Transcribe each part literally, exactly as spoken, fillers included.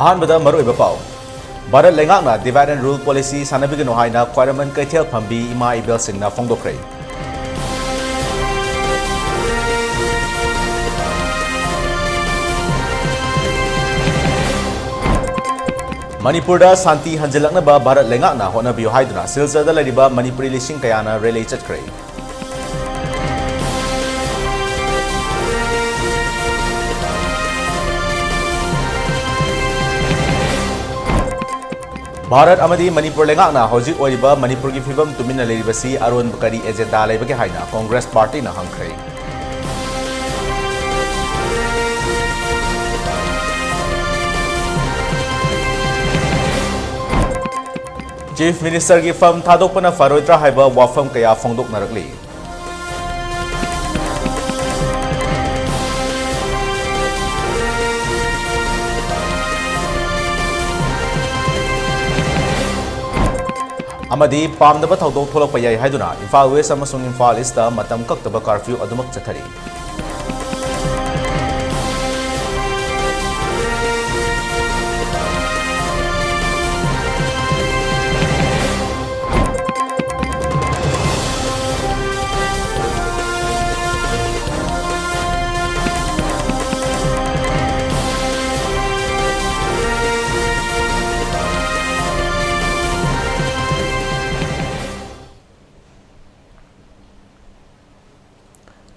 ꯑꯍꯥꯟꯕꯗ ꯃꯔꯨꯑꯣꯏꯕ ꯄꯥꯎ꯫ ꯚꯥꯔꯠ ꯂꯩꯉꯥꯛꯅ divide and rule policy ꯁꯥꯟꯅꯕꯤꯒꯅꯨ ꯍꯥꯏꯅ ꯈ꯭ꯋꯥꯏꯔꯝꯕꯟ ꯀꯩꯊꯦꯜ ꯐꯝꯕꯤ ꯏꯃꯥ ꯏꯕꯦꯜꯁꯤꯡꯅ ꯐꯣꯡꯗꯣꯛꯈ꯭ꯔꯦ꯫ ꯃꯅꯤꯄꯨꯔꯗ ꯁꯥꯟꯇꯤ ꯍꯟꯖꯤꯜꯂꯛꯅꯕ ꯚꯥꯔꯠ ꯂꯩꯉꯥꯛꯅ ꯍꯣꯠꯅꯕꯤꯌꯨ ꯍꯥꯏꯗꯨꯅ ꯁꯤꯜꯆꯔꯗ ꯂꯩꯔꯤꯕ ꯃꯅꯤꯄꯨꯔꯤ ꯂꯤꯁꯤꯡ ꯀꯌꯥꯅ rally ꯆꯠꯈ꯭ꯔꯦ꯫ ꯚꯥꯔꯠ ꯑꯃꯗꯤ ꯃꯅꯤꯄꯨꯔ ꯂꯩꯉꯥꯛꯅ ꯍꯧꯖꯤꯛ ꯑꯣꯏꯔꯤꯕ ꯃꯅꯤꯄꯨꯔꯒꯤ ꯐꯤꯕꯝ ꯇꯨꯃꯤꯟꯅ ꯂꯩꯔꯤꯕꯁꯤ ꯑꯔꯣꯟꯕ ꯀꯔꯤ agenda ꯂꯩꯕꯒꯦ ꯍꯥꯏꯅ ꯀꯣꯡꯒ꯭ꯔꯦꯁ ꯄꯥꯔꯇꯤꯅ ꯍꯪꯈ꯭ꯔꯦ꯫ Chief Ministerꯒꯤ ꯐꯝ ꯊꯥꯗꯣꯛꯄꯅ ꯐꯔꯣꯏꯗ꯭ꯔꯥ ꯍꯥꯏꯕ ꯋꯥꯐꯝ ꯀꯌꯥ ꯐꯣꯡꯗꯣꯛꯅꯔꯛꯂꯤ꯫ ꯑꯃꯗꯤ ꯄꯥꯝꯗꯕ ꯊꯧꯗꯣꯛ ꯊꯣꯛꯂꯛꯄ ꯌꯥꯏ ꯍꯥꯏꯗꯨꯅ ꯏꯝꯐꯥꯜ West ꯑꯃꯁꯨꯡ ꯏꯝꯐꯥꯜ Eastꯇ ꯃꯇꯝ ꯀꯛꯇꯕ curfew ꯑꯗꯨꯃꯛ ꯆꯠꯊꯔꯤ꯫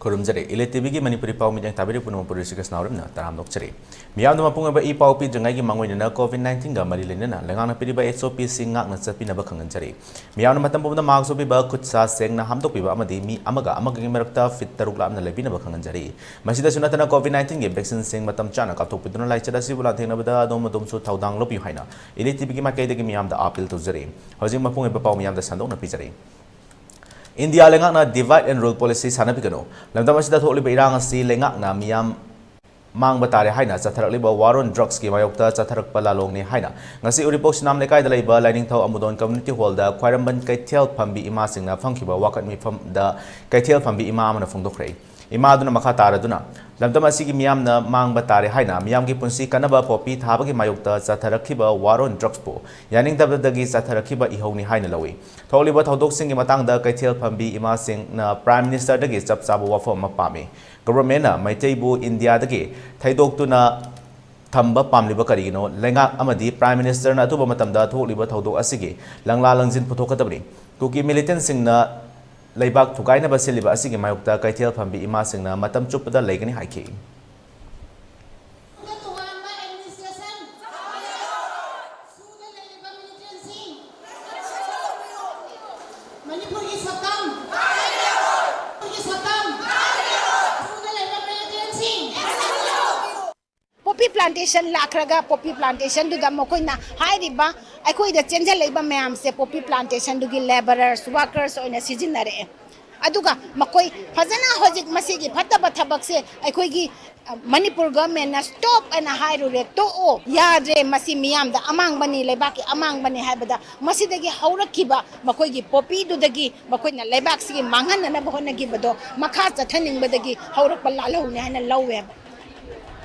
ꯈꯨꯔꯨꯝꯖꯔꯤ꯫ Elite TVꯒꯤ ꯃꯅꯤꯄꯨꯔꯤ ꯄꯥꯎ ꯃꯤꯠꯌꯦꯡ ꯇꯥꯕꯤꯔꯤꯕ ꯄꯨꯝꯅꯃꯛꯄꯨ ꯔꯤꯁꯤꯀꯁ ꯅꯥꯎꯔꯦꯝꯅ ꯇꯔꯥꯝꯅ ꯑꯣꯛꯆꯔꯤ꯫ ꯃꯤꯌꯥꯝꯗ ꯃꯄꯨꯡ ꯑꯣꯏꯕ ꯏ ꯄꯥꯎ ꯄꯤꯗ꯭ꯔꯤꯉꯩꯒꯤ ꯃꯥꯡꯑꯣꯏꯅꯅ COVID nineteenꯒ ꯃꯔꯤ ꯂꯩꯅꯅ ꯂꯩꯉꯥꯛꯅ ꯄꯤꯔꯤꯕ SOPꯁꯤꯡ ꯉꯥꯛꯅ ꯆꯠꯄꯤꯅꯕ ꯈꯪꯍꯟꯖꯔꯤ꯫ ꯃꯤꯌꯥꯝꯅ ꯃꯇꯝ ꯄꯨꯝꯕꯗ mask ꯎꯞꯄꯤꯕ, ꯈꯨꯠ ꯁꯥ ꯁꯦꯡꯅ ꯍꯥꯝꯗꯣꯛꯄꯤꯕ ꯑꯃꯗꯤ ꯃꯤ ꯑꯃꯒ ꯑꯃꯒꯒꯤ ꯃꯔꯛꯇ feet ꯇꯔꯨꯛ ꯂꯥꯞꯅ ꯂꯩꯕꯤꯅꯕ ꯈꯪꯍꯟꯖꯔꯤ꯫ ꯃꯁꯤꯗꯁꯨ ꯅꯠꯇꯅ COVID nineteenꯒꯤ vaccineꯁꯤꯡ ꯃꯇꯝ ꯆꯥꯅ ꯀꯥꯞꯊꯣꯛꯄꯤꯗꯨꯅ ꯂꯥꯏꯆꯠ ꯑꯁꯤꯕꯨ ꯂꯥꯟꯊꯦꯡꯅꯕꯗ ꯑꯗꯣꯝ ꯑꯗꯣꯝꯁꯨ ꯊꯧꯗꯥꯡ ꯂꯧꯕꯤꯌꯨ ꯍꯥꯏꯅ Elite TVꯒꯤ ꯃꯥꯏꯀꯩꯗꯒꯤ ꯃꯤꯌꯥꯝꯗ appeal ꯇꯧꯖꯔꯤ꯫ ꯍꯧꯖꯤꯛ ꯃꯄꯨꯡ ꯑꯣꯏꯕ ꯄꯥꯎ ꯃꯤꯌꯥꯝꯗ ꯁꯟꯗꯣꯛꯅ ꯄꯤꯖꯔꯤ꯫ ꯏꯟꯗꯤꯌꯥ ꯂꯩꯉꯥꯛꯅ divide and rule policy ꯁꯥꯟꯅꯕꯤꯒꯅꯨ꯫ ꯂꯝꯗꯝ ꯑꯁꯤꯗ ꯊꯣꯛꯂꯤꯕ ꯏꯔꯥꯡ ꯑꯁꯤ ꯂꯩꯉꯥꯛꯅ ꯃꯤꯌꯥꯝ ꯃꯥꯡꯕ ꯇꯥꯔꯦ ꯍꯥꯏꯅ ꯆꯠꯊꯔꯛꯂꯤꯕ war on drugsꯀꯤ ꯃꯥꯌꯣꯛꯇ ꯆꯠꯊꯔꯛꯄ ꯂꯥꯂꯣꯡꯅꯤ ꯍꯥꯏꯅ ꯉꯁꯤ ꯎꯔꯤꯄꯣꯛ ꯁꯤꯅꯥꯝ ꯂꯩꯀꯥꯏꯗ ꯂꯩꯕ ꯂꯥꯏꯅꯤꯡꯊꯧ ꯑꯃꯨꯗꯣꯟ community hallꯗ ꯈ꯭ꯋꯥꯏꯔꯝꯕꯟ ꯀꯩꯊꯦꯜ ꯐꯝꯕꯤ ꯏꯃꯥꯁꯤꯡꯅ ꯐꯝꯈꯤꯕ ꯋꯥꯀꯠ ꯃꯤꯐꯝꯗ ꯀꯩꯊꯦꯜ ꯐꯝꯕꯤ ꯏꯃꯥ ꯑꯃꯅ ꯐꯣꯡꯗꯣꯛꯈ꯭ꯔꯦ꯫ ꯏꯃꯥꯗꯨꯅ ꯃꯈꯥ ꯇꯥꯔꯗꯨꯅ, ꯂꯝꯗꯝ ꯑꯁꯤꯒꯤ ꯃꯤꯌꯥꯝꯅ ꯃꯥꯡꯕ ꯇꯥꯔꯦ ꯍꯥꯏꯅ ꯃꯤꯌꯥꯝꯒꯤ ꯄꯨꯟꯁꯤ ꯀꯟꯅꯕ ꯄꯣꯄꯤ ꯊꯥꯕꯒꯤ ꯃꯥꯌꯣꯛꯇ ꯆꯠꯊꯔꯛꯈꯤꯕ war on drugsꯄꯨ ꯌꯥꯅꯤꯡꯗꯕꯗꯒꯤ ꯆꯠꯊꯔꯛꯈꯤꯕ ꯏꯍꯧꯅꯤ ꯍꯥꯏꯅ ꯂꯧꯏ꯫ ꯊꯣꯛꯂꯤꯕ ꯊꯧꯗꯣꯛꯁꯤꯡꯒꯤ ꯃꯇꯥꯡꯗ ꯀꯩꯊꯦꯜ ꯐꯝꯕꯤ ꯏꯃꯥꯁꯤꯡꯅ Prime Ministerꯗꯒꯤ ꯆꯞ ꯆꯥꯕ ꯋꯥꯐꯝ ꯑꯃ ꯄꯥꯝꯃꯤ꯫ Governmentꯅ ꯃꯩꯇꯩꯕꯨ ꯏꯟꯗꯤꯌꯥꯗꯒꯤ ꯊꯩꯗꯣꯛꯇꯨꯅ ꯊꯝꯕ ꯄꯥꯝꯂꯤꯕ ꯀꯔꯤꯒꯤꯅꯣ? ꯂꯩꯉꯥꯛ ꯑꯃꯗꯤ Prime Ministerꯅ ꯑꯊꯨꯕ ꯃꯇꯝꯗ ꯊꯣꯛꯂꯤꯕ ꯊꯧꯗꯣꯛ ꯑꯁꯤꯒꯤ ꯂꯪꯂꯥ ꯂꯪꯖꯤꯟ ꯄꯨꯊꯣꯛꯀꯗꯕꯅꯤ꯫ ꯀꯨꯀꯤ militantꯁꯤꯡꯅ ꯂꯩꯕꯥꯛ ꯊꯨꯒꯥꯏꯅꯕ ꯁꯤꯜꯂꯤꯕ ꯑꯁꯤꯒꯤ ꯃꯥꯌꯣꯛꯇ ꯀꯩꯊꯦꯜ ꯐꯝꯕꯤ ꯏꯃꯥꯁꯤꯡꯅ ꯃꯇꯝ ꯆꯨꯞꯄꯗ ꯂꯩꯒꯅꯤ ꯍꯥꯏꯈꯤ꯫ ꯇꯣꯉꯥꯟꯕ administration, ꯁꯨꯗ ꯂꯩꯔꯤꯕ militantꯁꯤꯡ, ꯃꯅꯤꯄꯨꯔꯒꯤ ꯁꯛꯇꯝ, ꯃꯅꯤꯄꯨꯔꯒꯤ ꯁꯛꯇꯝ, ꯁꯨꯗ ꯂꯩꯕ militantꯁꯤꯡ꯫ Poppy plantation ꯂꯥꯛꯈ꯭ꯔꯒ poppy plantationꯗꯨꯗ ꯃꯈꯣꯏꯅ ꯍꯥꯏꯔꯤꯕ ꯑꯩꯈꯣꯏꯗ ꯆꯦꯟꯁꯤꯜꯂꯛꯏꯕ ꯃꯌꯥꯝꯁꯦ poppy plantationꯗꯨꯒꯤ labourers, workers ꯑꯣꯏꯅ ꯁꯤꯖꯤꯟꯅꯔꯛꯑꯦ꯫ ꯑꯗꯨꯒ ꯃꯈꯣꯏ ꯐꯖꯅ ꯍꯧꯖꯤꯛ ꯃꯁꯤꯒꯤ ꯐꯠꯇꯕ ꯊꯕꯛꯁꯦ ꯑꯩꯈꯣꯏꯒꯤ, ꯑ, ꯃꯅꯤꯄꯨꯔ governmentꯅ stop ꯑꯅ ꯍꯥꯏꯔꯨꯔꯦ, ꯇꯣꯛꯑꯣ, ꯌꯥꯗ꯭ꯔꯦ, ꯃꯁꯤ ꯃꯤꯌꯥꯝꯗ ꯑꯃꯥꯡꯕꯅꯤ, ꯂꯩꯕꯥꯛꯀꯤ ꯑꯃꯥꯡꯕꯅꯤ ꯍꯥꯏꯕꯗ ꯃꯁꯤꯗꯒꯤ ꯍꯧꯔꯛꯈꯤꯕ ꯃꯈꯣꯏꯒꯤ poppyꯗꯨꯗꯒꯤ ꯃꯈꯣꯏꯅ ꯂꯩꯕꯥꯛꯁꯤꯒꯤ ꯃꯥꯡꯍꯟꯅꯅꯕ ꯍꯣꯠꯅꯈꯤꯕꯗꯣ ꯃꯈꯥ ꯆꯠꯊꯅꯤꯡꯕꯗꯒꯤ ꯍꯧꯔꯛꯄ ꯂꯥꯜꯍꯧꯅꯤ ꯍꯥꯏꯅ ꯂꯧꯋꯦꯕ꯫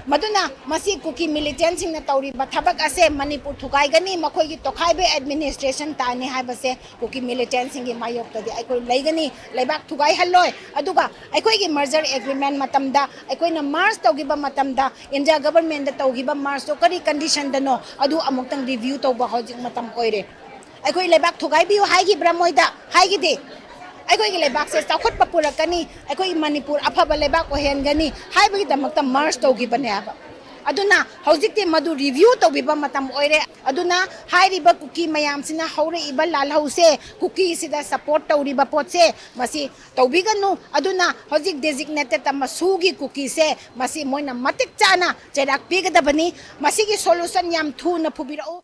ꯃꯗꯨꯅ ꯃꯁꯤ ꯀꯨꯀꯤ militantꯁꯤꯡꯅ ꯇꯧꯔꯤꯕ ꯊꯕꯛ ꯑꯁꯦ ꯃꯅꯤꯄꯨꯔ ꯊꯨꯒꯥꯏꯒꯅꯤ, ꯃꯈꯣꯏꯒꯤ ꯇꯣꯈꯥꯏꯕ administration ꯇꯥꯅꯤ ꯍꯥꯏꯕꯁꯦ ꯀꯨꯀꯤ militantꯁꯤꯡꯒꯤ ꯃꯥꯌꯣꯛꯇꯗꯤ ꯑꯩꯈꯣꯏ ꯂꯩꯒꯅꯤ, ꯂꯩꯕꯥꯛ ꯊꯨꯒꯥꯏꯍꯜꯂꯣꯏ꯫ ꯑꯗꯨꯒ ꯑꯩꯈꯣꯏꯒꯤ merger agreement ꯃꯇꯝꯗ, ꯑꯩꯈꯣꯏꯅ merge ꯇꯧꯈꯤꯕ ꯃꯇꯝꯗ India governmentꯗ ꯇꯧꯈꯤꯕ mergeꯇꯣ ꯀꯔꯤ conditionꯗꯅꯣ, ꯑꯗꯨ ꯑꯃꯨꯛꯇꯪ review ꯇꯧꯕ ꯍꯧꯖꯤꯛ ꯃꯇꯝ ꯑꯣꯏꯔꯦ꯫ ꯑꯩꯈꯣꯏ ꯂꯩꯕꯥꯛ ꯊꯨꯒꯥꯏꯕꯤꯌꯨ ꯍꯥꯏꯈꯤꯕ꯭ꯔꯥ ꯃꯣꯏꯗ? ꯍꯥꯏꯈꯤꯗꯦ꯫ ꯑꯩꯈꯣꯏꯒꯤ ꯂꯩꯕꯥꯛꯁꯦ ꯆꯥꯎꯈꯠꯄ ꯄꯨꯔꯛꯀꯅꯤ, ꯑꯩꯈꯣꯏꯒꯤ ꯃꯅꯤꯄꯨꯔ ꯑꯐꯕ ꯂꯩꯕꯥꯛ ꯑꯣꯏꯍꯟꯒꯅꯤ ꯍꯥꯏꯕꯒꯤꯗꯃꯛꯇ merge ꯇꯧꯈꯤꯕꯅꯦ ꯍꯥꯏꯕ꯫ ꯑꯗꯨꯅ ꯍꯧꯖꯤꯛꯇꯤ ꯃꯗꯨ review ꯇꯧꯕꯤꯕ ꯃꯇꯝ ꯑꯣꯏꯔꯦ꯫ ꯑꯗꯨꯅ ꯍꯥꯏꯔꯤꯕ ꯀꯨꯀꯤ ꯃꯌꯥꯝꯁꯤꯅ ꯍꯧꯔꯛꯏꯕ ꯂꯥꯜꯍꯧꯁꯦ, ꯀꯨꯀꯤꯁꯤꯗ support ꯇꯧꯔꯤꯕ ꯄꯣꯠꯁꯦ, ꯃꯁꯤ ꯇꯧꯕꯤꯒꯅꯨ꯫ ꯑꯗꯨꯅ ꯍꯧꯖꯤꯛ designated ꯃꯁꯨꯒꯤ ꯀꯨꯀꯤꯁꯦ, ꯃꯁꯤ ꯃꯣꯏꯅ ꯃꯇꯤꯛ ꯆꯥꯅ ꯆꯩꯔꯥꯛ ꯄꯤꯒꯗꯕꯅꯤ꯫ ꯃꯁꯤꯒꯤ solution ꯌꯥꯝ ꯊꯨꯅ ꯄꯨꯕꯤꯔꯛꯎ꯫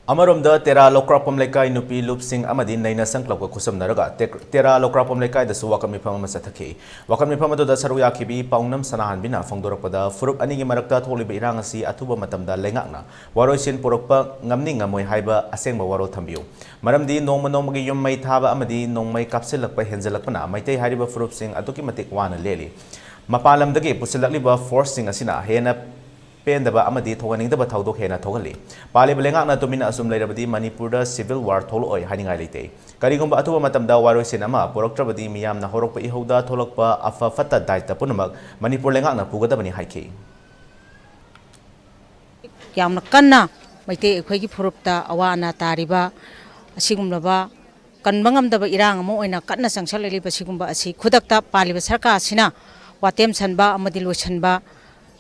ꯑꯃꯔꯣꯝꯗ, ꯇꯦꯔꯥ ꯂꯧꯀ꯭ꯔꯥꯛꯄꯝ ꯂꯩꯀꯥꯏ ꯅꯨꯄꯤ ꯂꯨꯞꯁꯤꯡ ꯑꯃꯗꯤ ꯅꯩꯅꯁꯪ ꯀ꯭ꯂꯕꯀ ꯈꯨꯠꯁꯝꯅꯔꯒ ꯇꯦꯛ-, ꯇꯦꯔꯥ ꯂꯧꯀ꯭ꯔꯥꯛꯄꯝ ꯂꯩꯀꯥꯏꯗꯁꯨ ꯋꯥꯀꯠ ꯃꯤꯐꯝ ꯑꯃ ꯆꯠꯊꯈꯤ꯫ ꯋꯥꯀꯠ ꯃꯤꯐꯝ ꯑꯗꯨꯗ ꯁꯔꯨꯛ ꯌꯥꯈꯤꯕꯤ ꯄꯥꯎꯅꯝ ꯁꯅꯥꯍꯟꯕꯤꯅ ꯐꯣꯡꯗꯣꯔꯛꯄꯗ, ꯐꯨꯔꯨꯞ ꯑꯅꯤꯒꯤ ꯃꯔꯛꯇ ꯊꯣꯛꯂꯤꯕ ꯏꯔꯥꯡ ꯑꯁꯤ ꯑꯊꯨꯕ ꯃꯇꯝꯗ ꯂꯩꯉꯥꯛꯅ ꯋꯥꯔꯣꯏꯁꯤꯟ ꯄꯨꯔꯛꯄ ꯉꯝꯅꯤ ꯉꯝꯃꯣꯏ ꯍꯥꯏꯕ ꯑꯁꯦꯡꯕ ꯋꯥꯔꯣꯜ ꯊꯝꯕꯤꯌꯨ꯫ ꯃꯔꯝꯗꯤ ꯅꯣꯡꯃ ꯅꯣꯡꯃꯒꯤ ꯌꯨꯝ ꯃꯩ ꯊꯥꯕ ꯑꯃꯗꯤ ꯅꯣꯡꯃꯩ ꯀꯥꯞꯁꯤꯜꯂꯛꯄ ꯍꯦꯟꯖꯜꯂꯛꯄꯅ ꯃꯩꯇꯩ ꯍꯥꯏꯔꯤꯕ ꯐꯨꯔꯨꯞꯁꯤꯡ ꯑꯗꯨꯛꯀꯤ ꯃꯇꯤꯛ ꯋꯥꯅ ꯂꯦꯜꯂꯤ꯫ ꯃꯄꯥꯟ ꯂꯝꯗꯒꯤ ꯄꯨꯁꯤꯜꯂꯛꯂꯤꯕ ꯐꯣꯔꯁꯁꯤꯡ ꯑꯁꯤꯅ ꯍꯦꯟꯅ ꯄꯦꯟꯗꯕ ꯑꯃꯗꯤ ꯊꯣꯛꯍꯟꯅꯤꯡꯗꯕ ꯊꯧꯗꯣꯛ ꯍꯦꯟꯅ ꯊꯣꯛꯍꯜꯂꯤ꯫ ꯄꯥꯜꯂꯤꯕ ꯂꯩꯉꯥꯛꯅ ꯇꯨꯃꯤꯟꯅ ꯑꯁꯨꯝ ꯂꯩꯔꯕꯗꯤ ꯃꯅꯤꯄꯨꯔꯗ civil war ꯊꯣꯛꯂꯛꯑꯣꯏ ꯍꯥꯏꯅꯤꯡꯉꯥꯏ ꯂꯩꯇꯦ꯫ ꯀꯔꯤꯒꯨꯝꯕ ꯑꯊꯨꯕ ꯃꯇꯝꯗ ꯋꯥꯔꯣꯏꯁꯤꯟ ꯑꯃ ꯄꯨꯔꯛꯇ꯭ꯔꯕꯗꯤ ꯃꯤꯌꯥꯝꯅ ꯍꯧꯔꯛꯄ ꯏꯍꯧꯗ ꯊꯣꯛꯂꯛꯄ ꯑꯐ ꯐꯠꯇ ꯗꯥꯏꯇ ꯄꯨꯝꯅꯃꯛ ꯃꯅꯤꯄꯨꯔ ꯂꯩꯉꯥꯛꯅ ꯄꯨꯒꯗꯕꯅꯤ ꯍꯥꯏꯈꯤ꯫ ꯌꯥꯝꯅ ꯀꯟꯅ ꯃꯩꯇꯩ ꯑꯩꯈꯣꯏꯒꯤ ꯐꯨꯔꯨꯞꯇ ꯑꯋꯥ ꯑꯅꯥ ꯇꯥꯔꯤꯕ ꯑꯁꯤꯒꯨꯝꯂꯕ ꯀꯟꯕ ꯉꯝꯗꯕ ꯏꯔꯥꯡ ꯑꯃ ꯑꯣꯏꯅ ꯀꯟꯅ ꯆꯪꯁꯜꯂꯛꯂꯤꯕ ꯁꯤꯒꯨꯝꯕ ꯑꯁꯤ ꯈꯨꯗꯛꯇ ꯄꯥꯜꯂꯤꯕ ꯁꯔꯀꯥꯔ ꯑꯁꯤꯅ ꯋꯥꯇꯦꯝꯁꯟꯕ ꯑꯃꯗꯤ ꯂꯣꯏꯁꯟꯕ,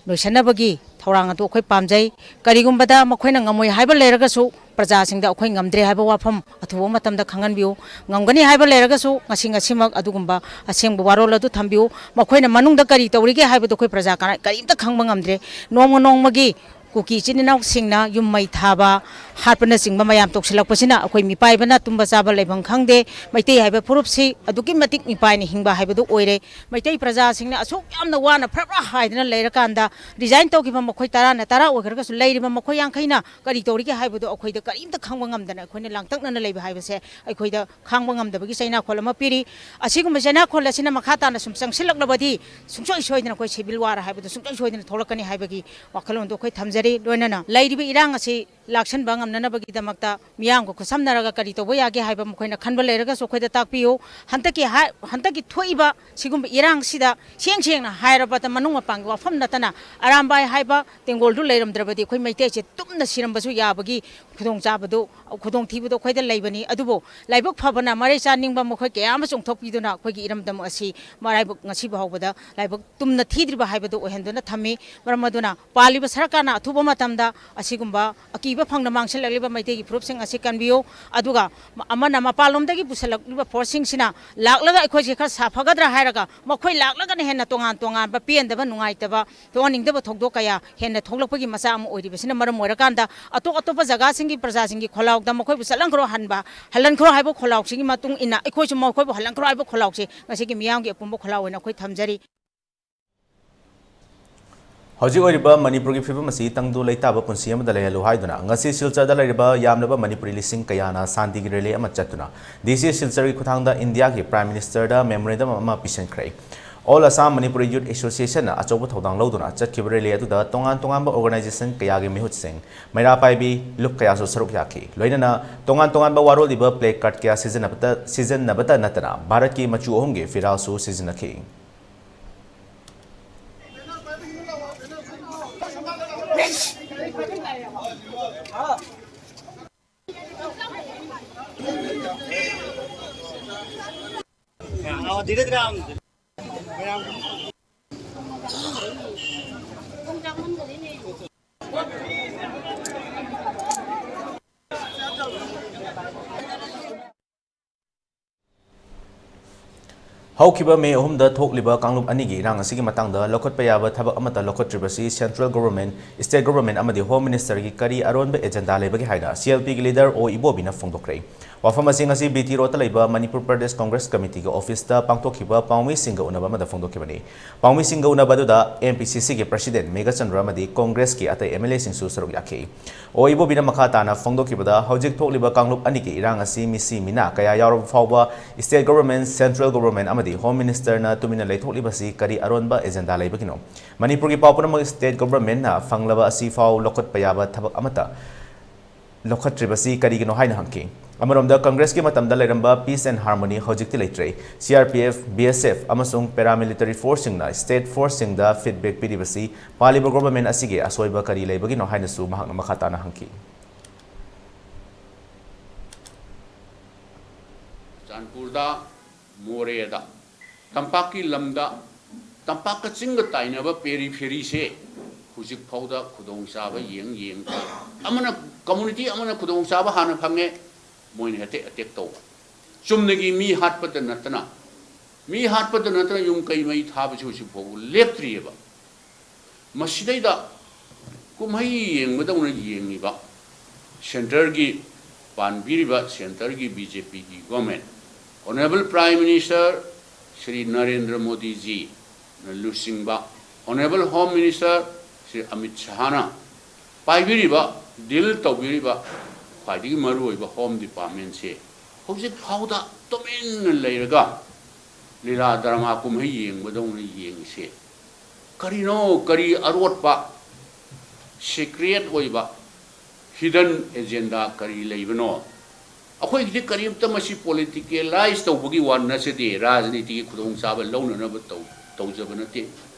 ꯂꯣꯏꯁꯟꯅꯕꯒꯤ ꯊꯧꯔꯥꯡ ꯑꯗꯨ ꯑꯩꯈꯣꯏ ꯄꯥꯝꯖꯩ꯫ ꯀꯔꯤꯒꯨꯝꯕꯗ ꯃꯈꯣꯏꯅ ꯉꯝꯃꯣꯏ ꯍꯥꯏꯕ ꯂꯩꯔꯒꯁꯨ ꯄ꯭ꯔꯖꯥꯁꯤꯡꯗ ꯑꯩꯈꯣꯏ ꯉꯝꯗ꯭ꯔꯦ ꯍꯥꯏꯕ ꯋꯥꯐꯝ ꯑꯊꯨꯕ ꯃꯇꯝꯗ ꯈꯪꯍꯟꯕꯤꯌꯨ꯫ ꯉꯝꯒꯅꯤ ꯍꯥꯏꯕ ꯂꯩꯔꯒꯁꯨ ꯉꯁꯤ ꯉꯁꯤꯃꯛ ꯑꯗꯨꯒꯨꯝꯕ ꯑꯁꯦꯡꯕ ꯋꯥꯔꯣꯜ ꯑꯗꯨ ꯊꯝꯕꯤꯌꯨ꯫ ꯃꯈꯣꯏꯅ ꯃꯅꯨꯡꯗ ꯀꯔꯤ ꯇꯧꯔꯤꯒꯦ ꯍꯥꯏꯕꯗꯨ ꯑꯩꯈꯣꯏ ꯄ꯭ꯔꯖꯥ ꯀꯅꯥ-, ꯀꯔꯤꯝꯇ ꯈꯪꯕ ꯉꯝꯗ꯭ꯔꯦ꯫ ꯅꯣꯡꯃ ꯅꯣꯡꯃꯒꯤ ꯀꯨꯀꯤ ꯏꯆꯤꯟ ꯏꯅꯥꯎꯁꯤꯡꯅ ꯌꯨꯝ ꯃꯩ ꯊꯥꯕ, ꯍꯥꯠꯄꯅꯆꯤꯡꯕ ꯃꯌꯥꯝ ꯇꯧꯁꯤꯜꯂꯛꯄꯁꯤꯅ ꯑꯩꯈꯣꯏ ꯃꯤꯄꯥꯏꯕꯅ ꯇꯨꯝꯕ ꯆꯥꯕ ꯂꯩꯐꯝ ꯈꯪꯗꯦ꯫ ꯃꯩꯇꯩ ꯍꯥꯏꯕ ꯐꯨꯔꯨꯞꯁꯤ ꯑꯗꯨꯛꯀꯤ ꯃꯇꯤꯛ ꯃꯤꯄꯥꯏꯅ ꯍꯤꯡꯕ ꯍꯥꯏꯕꯗꯨ ꯑꯣꯏꯔꯦ꯫ ꯃꯩꯇꯩ ꯄ꯭ꯔꯖꯥꯁꯤꯡꯅ ꯑꯁꯨꯛ ꯌꯥꯝꯅ ꯋꯥꯅ ꯐꯔꯛ ꯍꯥꯏꯗꯅ ꯂꯩꯔꯀꯥꯟꯗ, resign ꯇꯧꯈꯤꯕ ꯃꯈꯣꯏ ꯇꯔꯥꯅ ꯇꯔꯥ ꯑꯣꯏꯈ꯭ꯔꯒꯁꯨ, ꯂꯩꯔꯤꯕ ꯃꯈꯣꯏ ꯌꯥꯡꯈꯩꯅ ꯀꯔꯤ ꯇꯧꯔꯤꯒꯦ ꯍꯥꯏꯕꯗꯨ ꯑꯩꯈꯣꯏꯗ ꯀꯔꯤꯝꯇ ꯈꯪꯕ ꯉꯝꯗꯅ ꯑꯩꯈꯣꯏꯅ ꯂꯥꯡꯇꯛꯅꯅ ꯂꯩꯕ ꯍꯥꯏꯕꯁꯦ ꯑꯩꯈꯣꯏꯗ ꯈꯥꯡꯕ ꯉꯝꯗꯕꯒꯤ ꯆꯩꯅꯥꯈꯣꯜ ꯑꯃ ꯄꯤꯔꯤ꯫ ꯑꯁꯤꯒꯨꯝꯕ ꯆꯩꯅꯥꯈꯣꯜ ꯑꯁꯤꯅ ꯃꯈꯥ ꯇꯥꯅ ꯁꯨꯝ ꯆꯪꯁꯤꯜꯂꯛꯂꯕꯗꯤ ꯁꯨꯡꯁꯣꯏ ꯁꯣꯏꯗꯅ ꯑꯩꯈꯣꯏ civil war ꯍꯥꯏꯕꯗꯨ ꯁꯨꯡꯁꯣꯏ ꯁꯣꯏꯗꯅ ꯊꯣꯛꯂꯛꯀꯅꯤ ꯍꯥꯏꯕꯒꯤ ꯋꯥꯈꯜꯂꯣꯟꯗꯨ ꯑꯩꯈꯣꯏ ꯊꯝꯖꯔꯤ꯫ ꯂꯣꯏꯅꯅ ꯂꯩꯔꯤꯕ ꯏꯔꯥꯡ ꯑꯁꯤ ꯂꯥꯛꯁꯟꯕ ꯉꯝꯅꯅꯕꯒꯤꯗꯃꯛꯇ ꯃꯤꯌꯥꯝꯒ ꯈꯨꯠꯁꯝꯅꯔꯒ ꯀꯔꯤ ꯇꯧꯕ ꯌꯥꯒꯦ ꯍꯥꯏꯕ ꯃꯈꯣꯏꯅ ꯈꯟꯕ ꯂꯩꯔꯒꯁꯨ ꯑꯩꯈꯣꯏꯗ ꯇꯥꯛꯄꯤꯌꯨ꯫ ꯍꯟꯗꯛꯀꯤ ꯍꯥꯏ-, ꯍꯟꯗꯛꯀꯤ ꯊꯣꯛꯏꯕ ꯁꯤꯒꯨꯝꯕ ꯏꯔꯥꯡꯁꯤꯗ ꯁꯦꯡ ꯁꯦꯡꯅ ꯍꯥꯏꯔꯕꯗ ꯃꯅꯨꯡ ꯃꯄꯥꯟꯒꯤ ꯋꯥꯐꯝ ꯅꯠꯇꯅ ꯑꯔꯥꯝꯕꯥꯏ ꯍꯥꯏꯕ ꯇꯦꯡꯒꯣꯜꯗꯨ ꯂꯩꯔꯝꯗ꯭ꯔꯕꯗꯤ ꯑꯩꯈꯣꯏ ꯃꯩꯇꯩꯁꯦ ꯇꯨꯝꯅ ꯁꯤꯔꯝꯕꯁꯨ ꯌꯥꯕꯒꯤ ꯈꯨꯗꯣꯡꯆꯥꯕꯗꯨ, ꯈꯨꯗꯣꯡꯊꯤꯕꯗꯨ ꯑꯩꯈꯣꯏꯗ ꯂꯩꯕꯅꯤ꯫ ꯑꯗꯨꯕꯨ ꯂꯥꯏꯕꯛ ꯐꯕꯅ ꯃꯔꯩ ꯆꯥꯅꯤꯡꯕ ꯃꯈꯣꯏ ꯀꯌꯥ ꯑꯃ ꯆꯣꯡꯊꯣꯛꯄꯤꯗꯨꯅ ꯑꯩꯈꯣꯏꯒꯤ ꯏꯔꯝꯗꯝ ꯑꯁꯤ ꯃꯔꯥꯏꯕꯛ ꯉꯁꯤ ꯐꯥꯎꯕꯗ ꯂꯥꯏꯕꯛ ꯇꯨꯝꯅ ꯊꯤꯗ꯭ꯔꯤꯕ ꯍꯥꯏꯕꯗꯨ ꯑꯣꯏꯍꯟꯗꯨꯅ ꯊꯝꯃꯤ꯫ ꯃꯔꯝ ꯑꯗꯨꯅ ꯄꯥꯜꯂꯤꯕ ꯁꯔꯀꯥꯔꯅ ꯑꯊꯨꯕ ꯃꯇꯝꯗ ꯑꯁꯤꯒꯨꯝꯕ ꯑꯀꯤꯕ ꯐꯪꯅ ꯃꯥꯡꯁꯤꯜꯂꯛꯂꯤꯕ ꯃꯩꯇꯩꯒꯤ ꯐꯨꯔꯨꯞꯁꯤꯡ ꯑꯁꯤ ꯀꯟꯕꯤꯌꯨ꯫ ꯑꯗꯨꯒ ꯑꯃꯅ ꯃꯄꯥꯟꯂꯣꯝꯗꯒꯤ ꯄꯨꯁꯤꯜꯂꯛꯂꯤꯕ ꯐꯣꯔꯁꯁꯤꯡꯁꯤꯅ ꯂꯥꯛꯂꯒ ꯑꯩꯈꯣꯏꯁꯦ ꯈꯔ ꯁꯥꯐꯒꯗ꯭ꯔꯥ ꯍꯥꯏꯔꯒ ꯃꯈꯣꯏ ꯂꯥꯛꯂꯒꯅ ꯍꯦꯟꯅ ꯇꯣꯉꯥꯟ ꯇꯣꯉꯥꯟꯕ ꯄꯦꯟꯗꯕ, ꯅꯨꯡꯉꯥꯏꯇꯕ, ꯊꯣꯛꯍꯟꯅꯤꯡꯗꯕ ꯊꯧꯗꯣꯛ ꯀꯌꯥ ꯍꯦꯟꯅ ꯊꯣꯛꯂꯛꯄꯒꯤ ꯃꯆꯥꯛ ꯑꯃ ꯑꯣꯏꯔꯤꯕꯁꯤꯅ ꯃꯔꯝ ꯑꯣꯏꯔꯀꯥꯟꯗ, ꯑꯇꯣꯞ ꯑꯇꯣꯞꯄ ꯖꯒꯥꯁꯤꯡꯒꯤ ꯄ꯭ꯔꯖꯥꯁꯤꯡꯒꯤ ꯈꯣꯜꯂꯥꯎꯗ ꯃꯈꯣꯏꯕꯨ ꯆꯠꯍꯟꯈ꯭ꯔꯣ ꯍꯟꯕ, ꯍꯜꯍꯟꯈ꯭ꯔꯣ ꯍꯥꯏꯕ ꯈꯣꯜꯂꯥꯎꯁꯤꯒꯤ ꯃꯇꯨꯡ ꯏꯟꯅ ꯑꯩꯈꯣꯏꯁꯨ ꯃꯈꯣꯏꯕꯨ ꯍꯜꯍꯟꯈ꯭ꯔꯣ ꯍꯥꯏꯕ ꯈꯣꯜꯂꯥꯎꯁꯦ ꯉꯁꯤꯒꯤ ꯃꯤꯌꯥꯝꯒꯤ ꯑꯄꯨꯟꯕ ꯈꯣꯜꯂꯥꯎ ꯑꯣꯏꯅ ꯑꯩꯈꯣꯏ ꯊꯝꯖꯔꯤ꯫ ꯍꯧꯖꯤꯛ ꯑꯣꯏꯔꯤꯕ ꯃꯅꯤꯄꯨꯔꯒꯤ ꯐꯤꯕꯝ ꯑꯁꯤ ꯇꯪꯗꯨ ꯂꯩꯇꯥꯕ ꯄꯨꯟꯁꯤ ꯑꯃꯗ ꯂꯩꯍꯜꯂꯨ ꯍꯥꯏꯗꯨꯅ ꯉꯁꯤ ꯁꯤꯜꯆꯔꯗ ꯂꯩꯔꯤꯕ ꯌꯥꯝꯂꯕ ꯃꯅꯤꯄꯨꯔꯤ ꯂꯤꯁꯤꯡ ꯀꯌꯥꯅ ꯁꯥꯟꯇꯤꯒꯤ ꯔꯦꯂꯤ ꯑꯃ ꯆꯠꯇꯨꯅ ꯗꯤ ꯁꯤ ꯁꯤꯜꯆꯔꯒꯤ ꯈꯨꯠꯊꯥꯡꯗ ꯏꯟꯗꯤꯌꯥꯒꯤ ꯄ꯭ꯔꯥꯏꯝ ꯃꯤꯅꯤꯁꯇꯔꯗ ꯃꯦꯃꯣꯔꯦꯟꯗꯝ ꯑꯃ ꯄꯤꯁꯤꯟꯈ꯭ꯔꯦ꯫ All Assam Manipuri Youth Association ꯅ ꯑꯆꯧꯕ ꯊꯧꯗꯥꯡ ꯂꯧꯗꯨꯅ ꯆꯠꯈꯤꯕ ꯔꯦꯂꯤ ꯑꯗꯨꯗ ꯇꯣꯉꯥꯟ ꯇꯣꯉꯥꯟꯕ ꯑꯣꯔꯒꯅꯥꯏꯖꯦꯁꯟ ꯀꯌꯥꯒꯤ ꯃꯤꯍꯨꯠꯁꯤꯡ, ꯃꯩꯔꯥ ꯄꯥꯏꯕꯤ ꯂꯨꯞ ꯀꯌꯥꯁꯨ ꯁꯔꯨꯛ ꯌꯥꯈꯤ꯫ ꯂꯣꯏꯅꯅ ꯇꯣꯉꯥꯟ ꯇꯣꯉꯥꯟꯕ ꯋꯥꯔꯣꯜ ꯏꯕ ꯄ꯭ꯂꯦ ꯀꯥꯔꯗ ꯀꯌꯥ ꯁꯤꯖꯤꯟꯅꯕꯇ-, ꯁꯤꯖꯤꯟꯅꯕꯇ ꯅꯠꯇꯅ ꯚꯥꯔꯠꯀꯤ ꯃꯆꯨ ꯑꯍꯨꯝꯒꯤ ꯐꯤꯔꯥꯜꯁꯨ ꯁꯤꯖꯤꯟꯅꯈꯤ꯫ ꯍꯧꯈꯤꯕ ꯃꯦ ꯑꯍꯨꯝꯗ ꯊꯣꯛꯂꯤꯕ ꯀꯥꯡꯂꯨꯞ ꯑꯅꯤꯒꯤ ꯏꯔꯥꯡ ꯑꯁꯤꯒꯤ ꯃꯇꯥꯡꯗ ꯂꯧꯈꯠꯄ ꯌꯥꯕ ꯊꯕꯛ ꯑꯃꯠꯇ ꯂꯧꯈꯠꯇ꯭ꯔꯤꯕꯁꯤ central government, state government ꯑꯃꯗꯤ Home Minister ꯒꯤ ꯀꯔꯤ ꯑꯔꯣꯟꯕ agenda ꯂꯩꯕꯒꯦ ꯍꯥꯏꯅ C L P ꯒꯤ leader ꯑꯣ ꯏꯕꯣꯕꯤꯅ ꯐꯣꯡꯗꯣꯛꯈ꯭ꯔꯦ꯫ ꯋꯥꯐꯝ ꯑꯁꯤ ꯉꯁꯤ B T Road ꯇ ꯂꯩꯕ Manipur Pradesh Congress Committee ꯒꯤ office ꯇ ꯄꯥꯡꯊꯣꯛꯈꯤꯕ ꯄꯥꯎꯃꯤꯁꯤꯡꯒ ꯎꯅꯕ ꯑꯃꯗ ꯐꯣꯡꯗꯣꯛꯈꯤꯕꯅꯤ꯫ ꯄꯥꯎꯃꯤꯁꯤꯡꯒ ꯎꯅꯕ ꯑꯗꯨꯗ M P C C ꯒꯤ President ꯃꯦꯘꯆꯟꯗ꯭ꯔ ꯑꯃꯗꯤ Congress ꯀꯤ ꯑꯇꯩ M L A ꯁꯤꯡꯁꯨ ꯁꯔꯨꯛ ꯌꯥꯈꯤ꯫ ꯑꯣ ꯏꯕꯣꯕꯤꯅ ꯃꯈꯥ ꯇꯥꯅ ꯐꯣꯡꯗꯣꯛꯈꯤꯕꯗ, ꯍꯧꯖꯤꯛ ꯊꯣꯛꯂꯤꯕ ꯀꯥꯡꯂꯨꯞ ꯑꯅꯤꯒꯤ ꯏꯔꯥꯡ ꯑꯁꯤ ꯃꯤꯁꯤ ꯃꯤꯅꯥ ꯀꯌꯥ ꯌꯥꯎꯔꯕ ꯐꯥꯎꯕ state government, central government ꯑꯃꯗꯤ Home Minister ꯅ ꯇꯨꯃꯤꯟꯅ ꯂꯩꯊꯣꯛꯂꯤꯕꯁꯤ ꯀꯔꯤ ꯑꯔꯣꯟꯕ agenda ꯂꯩꯕꯒꯤꯅꯣ? ꯃꯅꯤꯄꯨꯔꯒꯤ ꯄꯥꯎ ꯄꯨꯝꯅꯃꯛ state government ꯅ ꯐꯪꯂꯕ ꯑꯁꯤ ꯐꯥꯎ ꯂꯧꯈꯠꯄ ꯌꯥꯕ ꯊꯕꯛ ꯑꯃꯠꯇ ꯂꯧꯈꯠꯇ꯭ꯔꯤꯕꯁꯤ ꯀꯔꯤꯒꯤꯅꯣ ꯍꯥꯏꯅ ꯍꯪꯈꯤ꯫ ꯑꯃꯔꯣꯝꯗ, Congress ꯀꯤ ꯃꯇꯝꯗ ꯂꯩꯔꯝꯕ peace and harmony ꯍꯧꯖꯤꯛꯇꯤ ꯂꯩꯇ꯭ꯔꯦ꯫ C R P F, B S F ꯑꯃꯁꯨꯡ paramilitary force ꯁꯤꯡꯅ state force ꯁꯤꯡꯗ feedback ꯄꯤꯔꯤꯕꯁꯤ ꯄꯥꯜꯂꯤꯕ government ꯑꯁꯤꯒꯤ ꯑꯁꯣꯏꯕ ꯀꯔꯤ ꯂꯩꯕꯒꯤꯅꯣ ꯍꯥꯏꯅꯁꯨ ꯃꯍꯥꯛꯅ ꯃꯈꯥ ꯇꯥꯅ ꯍꯪꯈꯤ꯫ ꯆꯥꯟꯄꯨꯔꯗ, ꯃꯣꯔꯦꯗ, ꯇꯝꯄꯥꯛꯀꯤ ꯂꯝꯗ, ꯇꯝꯄꯥꯛꯀ ꯆꯤꯡꯒ ꯇꯥꯏꯅꯕ periphery ꯁꯦ ꯍꯧꯖꯤꯛ ꯐꯥꯎꯗ ꯈꯨꯗꯣꯡꯆꯥꯕ ꯌꯦꯡ ꯌꯦꯡ ꯑꯃꯅ ꯀꯝꯃ꯭ꯌꯨꯅꯤꯇꯤ ꯑꯃꯅ ꯈꯨꯗꯣꯡꯆꯥꯕ ꯍꯥꯟꯅ ꯐꯪꯉꯦ, ꯃꯣꯏꯅ ꯍꯦꯛꯇ ꯑꯦꯇꯦꯛ ꯇꯧꯕ꯫ ꯆꯨꯝꯅꯒꯤ ꯃꯤ ꯍꯥꯠꯄꯗ ꯅꯠꯇꯅ, ꯃꯤ ꯍꯥꯠꯄꯗ ꯅꯠꯇꯅ ꯌꯨꯝ ꯀꯩ ꯃꯩ ꯊꯥꯕꯁꯤ ꯍꯧꯖꯤꯛ ꯐꯥꯎꯕ ꯂꯦꯞꯇ꯭ꯔꯤꯑꯕ꯫ ꯃꯁꯤꯗꯩꯗ ꯀꯨꯝꯍꯩ ꯌꯦꯡꯕꯗꯧꯅ ꯌꯦꯡꯉꯤꯕ ꯁꯦꯟꯇꯔꯒꯤ ꯄꯥꯟꯕꯤꯔꯤꯕ ꯁꯦꯟꯇꯔꯒꯤ ꯕꯤ ꯖꯦ ꯄꯤꯒꯤ government, honourable prime minister Shri Narendra ꯃꯣꯗꯤꯖꯤꯅ ꯂꯨꯆꯤꯡꯕ honourable home minister Shri Amit ꯁꯍꯥꯅ ꯄꯥꯏꯕꯤꯔꯤꯕ, ꯗꯤꯜ ꯇꯧꯕꯤꯔꯤꯕ ꯈ꯭ꯋꯥꯏꯗꯒꯤ ꯃꯔꯨꯑꯣꯏꯕ ꯍꯣꯝ ꯗꯤꯄꯥꯔꯠꯃꯦꯟꯁꯦ ꯍꯧꯖꯤꯛ ꯐꯥꯎꯗ ꯇꯨꯃꯤꯟꯅ ꯂꯩꯔꯒ ꯂꯤꯂꯥ ꯗ꯭ꯔꯃꯥ ꯀꯨꯝꯍꯩ ꯌꯦꯡꯕꯗꯧꯅ ꯌꯦꯡꯉꯤꯁꯦ ꯀꯔꯤꯅꯣ? ꯀꯔꯤ ꯑꯔꯣꯠꯄ, ꯁꯤꯀ꯭ꯔꯦꯠ ꯑꯣꯏꯕ, ꯍꯤꯗꯟ ꯑꯦꯖꯦꯟꯗꯥ ꯀꯔꯤ ꯂꯩꯕꯅꯣ? ꯑꯩꯈꯣꯏꯒꯤꯗꯤ ꯀꯔꯤꯝꯇ ꯃꯁꯤ ꯄꯣꯂꯤꯇꯤꯀꯦꯂꯥꯏꯁ ꯇꯧꯕꯒꯤ ꯋꯥ ꯅꯠꯆꯗꯦ, ꯔꯥꯖꯅꯤꯇꯤꯒꯤ ꯈꯨꯗꯣꯡꯆꯥꯕ ꯂꯧꯅꯅꯕ ꯇꯧ-, ꯇꯧꯖꯕ ꯅꯠꯇꯦ꯫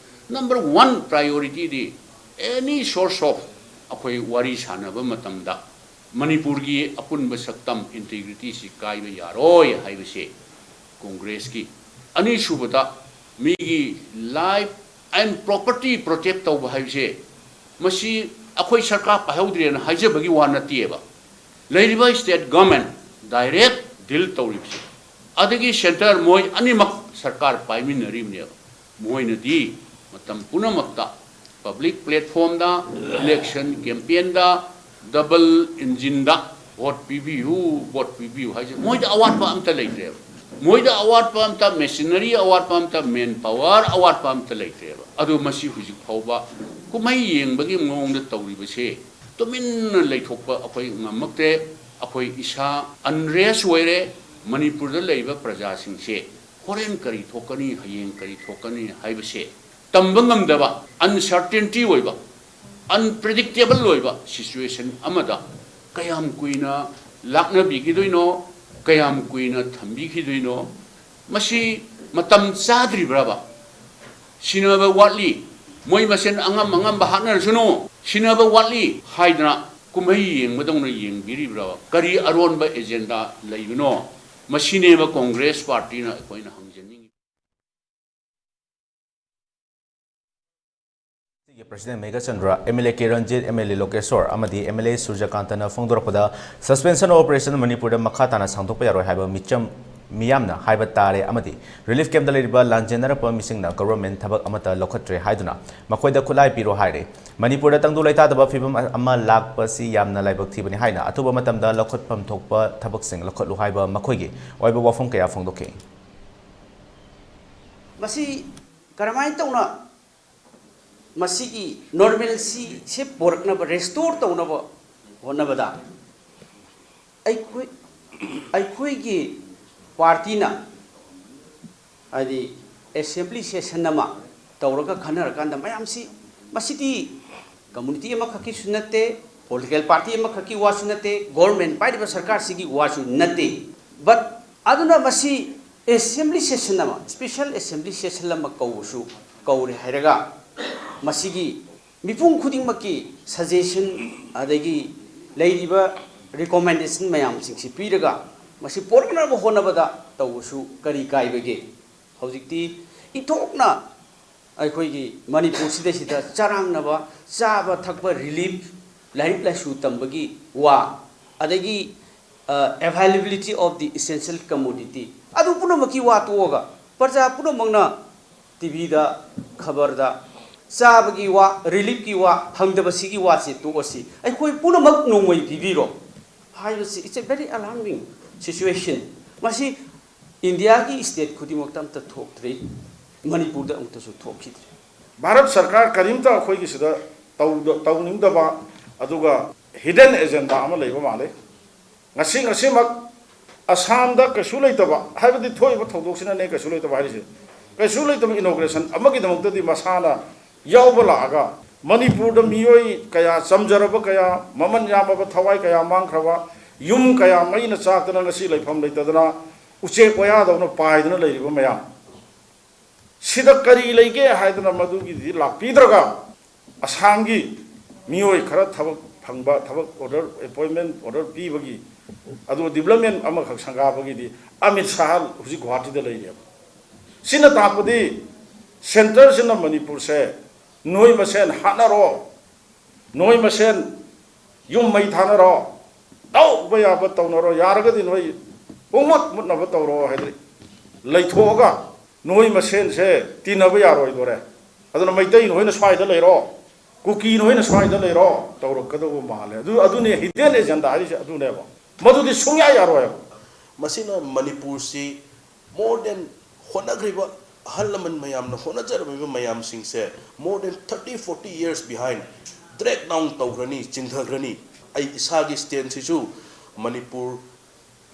ꯅꯝꯕꯔ ꯋꯥꯟ ꯄ꯭ꯔꯥꯏꯌꯣꯔꯤꯇꯤꯗꯤ ꯑꯦꯅꯤ ꯁꯣꯔꯁ ꯑꯣꯐ ꯑꯩꯈꯣꯏ ꯋꯥꯔꯤ ꯁꯥꯟꯅꯕ ꯃꯇꯝꯗ ꯃꯅꯤꯄꯨꯔꯒꯤ ꯑꯄꯨꯟꯕ ꯁꯛꯇꯝ, ꯏꯟꯇꯤꯒ꯭ꯔꯤꯇꯤꯁꯤ ꯀꯥꯏꯕ ꯌꯥꯔꯣꯏ ꯍꯥꯏꯕꯁꯦ ꯀꯣꯡꯒ꯭ꯔꯦꯁꯀꯤ꯫ ꯑꯅꯤꯁꯨꯕꯗ, ꯃꯤꯒꯤ life and property protect ꯇꯧꯕ ꯍꯥꯏꯕꯁꯦ, ꯃꯁꯤ ꯑꯩꯈꯣꯏ ꯁꯔꯀꯥꯔ ꯄꯥꯏꯍꯧꯗ꯭ꯔꯦꯅ ꯍꯥꯏꯖꯕꯒꯤ ꯋꯥ ꯅꯠꯇꯦꯕ꯫ ꯂꯩꯔꯤꯕ ꯁ꯭ꯇꯦꯠ ꯒꯣꯔꯃꯦꯟ ꯗꯥꯏꯔꯦꯛ ꯗꯤꯜ ꯇꯧꯔꯤꯕꯁꯦ, ꯑꯗꯒꯤ ꯁꯦꯟꯇꯔ, ꯃꯣꯏ ꯑꯅꯤꯃꯛ ꯁꯔꯀꯥꯔ ꯄꯥꯏꯃꯤꯟꯅꯔꯤꯕꯅꯦꯕ꯫ ꯃꯣꯏꯅꯗꯤ ꯃꯇꯝ ꯄꯨꯝꯅꯃꯛꯇ ꯄꯕ꯭ꯂꯤꯛ ꯄ꯭ꯂꯦꯠꯐꯣꯝꯗ, ꯏꯂꯦꯛꯁꯟ ꯀꯦꯝꯄꯦꯟꯗ ꯗꯕꯜ ꯏꯟꯖꯤꯟꯗ ꯚꯣꯠ ꯄꯤꯕꯤꯌꯨ, ꯚꯣꯠ ꯄꯤꯕꯤꯌꯨ ꯍꯥꯏꯁꯦ ꯃꯣꯏꯗ ꯑꯋꯥꯠꯄ ꯑꯝꯇ ꯂꯩꯇ꯭ꯔꯦꯕ꯫ ꯃꯣꯏꯗ ꯑꯋꯥꯠꯄ ꯑꯝꯇ, ꯃꯦꯁꯤꯅꯔꯤ ꯑꯋꯥꯠꯄ ꯑꯝꯇ, ꯃꯦꯟ ꯄꯥꯋꯔ ꯑꯋꯥꯠꯄ ꯑꯝꯇ ꯂꯩꯇ꯭ꯔꯦꯕ꯫ ꯑꯗꯨ ꯃꯁꯤ ꯍꯧꯖꯤꯛ ꯐꯥꯎꯕ ꯀꯨꯝꯍꯩ ꯌꯦꯡꯕꯒꯤ ꯃꯑꯣꯡꯗ ꯇꯧꯔꯤꯕꯁꯦ ꯇꯨꯃꯤꯟꯅ ꯂꯩꯊꯣꯛꯄ ꯑꯩꯈꯣꯏ ꯉꯝꯃꯛꯇ꯭ꯔꯦ꯫ ꯑꯩꯈꯣꯏ ꯏꯁꯥ ꯑꯟꯔꯦꯁ ꯑꯣꯏꯔꯦ꯫ ꯃꯅꯤꯄꯨꯔꯗ ꯂꯩꯔꯤꯕ ꯄ꯭ꯔꯖꯥꯁꯤꯡꯁꯦ ꯍꯣꯔꯦꯟ ꯀꯔꯤ ꯊꯣꯛꯀꯅꯤ, ꯍꯌꯦꯡ ꯀꯔꯤ ꯊꯣꯛꯀꯅꯤ ꯍꯥꯏꯕꯁꯦ ꯇꯝꯕ ꯉꯝꯗꯕ, ꯑꯟꯁꯔꯇꯦꯟꯇꯤ ꯑꯣꯏꯕ, ꯑꯟꯄ꯭ꯔꯤꯗꯤꯛꯇꯦꯕꯜ ꯑꯣꯏꯕ ꯁꯤꯆꯨꯋꯦꯁꯟ ꯑꯃꯗ ꯀꯌꯥꯝ ꯀꯨꯏꯅ ꯂꯥꯛꯅꯕꯤꯈꯤꯗꯣꯏꯅꯣ, ꯀꯌꯥꯝ ꯀꯨꯏꯅ ꯊꯝꯕꯤꯈꯤꯗꯣꯏꯅꯣ? ꯃꯁꯤ ꯃꯇꯝ ꯆꯥꯗ꯭ꯔꯤꯕ꯭ꯔꯕ? ꯁꯤꯟꯅꯕ ꯋꯥꯠꯂꯤ, ꯃꯣꯏ ꯃꯁꯦꯟ ꯑꯉꯝ ꯑꯉꯝꯕ ꯍꯥꯠꯅꯔꯁꯅꯨ, ꯁꯤꯟꯅꯕ ꯋꯥꯠꯂꯤ ꯍꯥꯏꯗꯅ ꯀꯨꯝꯍꯩ ꯌꯦꯡꯕꯗꯧꯅ ꯌꯦꯡꯕꯤꯔꯤꯕ꯭ꯔꯕ? ꯀꯔꯤ ꯑꯔꯣꯟꯕ ꯑꯦꯖꯦꯟꯗꯥ ꯂꯩꯕꯅꯣ? ꯃꯁꯤꯅꯦꯕ ꯀꯣꯡꯒ꯭ꯔꯦꯁ ꯄꯥꯔꯇꯤꯅ ꯑꯩꯈꯣꯏꯅ ꯍꯪꯖꯅꯤꯡꯉꯤ꯫ President Meghachandra, M L A K Ranjit, M L A Lokeshwar ꯑꯃꯗꯤ M L A ꯁꯨꯔꯖꯀꯥꯟꯇꯅ ꯐꯣꯡꯗꯣꯔꯛꯄꯗ, suspension of operation ꯃꯅꯤꯄꯨꯔꯗ ꯃꯈꯥ ꯇꯥꯅ ꯁꯥꯡꯗꯣꯛꯄ ꯌꯥꯔꯣꯏ ꯍꯥꯏꯕ ꯃꯤꯆꯝ ꯃꯤꯌꯥꯝꯅ ꯍꯥꯏꯕ ꯇꯥꯔꯦ ꯑꯃꯗꯤ relief campꯇ ꯂꯩꯔꯤꯕ ꯂꯥꯟꯖꯦꯟꯅꯔꯛꯄ ꯃꯤꯁꯤꯡꯅ government ꯊꯕꯛ ꯑꯃꯠꯇ ꯂꯧꯈꯠꯇ꯭ꯔꯦ ꯍꯥꯏꯗꯨꯅ ꯃꯈꯣꯏꯗ ꯈꯨꯠꯂꯥꯏ ꯄꯤꯔꯣ ꯍꯥꯏꯔꯦ꯫ ꯃꯅꯤꯄꯨꯔꯗ ꯇꯪꯗꯨ ꯂꯩꯇꯥꯗꯕ ꯐꯤꯕꯝ ꯑꯃ ꯂꯥꯛꯄꯁꯤ ꯌꯥꯝꯅ ꯂꯥꯏꯕꯛ ꯊꯤꯕꯅꯤ ꯍꯥꯏꯅ ꯑꯊꯨꯕ ꯃꯇꯝꯗ ꯂꯧꯈꯠꯐꯝ ꯊꯣꯛꯄ ꯊꯕꯛꯁꯤꯡ ꯂꯧꯈꯠꯂꯨ ꯍꯥꯏꯕ ꯃꯈꯣꯏꯒꯤ ꯑꯣꯏꯕ ꯋꯥꯐꯝ ꯀꯌꯥ ꯐꯣꯡꯗꯣꯛꯈꯤ꯫ ꯃꯁꯤ ꯀꯔꯝꯍꯥꯏꯅ ꯇꯧꯅ ꯃꯁꯤꯒꯤ normalcyꯁꯦ ꯄꯣꯔꯛꯅꯕ, restore ꯇꯧꯅꯕ ꯍꯣꯠꯅꯕꯗ ꯑꯩꯈꯣꯏ, ꯑꯩꯈꯣꯏꯒꯤ partyꯅ, ꯍꯥꯏꯗꯤ, assembly session ꯑꯃ ꯇꯧꯔꯒ ꯈꯟꯅꯔꯀꯥꯟꯗ ꯃꯌꯥꯝꯁꯤ, ꯃꯁꯤꯗꯤ community ꯑꯃꯈꯛꯀꯤꯁꯨ ꯅꯠꯇꯦ, political party ꯑꯃꯈꯛꯀꯤ ꯋꯥꯁꯨ ꯅꯠꯇꯦ, government ꯄꯥꯏꯔꯤꯕ ꯁꯔꯀꯥꯔꯁꯤꯒꯤ ꯋꯥꯁꯨ ꯅꯠꯇꯦ꯫ But ꯑꯗꯨꯅ ꯃꯁꯤ assembly session ꯑꯃ, special assembly session ꯑꯃ ꯀꯧꯕꯁꯨ ꯀꯧꯔꯦ ꯍꯥꯏꯔꯒ, ꯃꯁꯤꯒꯤ ꯃꯤꯄꯨꯝ ꯈꯨꯗꯤꯡꯃꯛꯀꯤ suggestion ꯑꯗꯒꯤ ꯂꯩꯔꯤꯕ recommendation ꯃꯌꯥꯝꯁꯤꯡꯁꯤ ꯄꯤꯔꯒ ꯃꯁꯤ ꯄꯣꯔꯛꯅꯕ ꯍꯣꯠꯅꯕꯗ ꯇꯧꯕꯁꯨ ꯀꯔꯤ ꯀꯥꯏꯕꯒꯦ? ꯍꯧꯖꯤꯛꯇꯤ ꯏꯟꯊꯣꯛꯅ ꯑꯩꯈꯣꯏꯒꯤ ꯃꯅꯤꯄꯨꯔꯁꯤꯗꯩꯁꯤꯗ ꯆꯔꯥꯡꯅꯕ, ꯆꯥꯕ ꯊꯛꯄ relief, ꯂꯥꯏꯔꯤꯛ ꯂꯥꯏꯁꯨ ꯇꯝꯕꯒꯤ ꯋꯥ, ꯑꯗꯒꯤ, ꯑ, availability of the essential commodity, ꯑꯗꯨ ꯄꯨꯝꯅꯃꯛꯀꯤ ꯋꯥ ꯇꯣꯛꯑꯒ ꯄ꯭ꯔꯖꯥ ꯄꯨꯝꯅꯃꯛꯅ TVꯗ, ꯈꯕꯔꯗ ꯆꯥꯕꯒꯤ ꯋꯥ, reliefꯀꯤ ꯋꯥ, ꯐꯪꯗꯕꯁꯤꯒꯤ ꯋꯥꯁꯤ ꯇꯣꯛꯑꯁꯤ, ꯑꯩꯈꯣꯏ ꯄꯨꯝꯅꯃꯛ ꯅꯣꯡꯃꯩ ꯄꯤꯕꯤꯔꯣ ꯍꯥꯏꯕꯁꯤ, it's a very alarming situation꯫ ꯃꯁꯤ ꯏꯟꯗꯤꯌꯥꯒꯤ state ꯈꯨꯗꯤꯡꯃꯛꯇ ꯑꯝꯇ ꯊꯣꯛꯇ꯭ꯔꯤ, ꯃꯅꯤꯄꯨꯔꯗ ꯑꯃꯨꯛꯇꯁꯨ ꯊꯣꯛꯈꯤꯗ꯭ꯔꯤ꯫ ꯚꯥꯔꯠ ꯁꯔꯀꯥꯔ ꯀꯔꯤꯝꯇ ꯑꯩꯈꯣꯏꯒꯤꯁꯤꯗ ꯇꯧꯗ-, ꯇꯧꯅꯤꯡꯗꯕ, ꯑꯗꯨꯒ hidden agenda ꯑꯃ ꯂꯩꯕ ꯃꯥꯜꯂꯦ꯫ ꯉꯁꯤ, ꯉꯁꯤꯃꯛ ꯑꯁꯥꯝꯗ ꯀꯩꯁꯨ ꯂꯩꯇꯕ, ꯍꯥꯏꯕꯗꯤ ꯊꯣꯛꯏꯕ ꯊꯧꯗꯣꯛꯁꯤꯅꯅꯦ ꯀꯩꯁꯨ ꯂꯩꯇꯕ ꯍꯥꯏꯔꯤꯁꯦ, ꯀꯩꯁꯨ ꯂꯩꯇꯕ inauguration ꯑꯃꯒꯤꯗꯃꯛꯇꯗꯤ ꯃꯁꯥꯅ ꯌꯥꯎꯕ ꯂꯥꯛꯑꯒ, ꯃꯅꯤꯄꯨꯔꯗ ꯃꯤꯑꯣꯏ ꯀꯌꯥ, ꯆꯝꯖꯔꯕ ꯀꯌꯥ, ꯃꯃꯜ ꯌꯥꯝꯂꯕ ꯊꯋꯥꯏ ꯀꯌꯥ ꯃꯥꯡꯈ꯭ꯔꯕ, ꯌꯨꯝ ꯀꯌꯥ ꯃꯩꯅ ꯆꯥꯛꯇꯅ ꯉꯁꯤ ꯂꯩꯐꯝ ꯂꯩꯇꯗꯅ ꯎꯆꯦꯛ ꯋꯥꯌꯥꯗꯧꯅ ꯄꯥꯏꯗꯨꯅ ꯂꯩꯔꯤꯕ ꯃꯌꯥꯝ, ꯁꯤꯗ ꯀꯔꯤ ꯂꯩꯒꯦ ꯍꯥꯏꯗꯅ ꯃꯗꯨꯒꯤꯗꯤ ꯂꯥꯛꯄꯤꯗ꯭ꯔꯒ, ꯑꯁꯥꯝꯒꯤ ꯃꯤꯑꯣꯏ ꯈꯔ ꯊꯕꯛ ꯐꯪꯕ, ꯊꯕꯛ order, appointment order ꯄꯤꯕꯒꯤ, ꯑꯗꯨꯒ development ꯑꯃꯈꯛ ꯁꯪꯒꯥꯕꯒꯤꯗꯤ ꯑꯃꯤꯠ ꯁꯥꯍ ꯍꯧꯖꯤꯛ ꯒꯨꯋꯥꯍꯥꯇꯤꯗ ꯂꯩꯔꯦꯕ꯫ ꯁꯤꯅ ꯇꯥꯛꯄꯗꯤ centreꯁꯤꯅ ꯃꯅꯤꯄꯨꯔꯁꯦ ꯅꯣꯏ ꯃꯁꯦꯟ ꯍꯥꯠꯅꯔꯣ, ꯅꯣꯏ ꯃꯁꯦꯟ ꯌꯨꯝ ꯃꯩ ꯊꯥꯅꯔꯣ, ꯇꯧꯕ ꯌꯥꯕ ꯇꯧꯅꯔꯣ, ꯌꯥꯔꯒꯗꯤ ꯅꯣꯏ ꯄꯨꯡꯃꯨꯠ ꯃꯨꯠꯅꯕ ꯇꯧꯔꯣ ꯍꯥꯏꯗꯤ ꯂꯩꯊꯣꯛꯑꯒ ꯅꯣꯏ ꯃꯁꯦꯟꯁꯦ ꯇꯤꯟꯅꯕ ꯌꯥꯔꯣꯏꯗꯣꯔꯦ꯫ ꯑꯗꯨꯅ ꯃꯩꯇꯩ ꯅꯣꯏꯅ ꯁ꯭ꯋꯥꯏꯗ ꯂꯩꯔꯣ, ꯀꯨꯀꯤ ꯅꯣꯏꯅ ꯁ꯭ꯋꯥꯏꯗ ꯂꯩꯔꯣ ꯇꯧꯔꯛꯀꯗꯧꯕ ꯃꯥꯜꯂꯦ꯫ ꯑꯗꯨ, ꯑꯗꯨꯅꯦ hidden agenda ꯍꯥꯏꯔꯤꯁꯦ, ꯑꯗꯨꯅꯦꯕ꯫ ꯃꯗꯨꯗꯤ ꯁꯨꯡꯌꯥ ꯌꯥꯔꯣꯏꯕ꯫ ꯃꯁꯤꯅ ꯃꯅꯤꯄꯨꯔꯁꯤ more than ꯍꯣꯠꯅꯈ꯭ꯔꯤꯕ ꯑꯍꯜ ꯂꯃꯟ ꯃꯌꯥꯝꯅ ꯍꯣꯠꯅꯖꯔꯝꯃꯤꯕ ꯃꯌꯥꯝꯁꯤꯡꯁꯦ more than thirty forty years behind drag down ꯇꯧꯈ꯭ꯔꯅꯤ, ꯆꯤꯡꯊꯈ꯭ꯔꯅꯤ꯫ ꯑꯩ ꯏꯁꯥꯒꯤ stand ꯁꯤꯁꯨ ꯃꯅꯤꯄꯨꯔ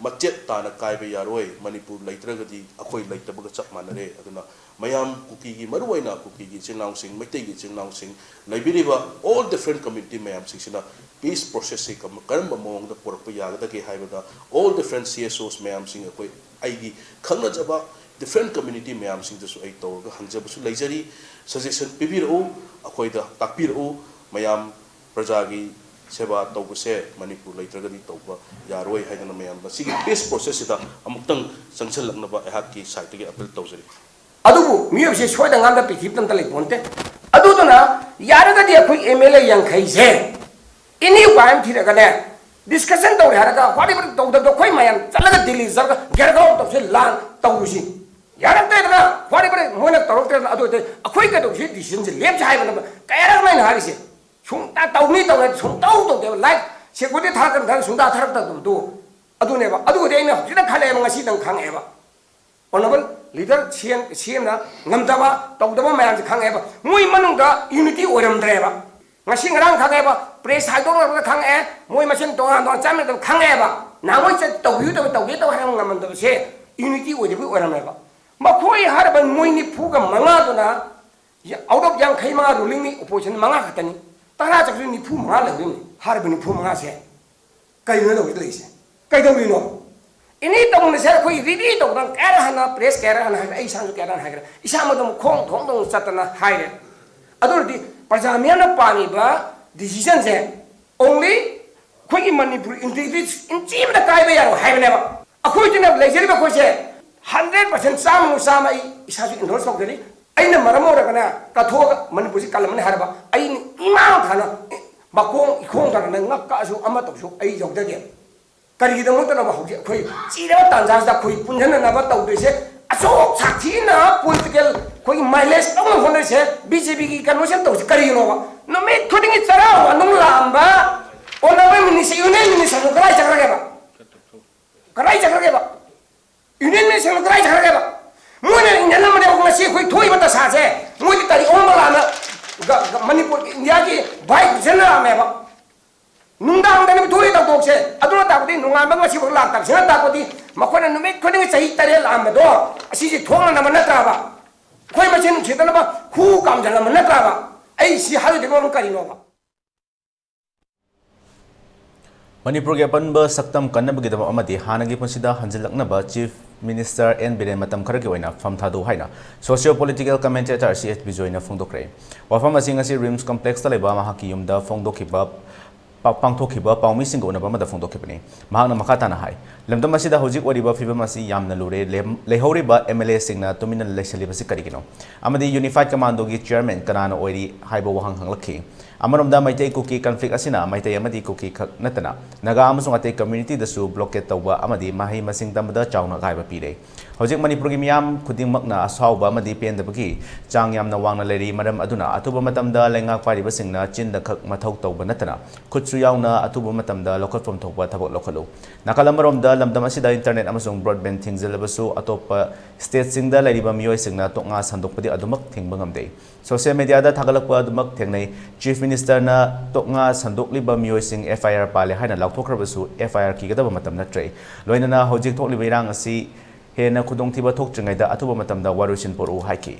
ꯃꯆꯦꯠ ꯇꯥꯅ ꯀꯥꯏꯕ ꯌꯥꯔꯣꯏ꯫ ꯃꯅꯤꯄꯨꯔ ꯂꯩꯇ꯭ꯔꯒꯗꯤ ꯑꯩꯈꯣꯏ ꯂꯩꯇꯕꯒ ꯆꯞ ꯃꯥꯟꯅꯔꯦ꯫ ꯑꯗꯨꯅ ꯃꯌꯥꯝ ꯀꯨꯀꯤꯒꯤ, ꯃꯔꯨꯑꯣꯏꯅ ꯀꯨꯀꯤꯒꯤ ꯏꯆꯤꯜ ꯏꯅꯥꯎꯁꯤꯡ, ꯃꯩꯇꯩꯒꯤ ꯏꯆꯤꯜ ꯏꯅꯥꯎꯁꯤꯡ, ꯂꯩꯕꯤꯔꯤꯕ all different community ꯃꯌꯥꯝꯁꯤꯡꯁꯤꯅ peace process ꯁꯤ ꯀꯝ-, ꯀꯔꯝꯕ ꯃꯑꯣꯡꯗ ꯄꯨꯔꯛꯄ ꯌꯥꯒꯗꯒꯦ ꯍꯥꯏꯕꯗ all different C S Os ꯃꯌꯥꯝꯁꯤꯡ, ꯑꯩꯈꯣꯏ ꯑꯩꯒꯤ ꯈꯪꯅꯖꯕ different community ꯃꯌꯥꯝꯁꯤꯡꯗꯁꯨ ꯑꯩ ꯇꯧꯔꯒ ꯍꯪꯖꯕꯁꯨ ꯂꯩꯖꯔꯤ꯫ Suggestion ꯄꯤꯕꯤꯔꯛꯎ, ꯑꯩꯈꯣꯏꯗ ꯇꯥꯛꯄꯤꯔꯛꯎ꯫ ꯃꯌꯥꯝ ꯄ꯭ꯔꯖꯥꯒꯤ ꯁꯦꯕꯥ ꯇꯧꯕꯁꯦ ꯃꯅꯤꯄꯨꯔ ꯂꯩꯇ꯭ꯔꯒꯗꯤ ꯇꯧꯕ ꯌꯥꯔꯣꯏ ꯍꯥꯏꯗꯅ ꯃꯌꯥꯝ ꯃꯁꯤꯒꯤ peace process ꯁꯤꯗ ꯑꯃꯨꯛꯇꯪ ꯆꯪꯁꯤꯜꯂꯛꯅꯕ ꯑꯩꯍꯥꯛꯀꯤ side ꯇꯒꯤ appeal ꯇꯧꯖꯔꯤ꯫ ꯑꯗꯨꯕꯨ ꯃꯤꯑꯣꯏꯕꯁꯦ ꯁꯣꯏꯗ ꯉꯥꯝꯗ ꯄ꯭ꯔꯤꯊꯤꯕꯤꯗ ꯑꯝꯇ ꯂꯩꯄꯣꯟꯇꯦ꯫ ꯑꯗꯨꯗꯨꯅ ꯌꯥꯔꯒꯗꯤ ꯑꯩꯈꯣꯏ M L A ꯌꯥꯡꯈꯩꯁꯦ any ꯎꯄꯥꯏ ꯑꯃ ꯊꯤꯔꯒꯅꯦ, discussion ꯇꯧꯔꯦ ꯍꯥꯏꯔꯒ whatever ꯇꯧꯗꯕꯗꯣ ꯑꯩꯈꯣꯏ ꯃꯌꯥꯝ ꯆꯠꯂꯒ ꯗꯤꯜꯂꯤ ꯆꯠꯂꯒ ꯒꯦꯔꯒꯥꯎ ꯇꯧꯁꯤ, ꯂꯥꯟ ꯇꯧꯔꯨꯁꯤ꯫ ꯌꯥꯔꯛꯇ꯭ꯔꯦꯗꯅ, whatever ꯃꯣꯏꯅ ꯇꯧꯔꯛꯇ꯭ꯔꯦꯗꯅ, ꯑꯗꯨ ꯑꯣꯏꯔꯗꯤ ꯑꯩꯈꯣꯏ ꯀꯩꯗꯧꯁꯤ decision ꯁꯦ ꯂꯦꯞꯁꯤ ꯍꯥꯏꯕꯅꯦꯕ꯫ ꯀꯌꯥꯔꯛꯅꯣ ꯑꯩꯅ ꯍꯥꯏꯔꯤꯁꯦ? ꯁꯨꯡꯇ ꯇꯧꯅꯤ ꯇꯧꯔꯦ ꯁꯨꯡꯇꯧ ꯇꯧꯗꯦꯕ꯫ Like security ꯊꯥꯔꯛꯀꯅꯤ ꯊꯥꯔꯛ ꯁꯨꯡꯊꯥ ꯊꯥꯔꯛꯇꯕꯗꯣ ꯑꯗꯨꯅꯦꯕ꯫ ꯑꯗꯨꯕꯨꯗꯤ ꯑꯩꯅ ꯍꯧꯖꯤꯛꯇ ꯈꯜꯂꯛꯑꯦꯕ, ꯉꯁꯤꯗꯪ ꯈꯪꯉꯛꯑꯦꯕ꯫ Honourable leader C M, C M ꯅ ꯉꯝꯗꯕ ꯇꯧꯗꯕ ꯃꯌꯥꯝꯁꯦ ꯈꯪꯉꯛꯑꯦꯕ꯫ ꯃꯣꯏ ꯃꯅꯨꯡꯗ unity ꯑꯣꯏꯔꯝꯗ꯭ꯔꯦꯕ꯫ ꯉꯁꯤ ꯉꯔꯥꯡ ꯈꯪꯉꯛꯑꯦꯕ, press ꯍꯥꯏꯗꯣꯛꯅꯔꯛꯄꯗ ꯈꯪꯉꯛꯑꯦ, ꯃꯣꯏ ꯃꯁꯦꯟ ꯇꯣꯉꯥꯟ ꯇꯣꯉꯥꯟ ꯆꯥꯃꯤꯟꯅꯗꯕ ꯈꯪꯉꯛꯑꯦꯕ꯫ ꯅꯍꯥꯟꯋꯥꯏ ꯆꯠ-, ꯇꯧꯕꯤꯌꯨ ꯇꯧꯕ, ꯇꯧꯒꯦ ꯇꯧ ꯍꯥꯏꯕ ꯉꯝꯃꯝꯗꯕꯁꯦ unity ꯑꯣꯏꯗꯕꯒꯤ ꯑꯣꯏꯔꯝꯃꯦꯕ꯫ ꯃꯈꯣꯏ ꯍꯥꯏꯔꯤꯕ ꯃꯣꯏ ꯅꯤꯐꯨꯒ ꯃꯉꯥꯗꯨꯅ out of ꯌꯥꯡꯈꯩ ꯃꯉꯥ ruling ꯅꯤ, opposition ꯃꯉꯥ ꯈꯛꯇꯅꯤ꯫ ꯇꯔꯥ ꯆꯠꯈ꯭ꯔꯁꯨ ꯅꯤꯐꯨ ꯃꯉꯥ ꯂꯩꯍꯧꯔꯤꯕꯅꯤ꯫ ꯍꯥꯏꯔꯤꯕ ꯅꯤꯐꯨ ꯃꯉꯥꯁꯦ ꯀꯩꯅꯣ ꯇꯧꯔꯤꯁꯦ? ꯀꯩꯗꯧꯔꯤꯅꯣ? Any ꯇꯧꯅꯁꯦ ꯑꯩꯈꯣꯏ ready ꯇꯧꯗꯅ ꯀꯌꯥꯔꯛ ꯍꯥꯟꯅ press ꯀꯌꯥꯔꯛ ꯍꯥꯟꯅ ꯍꯥꯏꯈ꯭ꯔꯦ, ꯑꯩ ꯏꯁꯥꯅꯁꯨ ꯀꯌꯥꯔꯛ ꯍꯥꯟꯅ ꯍꯥꯏꯈ꯭ꯔꯦ, ꯏꯁꯥꯃꯛꯇ ꯈꯣꯡ ꯊꯣꯡ ꯊꯣꯡ ꯆꯠꯇꯅ ꯍꯥꯏꯔꯦ꯫ ꯑꯗꯨ ꯑꯣꯏꯔꯗꯤ ꯄ꯭ꯔꯖꯥ ꯃꯤꯌꯥꯝꯅ ꯄꯥꯝꯃꯤꯕ decision ꯁꯦ only ꯑꯩꯈꯣꯏꯒꯤ ꯃꯅꯤꯄꯨꯔ integrity inch ꯑꯃꯇ ꯀꯥꯏꯕ ꯌꯥꯔꯣꯏ ꯍꯥꯏꯕꯅꯦꯕ꯫ ꯑꯩꯈꯣꯏꯗꯨꯅ ꯂꯩꯖꯔꯤꯕ ꯑꯩꯈꯣꯏꯁꯦ hundred percent, ꯆꯥꯝꯃ ꯆꯥꯝꯃ ꯑꯩ ꯏꯁꯥꯁꯨ endorse ꯇꯧꯖꯔꯤ꯫ ꯑꯩꯅ ꯃꯔꯝ ꯑꯣꯏꯔꯒꯅꯦ ꯀꯠꯊꯣꯛꯑꯒ ꯃꯅꯤꯄꯨꯔꯁꯤ ꯀꯜꯂꯝꯃꯅꯤ ꯍꯥꯏꯔꯕ, ꯑꯩ ꯏꯃꯥꯡ ꯊꯥꯅ ꯃꯈꯣꯡ ꯏꯈꯣꯡ ꯊꯥꯅ ꯅꯪ ꯉꯛ ꯀꯛꯑꯁꯨ ꯑꯃ ꯇꯧꯁꯨ ꯑꯩ ꯌꯧꯖꯒꯦ꯫ ꯀꯔꯤꯒꯤꯗꯃꯛꯇꯅꯣꯕ ꯍꯧꯖꯤꯛ ꯑꯩꯈꯣꯏ ꯆꯤꯔꯕ ꯇꯥꯟꯖꯥꯁꯤꯗ ꯑꯩꯈꯣꯏ ꯄꯨꯟꯁꯤꯟꯅꯅꯕ ꯇꯧꯗꯣꯏꯁꯦ? ꯑꯁꯨꯛ ꯁꯥꯊꯤꯅ ꯄꯣꯂꯤꯇꯤꯀꯦꯜ ꯑꯩꯈꯣꯏꯒꯤ ꯃꯥꯏꯂꯦꯖ ꯂꯧꯅꯕ ꯍꯣꯠꯅꯔꯤꯁꯦ ꯕꯤ ꯖꯦ ꯄꯤꯒꯤ ꯀꯩꯅꯣꯁꯤꯅ ꯇꯧꯔꯤꯁꯦ ꯀꯔꯤꯒꯤꯅꯣꯕ? ꯅꯨꯃꯤꯠ ꯈꯨꯗꯤꯡꯒꯤ ꯆꯔꯥ ꯋꯥꯅꯨꯡ ꯂꯥꯝꯕ ꯑꯣꯅꯔꯦꯕꯜ ꯃꯤꯅꯤꯁꯇꯔ, ꯌꯨꯅꯤꯌꯟ ꯃꯤꯅꯤꯁꯇꯔꯗꯣ ꯀꯗꯥꯏ ꯆꯠꯈ꯭ꯔꯒꯦꯕ? ꯀꯗꯥꯏ ꯆꯠꯈ꯭ꯔꯒꯦꯕ? ꯌꯨꯅꯤꯌꯟ ꯃꯤꯅꯤꯁꯇꯔꯗꯣ ꯀꯗꯥꯏ ꯆꯠꯈ꯭ꯔꯒꯦꯕ? ꯃꯣꯏꯅ ꯏꯟꯖꯜꯂꯝꯕꯅꯦꯕ ꯉꯁꯤ ꯑꯩꯈꯣꯏ ꯊꯣꯛꯏꯕ ꯗꯁꯥꯁꯦ꯫ ꯃꯣꯏꯗꯤ ꯀꯔꯤ ꯑꯣꯟꯕ ꯂꯥꯟꯅ ꯒ-, ꯒ-, ꯃꯅꯤꯄꯨꯔꯒꯤ ꯏꯟꯗꯤꯌꯥꯒꯤ ꯚꯥꯏꯁ ꯄ꯭ꯔꯦꯁꯤꯗꯦꯟ ꯂꯥꯛꯑꯝꯃꯦꯕ꯫ ꯅꯨꯡꯗꯥꯡꯗꯅꯦꯕ ꯊꯣꯛꯏ ꯊꯧꯗꯣꯛꯁꯦ꯫ ꯑꯗꯨꯅ ꯇꯥꯛꯄꯗꯤ ꯅꯣꯡꯉꯥꯟꯕ ꯉꯁꯤꯐꯥꯎ ꯂꯥꯛꯇꯕꯁꯤꯅ ꯇꯥꯛꯄꯗꯤ ꯃꯈꯣꯏꯅ ꯅꯨꯃꯤꯠ ꯈꯨꯗꯤꯡꯒꯤ ꯆꯍꯤ ꯇꯔꯦꯠ ꯂꯥꯛꯑꯝꯕꯗꯣ ꯑꯁꯤꯁꯦ ꯊꯣꯛꯅꯅꯕ ꯅꯠꯇ꯭ꯔꯕ? ꯑꯩꯈꯣꯏ ꯃꯁꯦꯟ ꯅꯨꯡꯁꯤꯅꯅꯕ ꯈꯨ ꯀꯥꯝꯖꯜꯂꯝꯕ ꯅꯠꯇ꯭ꯔꯕ? ꯑꯩ ꯁꯤ ꯍꯥꯏꯔꯨꯗꯣꯏꯕ ꯃꯔꯝ ꯀꯔꯤꯅꯣꯕ? ꯃꯅꯤꯄꯨꯔꯒꯤ ꯑꯄꯨꯟꯕ ꯁꯛꯇꯝ ꯀꯟꯅꯕꯒꯤꯗꯃꯛ ꯑꯃꯗꯤ ꯍꯥꯟꯅꯒꯤ ꯄꯨꯟꯁꯤꯗ ꯍꯟꯖꯤꯜꯂꯛꯅꯕ Chief Minister ꯑꯦꯟ ꯕꯤꯔꯦꯟ ꯃꯇꯝ ꯈꯔꯒꯤ ꯑꯣꯏꯅ ꯐꯝ ꯊꯥꯗꯧ ꯍꯥꯏꯅ socio political commentator C S ꯕꯤꯖꯣꯏꯅ ꯐꯣꯡꯗꯣꯛꯈ꯭ꯔꯦ꯫ ꯋꯥꯐꯝ ꯑꯁꯤ ꯉꯁꯤ ꯔꯤꯝꯁ ꯀꯝꯄ꯭ꯂꯦꯛꯁꯇ ꯂꯩꯕ ꯃꯍꯥꯛꯀꯤ ꯌꯨꯝꯗ ꯐꯣꯡꯗꯣꯛꯈꯤꯕ, ꯄꯥ-, ꯄꯥꯡꯊꯣꯛꯈꯤꯕ ꯄꯥꯎꯃꯤꯁꯤꯡꯒ ꯎꯅꯕ ꯑꯃꯗ ꯐꯣꯡꯗꯣꯛꯈꯤꯕꯅꯤ꯫ ꯃꯍꯥꯛꯅ ꯃꯈꯥ ꯇꯥꯅ ꯍꯥꯏ, ꯂꯝꯗꯝ ꯑꯁꯤꯗ ꯍꯧꯖꯤꯛ ꯑꯣꯏꯔꯤꯕ ꯐꯤꯕꯝ ꯑꯁꯤ ꯌꯥꯝꯅ ꯂꯨꯔꯦ꯫ ꯂꯦꯝ-, ꯂꯩꯍꯧꯔꯤꯕ ꯑꯦꯝ ꯑꯦꯜ ꯑꯦꯁꯤꯡꯅ ꯇꯨꯃꯤꯟꯅ ꯂꯩꯁꯤꯜꯂꯤꯕꯁꯤ ꯀꯔꯤꯒꯤꯅꯣ? ꯑꯃꯗꯤ Unified Commando ꯒꯤ chairman ꯀꯅꯥꯅ ꯑꯣꯏꯔꯤ ꯍꯥꯏꯕ ꯋꯥꯍꯪ ꯍꯪꯂꯛꯈꯤ꯫ ꯑꯃꯔꯣꯝꯗ ꯃꯩꯇꯩ ꯀꯨꯀꯤ conflict ꯑꯁꯤꯅ ꯃꯩꯇꯩ ꯑꯃꯗꯤ ꯀꯨꯀꯤ ꯈꯛ ꯅꯠꯇꯅ ꯅꯥꯒꯥ ꯑꯃꯁꯨꯡ ꯑꯇꯩ community ꯗꯁꯨ blockade ꯇꯧꯕ ꯑꯃꯗꯤ ꯃꯍꯩ ꯃꯁꯤꯡ ꯇꯝꯕꯗ ꯆꯥꯎꯅ ꯑꯀꯥꯏꯕ ꯄꯤꯔꯦ꯫ ꯍꯧꯖꯤꯛ ꯃꯅꯤꯄꯨꯔꯒꯤ ꯃꯤꯌꯥꯝ ꯈꯨꯗꯤꯡꯃꯛꯅ ꯑꯁꯥꯎꯕ ꯑꯃꯗꯤ ꯄꯦꯟꯗꯕꯒꯤ ꯆꯥꯡ ꯌꯥꯝꯅ ꯋꯥꯡꯅ ꯂꯩꯔꯤ꯫ ꯃꯔꯝ ꯑꯗꯨꯅ ꯑꯊꯨꯕ ꯃꯇꯝꯗ ꯂꯩꯉꯥꯛ ꯄꯥꯏꯔꯤꯕꯁꯤꯡꯅ ꯆꯤꯟꯗ ꯈꯛ ꯃꯊꯧ ꯇꯧꯕ ꯅꯠꯇꯅ ꯈꯨꯠꯁꯨ ꯌꯥꯎꯅ ꯑꯊꯨꯕ ꯃꯇꯝꯗ ꯂꯧꯈꯠꯐꯝ ꯊꯣꯛꯄ ꯊꯕꯛ ꯂꯧꯈꯠꯂꯨ꯫ ꯅꯥꯀꯜ ꯑꯃꯔꯣꯝꯗ ꯂꯝꯗꯝ ꯑꯁꯤꯗ internet ꯑꯃꯁꯨꯡ broadband ꯊꯤꯡꯖꯤꯜꯂꯕꯁꯨ ꯑꯇꯣꯞꯄ state ꯁꯤꯡꯗ ꯂꯩꯔꯤꯕ ꯃꯤꯑꯣꯏꯁꯤꯡꯅ ꯇꯣꯛꯉꯥ ꯁꯟꯗꯣꯛꯄꯗꯤ ꯑꯗꯨꯃꯛ ꯊꯤꯡꯕ ꯉꯝꯗꯦ꯫ Social media ꯗ ꯊꯥꯒꯠꯂꯛꯄ ꯑꯗꯨꯃꯛ ꯊꯦꯡꯅꯩ꯫ Chief Minister ꯅ ꯇꯣꯛꯉꯥ ꯁꯟꯗꯣꯛꯂꯤꯕ ꯃꯤꯑꯣꯏꯁꯤꯡ F I R ꯄꯥꯜꯂꯦ ꯍꯥꯏꯅ ꯂꯥꯎꯊꯣꯛꯈ꯭ꯔꯕꯁꯨ F I R ꯀꯤꯒꯗꯕ ꯃꯇꯝ ꯅꯠꯇ꯭ꯔꯦ꯫ ꯂꯣꯏꯅꯅ ꯍꯧꯖꯤꯛ ꯊꯣꯛꯂꯤꯕ ꯏꯔꯥꯡ ꯑꯁꯤ ꯍꯦꯟꯅ ꯈꯨꯗꯣꯡꯊꯤꯕ ꯊꯣꯛꯇ꯭ꯔꯤꯉꯩꯗ ꯑꯊꯨꯕ ꯃꯇꯝꯗ ꯋꯥꯔꯣꯏꯁꯤꯟ ꯄꯨꯔꯛꯎ ꯍꯥꯏꯈꯤ꯫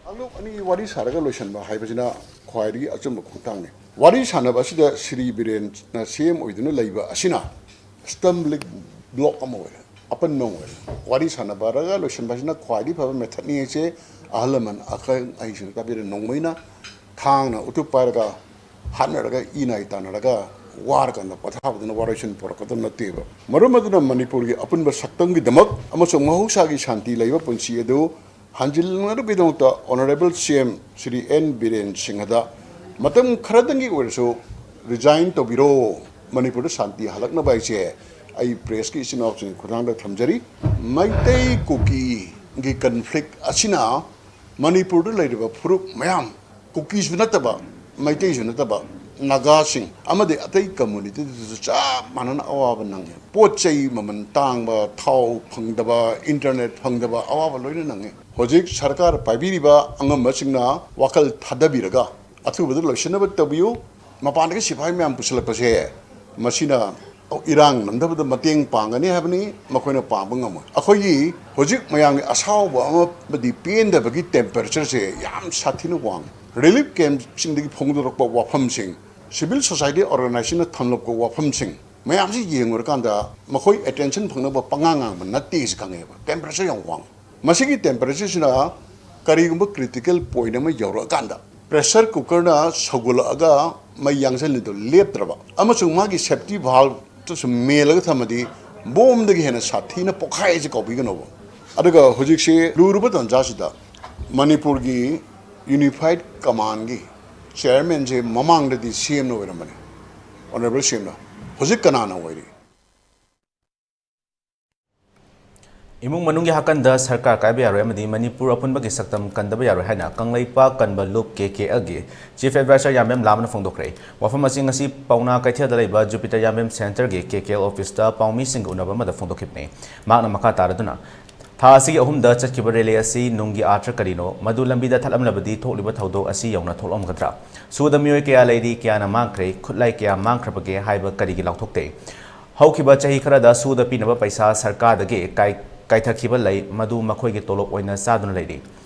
ꯀꯥꯡꯂꯨꯞ ꯑꯅꯤ ꯋꯥꯔꯤ ꯁꯥꯔꯒ ꯂꯣꯏꯁꯤꯟꯕ ꯍꯥꯏꯕꯁꯤꯅ ꯈ꯭ꯋꯥꯏꯗꯒꯤ ꯑꯆꯨꯝꯕ ꯈꯣꯡꯊꯥꯡꯅꯤ꯫ ꯋꯥꯔꯤ ꯁꯥꯟꯅꯕ ꯑꯁꯤꯗ ꯁ꯭ꯔꯤ ꯕꯤꯔꯦꯟꯅ C M ꯑꯣꯏꯗꯨꯅ ꯂꯩꯕ ꯑꯁꯤꯅ stumbling block ꯑꯃ ꯑꯣꯏꯔꯦ, ꯑꯄꯟꯕ ꯑꯃ ꯑꯣꯏꯔꯦ꯫ ꯋꯥꯔꯤ ꯁꯥꯟꯅꯕꯔꯒ ꯂꯣꯏꯁꯤꯟꯕ ꯑꯁꯤꯅ ꯈ꯭ꯋꯥꯏꯗꯒꯤ ꯐꯕ method ꯅꯤ ꯍꯥꯏꯁꯦ ꯑꯍꯜ ꯂꯃꯟ ꯑꯈꯪ ꯑꯍꯩꯁꯤꯡꯅ ꯇꯥꯛꯄꯤꯔꯦ꯫ ꯅꯣꯡꯃꯩꯅ ꯊꯥꯡꯅ ꯎꯇꯨꯞ ꯄꯥꯏꯔꯒ ꯍꯥꯠꯅꯔꯒ ꯏ ꯅꯥꯏ ꯇꯥꯟꯅꯔꯒ ꯋꯥꯔꯀꯥꯟꯗ ꯄꯣꯊꯥꯕꯗꯨꯅ ꯋꯥꯔꯣꯏꯁꯤꯟ ꯄꯨꯔꯛꯀꯗꯕ ꯅꯠꯇꯦꯕ꯫ ꯃꯔꯝ ꯑꯗꯨꯅ ꯃꯅꯤꯄꯨꯔꯒꯤ ꯑꯄꯨꯟꯕ ꯁꯛꯇꯝꯒꯤꯗꯃꯛ ꯑꯃꯁꯨꯡ ꯃꯍꯧꯁꯥꯒꯤ ꯁꯥꯟꯇꯤ ꯂꯩꯕ ꯄꯨꯟꯁꯤ ꯑꯗꯨ ꯍꯟꯖꯤꯜꯅꯅꯕꯒꯤꯗꯃꯛꯇ ꯑꯣꯅꯔꯦꯕꯜ ꯁꯤ ꯑꯦꯝ ꯁ꯭ꯔꯤ ꯑꯦꯟ ꯕꯤꯔꯦꯟ ꯁꯤꯡꯍꯗ ꯃꯇꯝ ꯈꯔꯗꯪꯒꯤ ꯑꯣꯏꯔꯁꯨ ꯔꯤꯖꯥꯏꯟ ꯇꯧꯕꯤꯔꯣ, ꯃꯅꯤꯄꯨꯔꯗ ꯁꯥꯟꯇꯤ ꯍꯜꯂꯛꯅꯕ ꯍꯥꯏꯁꯦ ꯑꯩ ꯄ꯭ꯔꯦꯁꯀꯤ ꯏꯆꯤꯟ ꯏꯅꯥꯎꯁꯤꯡꯒꯤ ꯈꯨꯠꯊꯥꯡꯗ ꯊꯝꯖꯔꯤ꯫ ꯃꯩꯇꯩ ꯀꯨꯀꯤꯒꯤ ꯀꯟꯐ꯭ꯂꯤꯛ ꯑꯁꯤꯅ ꯃꯅꯤꯄꯨꯔꯗ ꯂꯩꯔꯤꯕ ꯐꯨꯔꯨꯞ ꯃꯌꯥꯝ, ꯀꯨꯀꯤꯁꯨ ꯅꯠꯇꯕ, ꯃꯩꯇꯩꯁꯨ ꯅꯠꯇꯕ, ꯅꯥꯒꯥꯁꯤꯡ ꯑꯃꯗꯤ ꯑꯇꯩ ꯀꯝꯃꯨꯅꯤꯇꯤꯗꯁꯨ ꯆꯞ ꯃꯥꯟꯅꯅ ꯑꯋꯥꯕ ꯅꯪꯉꯤ꯫ ꯄꯣꯠ ꯆꯩ ꯃꯃꯜ ꯇꯥꯡꯕ, ꯊꯥꯎ ꯐꯪꯗꯕ, ꯏꯟꯇꯔꯅꯦꯠ ꯐꯪꯗꯕ, ꯑꯋꯥꯕ ꯂꯣꯏꯅ ꯅꯪꯉꯤ꯫ ꯍꯧꯖꯤꯛ ꯁꯔꯀꯥꯔ ꯄꯥꯏꯕꯤꯔꯤꯕ ꯑꯉꯝꯕꯁꯤꯡꯅ ꯋꯥꯈꯜ ꯊꯥꯗꯕꯤꯔꯒ ꯑꯊꯨꯕꯗ ꯂꯣꯏꯁꯤꯟꯅꯕ ꯇꯧꯕꯤꯌꯨ꯫ ꯃꯄꯥꯟꯗꯒꯤ ꯁꯤꯐꯥꯏ ꯃꯌꯥꯝ ꯄꯨꯁꯤꯜꯂꯛꯄꯁꯦ, ꯃꯁꯤꯅ ꯏꯔꯥꯡ ꯅꯝꯊꯕꯗ ꯃꯇꯦꯡ ꯄꯥꯡꯒꯅꯤ ꯍꯥꯏꯕꯅꯤ, ꯃꯈꯣꯏꯅ ꯄꯥꯡꯕ ꯉꯝꯃꯣꯏ꯫ ꯑꯩꯈꯣꯏꯒꯤ ꯍꯧꯖꯤꯛ ꯃꯌꯥꯝꯒꯤ ꯑꯁꯥꯎꯕ ꯑꯃꯗꯤ ꯄꯦꯟꯗꯕꯒꯤ ꯇꯦꯝꯄꯔꯦꯆꯔꯁꯦ ꯌꯥꯝ ꯁꯥꯊꯤꯅ ꯋꯥꯡꯉꯤ꯫ ꯔꯤꯂꯤꯐ ꯀꯦꯝꯞꯁꯤꯡꯗꯒꯤ ꯐꯣꯡꯗꯣꯔꯛꯄ ꯋꯥꯐꯝꯁꯤꯡ, ꯁꯤꯚꯤꯜ ꯁꯣꯁꯥꯏꯇꯤ ꯑꯣꯔꯒꯅꯥꯏꯖꯦꯁꯟꯅ ꯊꯝꯂꯛꯄ ꯋꯥꯐꯝꯁꯤꯡ ꯃꯌꯥꯝꯁꯤ ꯌꯦꯡꯉꯨꯔꯀꯥꯟꯗ ꯃꯈꯣꯏ ꯑꯦꯇꯦꯟꯁꯟ ꯐꯪꯅꯕ ꯄꯉꯥꯡ ꯉꯥꯡꯕ ꯅꯠꯇꯦ ꯁꯤ ꯈꯪꯉꯦꯕ꯫ ꯇꯦꯝꯄꯔꯦꯆꯔ ꯌꯥꯝ ꯋꯥꯡꯉꯤ꯫ ꯃꯁꯤꯒꯤ ꯇꯦꯝꯄꯔꯦꯆꯔꯁꯤꯅ ꯀꯔꯤꯒꯨꯝꯕ ꯀ꯭ꯔꯤꯇꯤꯀꯦꯜ ꯄꯣꯏꯟꯠ ꯑꯃ ꯌꯧꯔꯛꯑꯀꯥꯟꯗ ꯄ꯭ꯔꯦꯁꯔ ꯀꯨꯀꯔꯅ ꯁꯧꯒꯠꯂꯛꯑꯒ ꯃꯩ ꯌꯥꯡꯁꯤꯜꯂꯤꯗꯣ ꯂꯦꯞꯇ꯭ꯔꯕ ꯑꯃꯁꯨꯡ ꯃꯥꯒꯤ ꯁꯦꯐꯇꯤ ꯚꯥꯜꯕꯇꯨꯁꯨ ꯃꯦꯜꯂꯒ ꯊꯝꯃꯗꯤ ꯕꯣꯝꯗꯒꯤ ꯍꯦꯟꯅ ꯁꯥꯊꯤꯅ ꯄꯣꯛꯈꯥꯏꯁꯦ ꯀꯥꯎꯕꯤꯒꯅꯣꯕ꯫ ꯑꯗꯨꯒ ꯍꯧꯖꯤꯛꯁꯤ ꯂꯨꯔꯕ ꯇꯥꯟꯖꯥꯁꯤꯗ ꯃꯅꯤꯄꯨꯔꯒꯤ ꯌꯨꯅꯤꯐꯥꯏꯠ ꯀꯃꯥꯟꯒꯤ ꯆꯤꯌꯔꯃꯦꯟꯁꯦ ꯃꯃꯥꯡꯗꯗꯤ ꯁꯤ ꯑꯦꯝꯅ ꯑꯣꯏꯔꯝꯕꯅꯤ, ꯑꯣꯅꯔꯦꯕꯜ ꯁꯤ ꯑꯦꯝꯅ꯫ ꯍꯧꯖꯤꯛ ꯀꯅꯥꯅ ꯑꯣꯏꯔꯤ? ꯏꯃꯨꯡ ꯃꯅꯨꯡꯒꯤ ꯍꯥꯀꯟꯗ ꯁꯔꯀꯥꯔ ꯀꯥꯏꯕ ꯌꯥꯔꯣꯏ ꯑꯃꯗꯤ ꯃꯅꯤꯄꯨꯔ ꯑꯄꯨꯟꯕꯒꯤ ꯁꯛꯇꯝ ꯀꯟꯗꯕ ꯌꯥꯔꯣꯏ ꯍꯥꯏꯅ ꯀꯪꯂꯩꯄꯥꯛ ꯀꯟꯕ ꯂꯨꯞ, ꯀꯦ ꯀꯦ ꯑꯦꯜꯒꯤ ꯆꯤꯐ ꯑꯦꯗꯚꯥꯏꯖꯔ ꯌꯥꯝꯕꯦꯝ ꯂꯥꯃꯅ ꯐꯣꯡꯗꯣꯛꯈ꯭ꯔꯦ꯫ ꯋꯥꯐꯝ ꯑꯁꯤ ꯉꯁꯤ ꯄꯥꯎꯅꯥ ꯀꯩꯊꯦꯜꯗ ꯂꯩꯕ ꯖꯨꯄꯤꯇꯔ ꯌꯥꯝꯕꯦꯝ ꯁꯦꯟꯇꯔꯒꯤ ꯀꯦ ꯀꯦ ꯑꯦꯜ ꯑꯣꯐꯤꯁꯇ ꯄꯥꯎꯃꯤꯁꯤꯡꯒ ꯎꯅꯕ ꯑꯃꯗ ꯐꯣꯡꯗꯣꯛꯈꯤꯕꯅꯤ꯫ ꯃꯍꯥꯛꯅ ꯃꯈꯥ ꯇꯥꯔꯗꯨꯅ, ꯊꯥ ꯑꯁꯤꯒꯤ ꯑꯍꯨꯝꯗ ꯆꯠꯈꯤꯕ ꯔꯦꯂꯤ ꯑꯁꯤ ꯅꯨꯡꯒꯤ ꯑꯥꯔꯊ ꯀꯔꯤꯅꯣ? ꯃꯗꯨ ꯂꯝꯕꯤꯗ ꯊꯠꯂꯝꯂꯕꯗꯤ ꯊꯣꯛꯂꯤꯕ ꯊꯧꯗꯣꯛ ꯑꯁꯤ ꯌꯧꯅ ꯊꯣꯛꯂꯝꯒꯗ꯭ꯔꯥ? ꯁꯨꯗ ꯃꯤꯑꯣꯏ ꯀꯌꯥ ꯂꯩꯔꯤ? ꯀꯌꯥꯅ ꯃꯥꯡꯈ꯭ꯔꯦ? ꯈꯨꯠꯂꯥꯏ ꯀꯌꯥ ꯃꯥꯡꯈ꯭ꯔꯕꯒꯦ ꯍꯥꯏꯕ ꯀꯔꯤꯒꯤ ꯂꯥꯎꯊꯣꯛꯇꯦ? ꯍꯧꯈꯤꯕ ꯆꯍꯤ ꯈꯔꯗ ꯁꯨꯗ ꯄꯤꯅꯕ ꯄꯩꯁꯥ ꯁꯔꯀꯥꯔꯗꯒꯤ ꯀꯥꯏ-, ꯀꯥꯏꯊꯈꯤꯕ ꯂꯩ, ꯃꯗꯨ ꯃꯈꯣꯏꯒꯤ ꯇꯣꯂꯣꯞ ꯑꯣꯏꯅ ꯆꯥꯗꯨꯅ ꯂꯩꯔꯤ꯫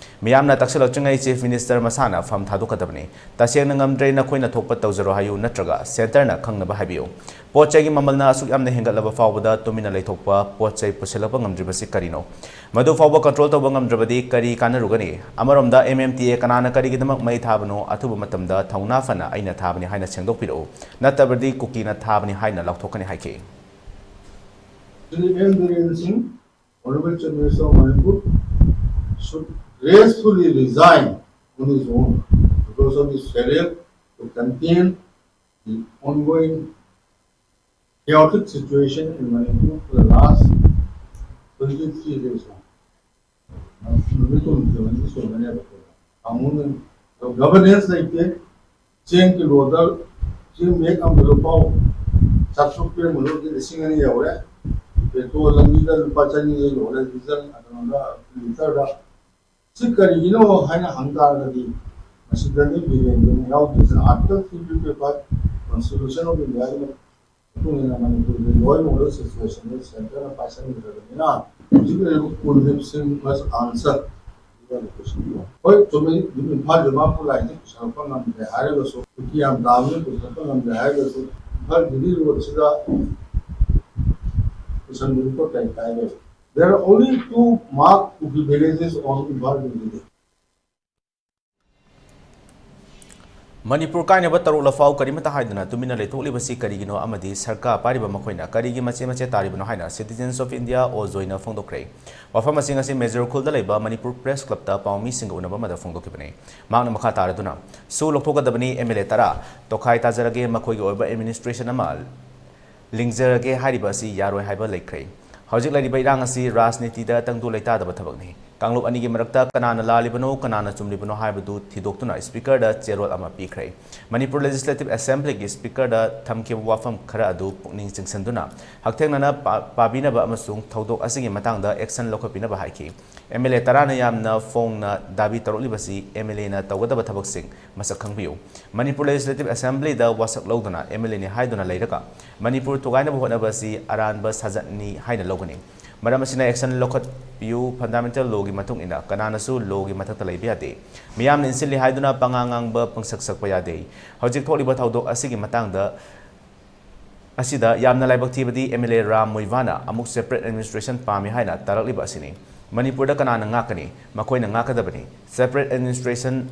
ꯃꯤꯌꯥꯝꯅ ꯇꯛꯁꯤꯜꯂꯛꯇ꯭ꯔꯤꯉꯩ ꯆꯤꯐ ꯃꯤꯅꯤꯁꯇꯔ ꯃꯁꯥꯅ ꯐꯝ ꯊꯥꯗꯣꯛꯀꯗꯕꯅꯤ꯫ ꯇꯁꯦꯡꯅ ꯉꯝꯗ꯭ꯔꯦ, ꯅꯈꯣꯏꯅ ꯊꯣꯛꯄ ꯇꯧꯖꯔꯣ ꯍꯥꯏꯌꯨ, ꯅꯠꯇ꯭ꯔꯒ ꯁꯦꯟꯇꯔꯅ ꯈꯪꯅꯕ ꯍꯥꯏꯕꯤꯌꯨ꯫ ꯄꯣꯠ ꯆꯩꯒꯤ ꯃꯃꯜꯅ ꯑꯁꯨꯛ ꯌꯥꯝꯅ ꯍꯦꯟꯒꯠꯂꯕ ꯐꯥꯎꯕꯗ ꯇꯨꯃꯤꯟꯅ ꯂꯩꯊꯣꯛꯄ, ꯄꯣꯠ ꯆꯩ ꯄꯨꯁꯤꯜꯂꯛꯄ ꯉꯝꯗ꯭ꯔꯤꯕꯁꯤ ꯀꯔꯤꯅꯣ? ꯃꯗꯨ ꯐꯥꯎꯕ ꯀꯟꯇ꯭ꯔꯣꯜ ꯇꯧꯕ ꯉꯝꯗ꯭ꯔꯕꯗꯤ ꯀꯔꯤ ꯀꯥꯟꯅꯔꯨꯒꯅꯤ? ꯑꯃꯔꯣꯝꯗ ꯑꯦꯝ ꯑꯦꯝ ꯇꯤ ꯑꯦ ꯀꯅꯥꯅ ꯀꯔꯤꯒꯤꯗꯃꯛ ꯃꯩ ꯊꯥꯕꯅꯣ? ꯑꯊꯨꯕ ꯃꯇꯝꯗ ꯊꯧꯅꯥ ꯐꯅ ꯑꯩꯅ ꯊꯥꯕꯅꯤ ꯍꯥꯏꯅ ꯁꯦꯡꯗꯣꯛꯄꯤꯔꯛꯎ, ꯅꯠꯇꯕꯗꯤ ꯀꯨꯀꯤꯅ ꯊꯥꯕꯅꯤ ꯍꯥꯏꯅ ꯂꯥꯎꯊꯣꯛꯀꯅꯤ ꯍꯥꯏꯈꯤ꯫ Shri N Biren Singh, Honorable Chief Minister of Manipur, should gracefully resign on his own because of his failure to contain the ongoing chaotic situation in Manipur for the last twenty-three days now. ꯅꯨꯃꯤꯠ ꯍꯨꯝꯅꯤ ꯁꯨꯔꯝꯃꯅꯦꯕ꯫ ꯀꯥꯡꯕꯨꯅ governance ꯂꯩꯇꯦ꯫ ꯆꯦꯡ ꯀꯤꯂꯣꯗ, ꯆꯦꯡ bag ꯑꯃꯗ ꯂꯨꯄꯥ ꯆꯥꯇ꯭ꯔꯨꯛ ꯄꯤꯔꯝꯕꯗꯣ ꯍꯧꯖꯤꯛ ꯂꯤꯁꯤꯡ ꯑꯅꯤ ꯌꯧꯔꯦ꯫ ꯄꯦꯇ꯭ꯔꯣꯜ ꯂꯝꯕꯤꯗ ꯂꯨꯄꯥ ꯆꯅꯤꯗ ꯌꯣꯜꯂꯦ, ꯗꯤꯖꯜ ꯀꯩꯅꯣꯗ, ꯂꯤꯇꯔꯗ꯫ ꯁꯤ ꯀꯔꯤꯒꯤꯅꯣ ꯍꯥꯏꯅ ꯍꯪ ꯇꯥꯔꯒꯗꯤ, ꯃꯁꯤꯗꯗꯤ ꯕꯤꯔꯦꯟꯗ꯭ꯔꯅ ꯌꯥꯎꯗ꯭ꯔꯤꯁꯤꯅ Article three fifty five Constitution of India ꯒꯤ ꯃꯇꯨꯡ ꯏꯟꯅ ꯃꯅꯤꯄꯨꯔꯒꯤ law and order situation ꯁꯦꯟꯇꯔꯅ ꯄꯥꯏꯁꯟꯈ꯭ꯔꯕꯅꯤꯅ, ꯍꯧꯖꯤꯛ ꯂꯩꯔꯤꯕ ꯀꯨꯜꯗꯤꯞ ꯁꯤꯡ must answer. ꯍꯣꯏ, ꯆꯨꯝꯃꯤ, ꯏꯝꯐꯥꯜ ꯗꯤꯃꯥꯄꯨꯔ ꯂꯥꯏꯟꯗ ꯄꯨꯁꯜꯂꯛꯄ ꯉꯝꯗ꯭ꯔꯦ ꯍꯥꯏꯔꯒꯁꯨ, ꯀꯨꯀꯤ ꯌꯥꯝ ꯇꯥꯕꯅꯤꯅ ꯄꯨꯁꯜꯂꯛꯄ ꯉꯝꯗ꯭ꯔꯦ ꯍꯥꯏꯔꯒꯁꯨ, ꯏꯝꯐꯥꯜ ꯗꯤꯜꯂꯤ ꯔꯣꯗꯁꯤꯗ ꯄꯨꯁꯟꯕꯗꯨ ꯀꯔꯤ ꯀꯥꯏꯔꯦ? There are only two marked Kuki villages on Imphal District. Manipur ꯀꯥꯏꯅꯕ ꯇꯔꯨꯛꯂꯐꯥꯎ ꯀꯔꯤꯃꯠꯇ ꯍꯥꯏꯗꯅ ꯇꯨꯃꯤꯟꯅ ꯂꯩꯊꯣꯛꯂꯤꯕꯁꯤ ꯀꯔꯤꯒꯤꯅꯣ ꯑꯃꯗꯤ ꯁꯔꯀꯥꯔ ꯄꯥꯏꯔꯤꯕ ꯃꯈꯣꯏꯅ ꯀꯔꯤꯒꯤ ꯃꯆꯦꯠ ꯃꯆꯦꯠ ꯇꯥꯔꯤꯕꯅꯣ ꯍꯥꯏꯅ Citizens of India ꯑꯣ ꯖꯣꯏꯅ ꯐꯣꯡꯗꯣꯛꯈ꯭ꯔꯦ꯫ ꯋꯥꯐꯝ ꯑꯁꯤꯡ ꯑꯁꯤ ꯃꯦꯖꯔ ꯈꯨꯜꯗ ꯂꯩꯕ ꯃꯅꯤꯄꯨꯔ ꯄ꯭ꯔꯦꯁ ꯀ꯭ꯂꯕꯇ ꯄꯥꯎꯃꯤꯁꯤꯡꯒ ꯎꯅꯕ ꯑꯃꯗ ꯐꯣꯡꯗꯣꯛꯈꯤꯕꯅꯤ꯫ ꯃꯍꯥꯛꯅ ꯃꯈꯥ ꯇꯥꯔꯗꯨꯅ, ꯁꯨ ꯂꯧꯊꯣꯛꯀꯗꯕꯅꯤ, ꯑꯦꯝ ꯑꯦꯜ ꯑꯦ ꯇꯔꯥ ꯇꯣꯈꯥꯏ ꯇꯥꯖꯔꯒꯦ, ꯃꯈꯣꯏꯒꯤ ꯑꯣꯏꯕ ꯑꯦꯗꯃꯤꯅꯤꯁꯇ꯭ꯔꯦꯁꯟ ꯑꯃ ꯂꯤꯡꯖꯔꯒꯦ ꯍꯥꯏꯔꯤꯕ ꯑꯁꯤ ꯌꯥꯔꯣꯏ ꯍꯥꯏꯕ ꯂꯩꯈ꯭ꯔꯦ꯫ ꯍꯧꯖꯤꯛ ꯂꯩꯔꯤꯕ ꯏꯔꯥꯡ ꯑꯁꯤ ꯔꯥꯖꯅꯤꯇꯤꯗ ꯇꯪꯗꯨ ꯂꯩꯇꯥꯗꯕ ꯊꯕꯛꯅꯤ꯫ ꯀꯥꯡꯂꯨꯞ ꯑꯅꯤꯒꯤ ꯃꯔꯛꯇ ꯀꯅꯥꯅ ꯂꯥꯜꯂꯤꯕꯅꯣ, ꯀꯅꯥꯅ ꯆꯨꯝꯂꯤꯕꯅꯣ ꯍꯥꯏꯕꯗꯨ ꯊꯤꯗꯣꯛꯇꯨꯅ ꯁ꯭ꯄꯤꯀꯔꯗ ꯆꯦꯔꯣꯜ ꯑꯃ ꯄꯤꯈ꯭ꯔꯦ꯫ ꯃꯅꯤꯄꯨꯔ ꯂꯦꯖꯤꯁꯂꯦꯇꯤꯚ ꯑꯦꯁꯦꯝꯕ꯭ꯂꯤꯒꯤ ꯁ꯭ꯄꯤꯀꯔꯗ ꯊꯝꯈꯤꯕ ꯋꯥꯐꯝ ꯈꯔ ꯑꯗꯨ ꯄꯨꯛꯅꯤꯡ ꯆꯤꯡꯁꯤꯟꯗꯨꯅ ꯍꯛꯊꯦꯡꯅꯅ ꯄꯥ-, ꯄꯥꯕꯤꯅꯕ ꯑꯃꯁꯨꯡ ꯊꯧꯗꯣꯛ ꯑꯁꯤꯒꯤ ꯃꯇꯥꯡꯗ ꯑꯦꯛꯁꯟ ꯂꯧꯈꯠꯄꯤꯅꯕ ꯍꯥꯏꯈꯤ꯫ ꯑꯦꯝ ꯑꯦꯜ ꯑꯦ ꯇꯔꯥꯅ ꯌꯥꯝꯅ ꯐꯣꯡꯅ ꯗꯥꯕꯤ ꯇꯧꯔꯛꯂꯤꯕꯁꯤ ꯑꯦꯝ ꯑꯦꯜ ꯑꯦꯅ ꯇꯧꯒꯗꯕ ꯊꯕꯛꯁꯤꯡ ꯃꯁꯛ ꯈꯪꯕꯤꯌꯨ꯫ ꯃꯅꯤꯄꯨꯔ ꯂꯦꯖꯤꯁꯂꯦꯇꯤꯚ ꯑꯦꯁꯦꯝꯕ꯭ꯂꯤꯗ ꯋꯥꯁꯛ ꯂꯧꯗꯨꯅ ꯑꯦꯝ ꯑꯦꯜ ꯑꯦꯅꯤ ꯍꯥꯏꯗꯨꯅ ꯂꯩꯔꯒ ꯃꯅꯤꯄꯨꯔ ꯊꯨꯒꯥꯏꯅꯕ ꯍꯣꯠꯅꯕ ꯑꯁꯤ ꯑꯔꯥꯟꯕ ꯁꯥꯖꯠꯅꯤ ꯍꯥꯏꯅ ꯂꯧꯒꯅꯤ꯫ ꯃꯔꯝ ꯑꯁꯤꯅ ꯑꯦꯛꯁꯟ ꯂꯧꯈꯠꯄꯤꯌꯨ, ꯐꯟꯗꯥꯃꯦꯟꯇꯦꯜ ꯂꯣꯒꯤ ꯃꯇꯨꯡ ꯏꯟꯅ ꯀꯅꯥꯅꯁꯨ ꯂꯣꯒꯤ ꯃꯊꯛꯇ ꯂꯩꯕ ꯌꯥꯗꯦ꯫ ꯃꯤꯌꯥꯝꯅ ꯏꯟꯁꯤꯜꯂꯤ ꯍꯥꯏꯗꯨꯅ ꯄꯉꯥꯡ ꯉꯥꯡꯕ, ꯄꯪꯁꯛ ꯁꯛꯄ ꯌꯥꯗꯦ꯫ ꯍꯧꯖꯤꯛ ꯊꯣꯛꯂꯤꯕ ꯊꯧꯗꯣꯛ ꯑꯁꯤꯒꯤ ꯃꯇꯥꯡꯗ ꯑꯁꯤꯗ ꯌꯥꯝꯅ ꯂꯥꯏꯕꯛ ꯊꯤꯕꯗꯤ ꯑꯦꯝ ꯑꯦꯜ ꯑꯦ ꯔꯥꯝ ꯃꯨꯏꯚꯥꯅ ꯑꯃꯨꯛ ꯁꯦꯄꯔꯦꯠ ꯑꯦꯗꯃꯤꯅꯤꯁꯇ꯭ꯔꯦꯁꯟ ꯄꯥꯝꯃꯤ ꯍꯥꯏꯅ ꯇꯥꯔꯛꯂꯤꯕ ꯑꯁꯤꯅꯤ꯫ ꯃꯅꯤꯄꯨꯔꯗ ꯀꯅꯥꯅ ꯉꯥꯛꯀꯅꯤ? ꯃꯈꯣꯏꯅ ꯉꯥꯛꯀꯗꯕꯅꯤ꯫ ꯁꯦꯄꯔꯦꯠ ꯑꯦꯗꯃꯤꯅꯤꯁꯇ꯭ꯔꯦꯁꯟ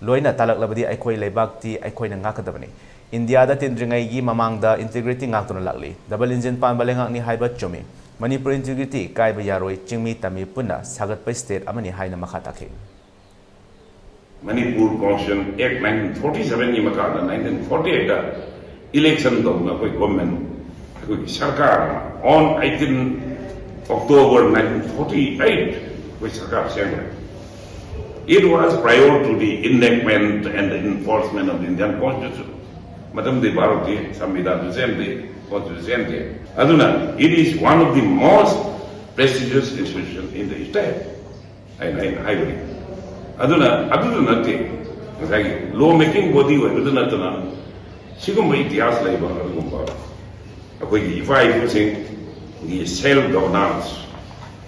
ꯂꯣꯏꯅ ꯇꯥꯜꯂꯛꯂꯕꯗꯤ ꯑꯩꯈꯣꯏ ꯂꯩꯕꯥꯛꯇꯤ ꯑꯩꯈꯣꯏꯅ ꯉꯥꯛꯀꯗꯕꯅꯤ꯫ ꯏꯟꯗꯤꯌꯥꯗ ꯇꯤꯟꯗ꯭ꯔꯤꯉꯩꯒꯤ ꯃꯃꯥꯡꯗ ꯏꯟꯇꯤꯒ꯭ꯔꯤꯇꯤ ꯉꯥꯛꯇꯨꯅ ꯂꯥꯛꯂꯤ꯫ ꯗꯕꯜ ꯏꯟꯖꯤꯟ ꯄꯥꯟꯕ ꯂꯩꯉꯥꯛꯅꯤ ꯍꯥꯏꯕ ꯆꯨꯝꯃꯤ꯫ ꯃꯅꯤꯄꯨꯔ ꯏꯟꯇꯤꯒ꯭ꯔꯤꯇꯤ ꯀꯥꯏꯕ ꯌꯥꯔꯣꯏ, ꯆꯤꯡꯃꯤ ꯇꯝꯃꯤ ꯄꯨꯟꯅ ꯁꯥꯒꯠꯄ ꯁ꯭ꯇꯦꯠ ꯑꯃꯅꯤ ꯍꯥꯏꯅ ꯃꯈꯥ ꯇꯥꯈꯤ꯫ ꯃꯅꯤꯄꯨꯔ ꯀꯣꯟꯁꯇꯤꯇ꯭ꯌꯨꯁꯟ ꯑꯦꯛ ꯅꯥꯏꯟꯇꯤꯟ ꯐꯣꯔꯇꯤ ꯁꯚꯦꯟꯒꯤ ꯃꯈꯥꯗ ꯅꯥꯏꯟꯇꯤꯟ ꯐꯣꯔꯇꯤ ꯑꯩꯠꯇ ꯏꯂꯦꯛꯁꯟ ꯇꯧꯗꯅ ꯑꯩꯈꯣꯏ ꯒꯣꯔꯃꯦꯟ, ꯑꯩꯈꯣꯏꯒꯤ ꯁꯔꯀꯥꯔ ꯑꯃ on eighteen October nineteen forty eight ꯑꯩꯈꯣꯏ ꯁꯔꯀꯥꯔ ꯁꯦꯝꯈ꯭ꯔꯦ꯫ It was prior to the enactment and the enforcement of the Indian Constitution. ꯃꯇꯝꯗꯤ ꯚꯥꯔꯠꯀꯤ ꯁꯪꯕꯤꯙꯥꯟꯁꯨ ꯁꯦꯝꯗꯦ, ꯀꯣꯟꯁꯇꯤꯇ꯭ꯌꯨꯁꯟ ꯁꯦꯝꯗꯦ꯫ ꯑꯗꯨꯅ it is one of the most prestigious institution in the state. ꯑꯩꯅ ꯑꯩꯅ ꯍꯥꯏꯕꯅꯤ꯫ ꯑꯗꯨꯅ ꯑꯗꯨꯗ ꯅꯠꯇꯦ, ꯉꯁꯥꯏꯒꯤ ꯂꯣ ꯃꯦꯀꯤꯡ ꯕꯣꯗꯤ ꯑꯣꯏꯕꯗ ꯅꯠꯇꯅ ꯁꯤꯒꯨꯝꯕ ꯏꯇꯤꯍꯥꯁ ꯂꯩꯕ ꯑꯗꯨꯒꯨꯝꯕ ꯑꯩꯈꯣꯏꯒꯤ ꯏꯄꯥ ꯏꯄꯨꯁꯤꯡꯒꯤ ꯁꯦꯜꯐ ꯒꯕꯔꯅꯥꯟꯁ,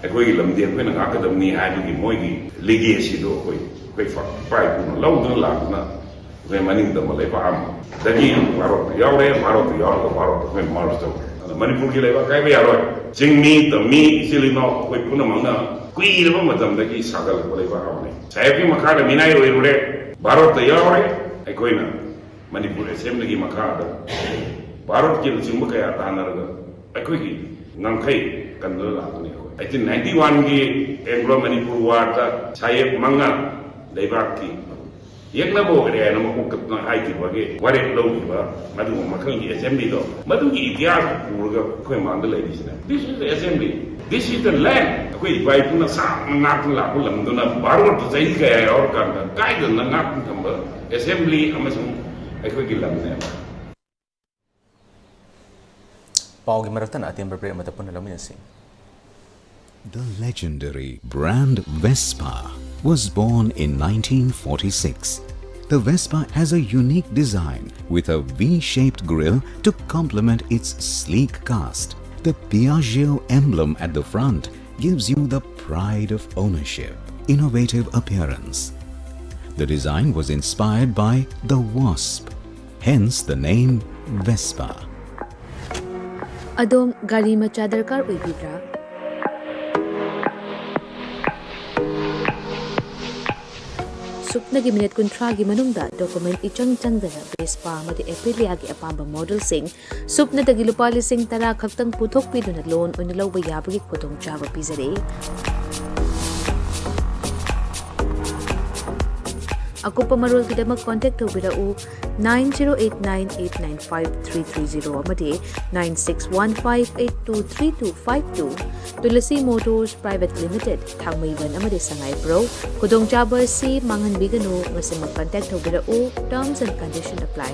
ꯑꯩꯈꯣꯏꯒꯤ ꯂꯝꯗꯤ ꯑꯩꯈꯣꯏꯅ ꯉꯥꯛꯀꯗꯕꯅꯤ ꯍꯥꯏꯕꯒꯤ ꯃꯣꯏꯒꯤ ꯂꯤꯒꯦꯁꯤꯗꯣ ꯑꯩꯈꯣꯏ ꯑꯩꯈꯣꯏ ꯏꯄꯥ ꯏꯄꯨꯅ ꯂꯧꯗꯨꯅ ꯂꯥꯛꯇꯨꯅ ꯑꯩꯈꯣꯏ ꯃꯅꯤꯡ ꯇꯝꯕ ꯂꯩꯕꯥꯛ ꯑꯃ ꯗꯒꯤ ꯚꯥꯔꯠꯇ ꯌꯥꯎꯔꯦ, ꯚꯥꯔꯠꯇ ꯌꯥꯎꯔꯒ ꯚꯥꯔꯠꯇ ꯑꯩꯈꯣꯏ ꯃꯔꯁ ꯇꯧꯔꯦ꯫ ꯑꯗ ꯃꯅꯤꯄꯨꯔꯒꯤ ꯂꯩꯕꯥꯛ ꯀꯥꯏꯕ ꯌꯥꯔꯣꯏ꯫ ꯆꯤꯡꯃꯤ ꯇꯝꯃꯤ ꯏꯆꯤꯜ ꯏꯅꯥꯎ ꯑꯩꯈꯣꯏ ꯄꯨꯝꯅꯃꯛꯅ ꯀꯨꯏꯔꯕ ꯃꯇꯝꯗꯒꯤ ꯁꯥꯒꯠꯂꯛꯄ ꯂꯩꯕꯥꯛ ꯑꯃꯅꯤ꯫ ꯁꯥꯍꯦꯕꯀꯤ ꯃꯈꯥꯗ ꯃꯤꯅꯥꯏ ꯑꯣꯏꯔꯨꯔꯦ, ꯚꯥꯔꯠꯇ ꯌꯥꯎꯔꯦ꯫ ꯑꯩꯈꯣꯏꯅ ꯃꯅꯤꯄꯨꯔ ꯑꯦꯁꯦꯝꯕ꯭ꯂꯤꯒꯤ ꯃꯈꯥꯗ ꯚꯥꯔꯠꯀꯤ ꯂꯨꯆꯤꯡꯕ ꯀꯌꯥ ꯇꯥꯟꯅꯔꯒ ꯑꯩꯈꯣꯏꯒꯤ ꯉꯝꯈꯩ ꯀꯟꯗꯨꯅ ꯂꯥꯛꯄꯅꯤ꯫ ꯑꯩꯈꯣꯏ eighteen ninety one ꯒꯤ Anglo Manipur War ꯗ ꯁꯥꯍꯦꯕ ꯃꯉꯥ ꯂꯩꯕꯥꯛꯀꯤ ꯌꯦꯛꯅꯕ ꯑꯣꯏꯔꯦ ꯍꯥꯏꯅ ꯃꯀꯣꯛ ꯀꯛꯇꯨꯅ ꯍꯥꯏꯈꯤꯕꯒꯤ ꯋꯥꯔꯦꯞ ꯂꯧꯈꯤꯕ ꯑꯗꯨꯒꯨꯝꯕ ꯃꯈꯜꯒꯤ ꯑꯦꯁꯦꯝꯕ꯭ꯂꯤꯗꯣ, ꯃꯗꯨꯒꯤ ꯏꯇꯤꯍꯥꯁ ꯄꯨꯔꯒ ꯑꯩꯈꯣꯏ ꯃꯥꯡꯗ ꯂꯩꯔꯤꯁꯤꯅ, this is the assembly, this is the land. ꯑꯩꯈꯣꯏ ꯏꯄꯥ ꯏꯄꯨꯅ ꯁꯥꯡꯅ ꯉꯥꯛꯇꯨꯅ ꯂꯥꯛꯄ ꯂꯝꯗꯨꯅ ꯚꯥꯔꯠꯇ ꯆꯍꯤ ꯀꯌꯥ ꯌꯥꯎꯔꯀꯥꯟꯗ ꯀꯥꯏꯗꯅ ꯉꯥꯛꯇꯨꯅ ꯊꯝꯕ ꯑꯦꯁꯦꯝꯕ꯭ꯂꯤ ꯑꯃꯁꯨꯡ ꯑꯩꯈꯣꯏꯒꯤ ꯂꯝꯅꯦꯕ꯫ ꯄꯥꯎꯒꯤ ꯃꯔꯛꯇꯅ ꯑꯇꯦꯟꯕ ꯕ꯭ꯔꯦꯛ ꯑꯃꯗ ꯄꯨꯟꯅ ꯂꯧꯃꯤꯟꯅꯁꯤ꯫ The legendary brand Vespa was born in nineteen forty-six. The Vespa has a unique design with a V-shaped grille to complement its sleek cast. The Piaggio emblem at the front gives you the pride of ownership, innovative appearance. The design was inspired by the Wasp, hence the name Vespa. ꯑꯗꯣꯝ ꯒꯥꯔꯤ ꯃꯆꯥ ꯗꯔꯀꯥꯔ ꯑꯣꯏꯕꯤꯕ꯭ꯔꯥ? ꯁꯨꯞꯅꯒꯤ minute ꯀꯨꯟꯊ꯭ꯔꯥꯒꯤ ꯃꯅꯨꯡꯗ document ꯏꯆꯪ ꯆꯪꯗꯅ Vespa ꯑꯃꯗꯤ Aprilia ꯒꯤ ꯑꯄꯥꯝꯕ model ꯁꯤꯡ ꯁꯨꯞꯅꯗꯒꯤ ꯂꯨꯄꯥ ꯂꯤꯁꯤꯡ ꯇꯔꯥ ꯈꯛꯇꯪ ꯄꯨꯊꯣꯛꯄꯤꯗꯨꯅ loan ꯑꯣꯏꯅ ꯂꯧꯕ ꯌꯥꯕꯒꯤ ꯈꯨꯗꯣꯡꯆꯥꯕ ꯄꯤꯖꯔꯤ꯫ ꯑꯀꯨꯞꯄ ꯃꯔꯣꯜꯒꯤꯗꯃꯛ contact ꯇꯧꯕꯤꯔꯛꯎ nine zero eight nine eight nine five three three zero ꯑꯃꯗꯤ nine six one five eight two three two five two꯫ Tulasi Motors Private Limited, ꯊꯥꯡꯃꯩꯕꯟ ꯑꯃꯗꯤ ꯁꯉꯥꯏꯄ꯭ꯔꯧ꯫ ꯈꯨꯗꯣꯡꯆꯥꯕ ꯑꯁꯤ ꯃꯥꯡꯍꯟꯕꯤꯒꯅꯨ꯫ ꯉꯁꯤꯃꯛ contact ꯇꯧꯕꯤꯔꯛꯎ꯫ Terms and condition apply꯫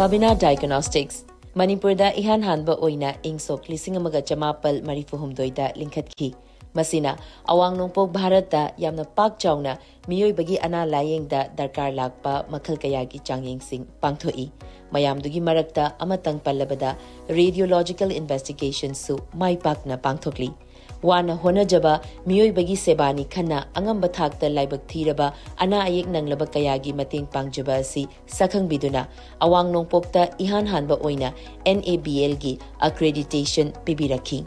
Babina Diagnostics, ꯃꯅꯤꯄꯨꯔꯗ ꯏꯍꯥꯟ ꯍꯥꯟꯕ ꯑꯣꯏꯅ ꯏꯪ ꯁꯣꯛ ꯂꯤꯁꯤꯡ ꯑꯃꯒ ꯆꯃꯥꯄꯜ ꯃꯔꯤꯐꯨ ꯍꯨꯝꯗꯣꯏꯗ ꯂꯤꯡꯈꯠꯈꯤ꯫ ꯃꯁꯤꯅ ꯑꯋꯥꯡ ꯅꯣꯡꯄꯣꯛ ꯚꯥꯔꯠꯇ ꯌꯥꯝꯅ ꯄꯥꯛ ꯆꯥꯎꯅ ꯃꯤꯑꯣꯏꯕꯒꯤ ꯑꯅꯥ ꯂꯥꯌꯦꯡꯗ ꯗꯔꯀꯥꯔ ꯂꯥꯛꯄ ꯃꯈꯜ ꯀꯌꯥꯒꯤ ꯆꯥꯡꯌꯦꯡꯁꯤꯡ ꯄꯥꯡꯊꯣꯛꯏ꯫ ꯃꯌꯥꯝꯗꯨꯒꯤ ꯃꯔꯛꯇ ꯑꯃꯇꯪ ꯄꯜꯂꯕꯗ radiological investigation ꯁꯨ ꯃꯥꯏ ꯄꯥꯛꯅ ꯄꯥꯡꯊꯣꯛꯂꯤ꯫ ꯋꯥꯅ ꯍꯣꯠꯅꯖꯕ ꯃꯤꯑꯣꯏꯕꯒꯤ ꯁꯦꯕꯥꯅꯤ ꯈꯟꯅ ꯑꯉꯝꯕ ꯊꯥꯛꯇ ꯂꯥꯏꯕꯛ ꯊꯤꯔꯕ ꯑꯅꯥ ꯑꯌꯦꯛ ꯅꯪꯂꯕ ꯀꯌꯥꯒꯤ ꯃꯇꯦꯡ ꯄꯥꯡꯖꯕ ꯑꯁꯤ ꯁꯛꯈꯪꯕꯤꯗꯨꯅ ꯑꯋꯥꯡ ꯅꯣꯡꯄꯣꯛꯇ ꯏꯍꯥꯟ ꯍꯥꯟꯕ ꯑꯣꯏꯅ N A B L ꯒꯤ accreditation ꯄꯤꯕꯤꯔꯛꯈꯤ꯫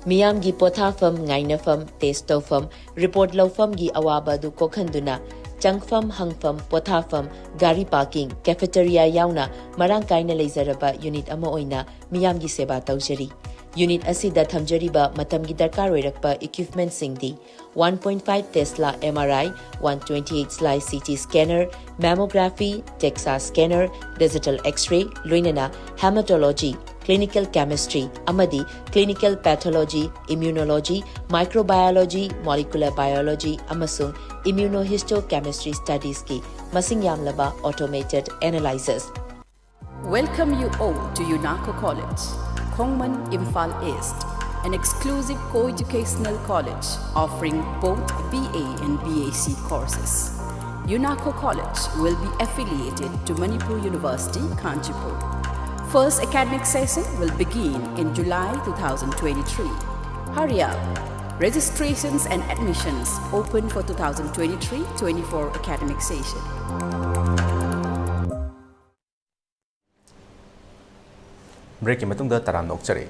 ꯃꯤꯌꯥꯝꯒꯤ ꯄꯣꯊꯥꯐꯝ, ꯉꯥꯏꯅꯐꯝ, test ꯇꯧꯐꯝ, report ꯂꯧꯐꯝꯒꯤ ꯑꯋꯥꯕ ꯑꯗꯨ ꯀꯣꯛꯍꯟꯗꯨꯅ ꯆꯪꯐꯝ, ꯍꯪꯐꯝ, ꯄꯣꯊꯥꯐꯝ, ꯒꯥꯔꯤ parking, cafeteria ꯌꯥꯎꯅ ꯃꯔꯥꯡ ꯀꯥꯏꯅ ꯂꯩꯖꯔꯕ unit ꯑꯃ ꯑꯣꯏꯅ ꯃꯤꯌꯥꯝꯒꯤ ꯁꯦꯕꯥ ꯇꯧꯖꯔꯤ꯫ Unit ꯑꯁꯤꯗ ꯊꯝꯖꯔꯤꯕ ꯃꯇꯝꯒꯤ ꯗꯔꯀꯥꯔ ꯑꯣꯏꯔꯛꯄ equipment ꯁꯤꯡꯗꯤ one point five Tesla M R I, one twenty-eight slice C T scanner, mammography, DEXA scanner, digital X-ray, ꯂꯣꯏꯅꯅ hematology, clinical chemistry ꯑꯃꯗꯤ clinical pathology, immunology, microbiology, molecular biology ꯑꯃꯁꯨꯡ immunohistochemistry studies ꯀꯤ ꯃꯁꯤꯡ ꯌꯥꯝꯂꯕ automated analyzers꯫ Welcome you all to UNACO College, Khongman, Imphal East, an exclusive co-educational college offering both B A and B A C courses. UNACO College will be affiliated to Manipur University, Kanchanpur. First academic session will begin in July two thousand twenty-three. Hurry up! Registrations and admissions open for two thousand twenty-three twenty-four academic session. ꯕ꯭ꯔꯦꯛꯀꯤ ꯃꯇꯨꯡꯗ ꯇꯔꯥꯝꯅ ꯑꯣꯛꯆꯔꯤ꯫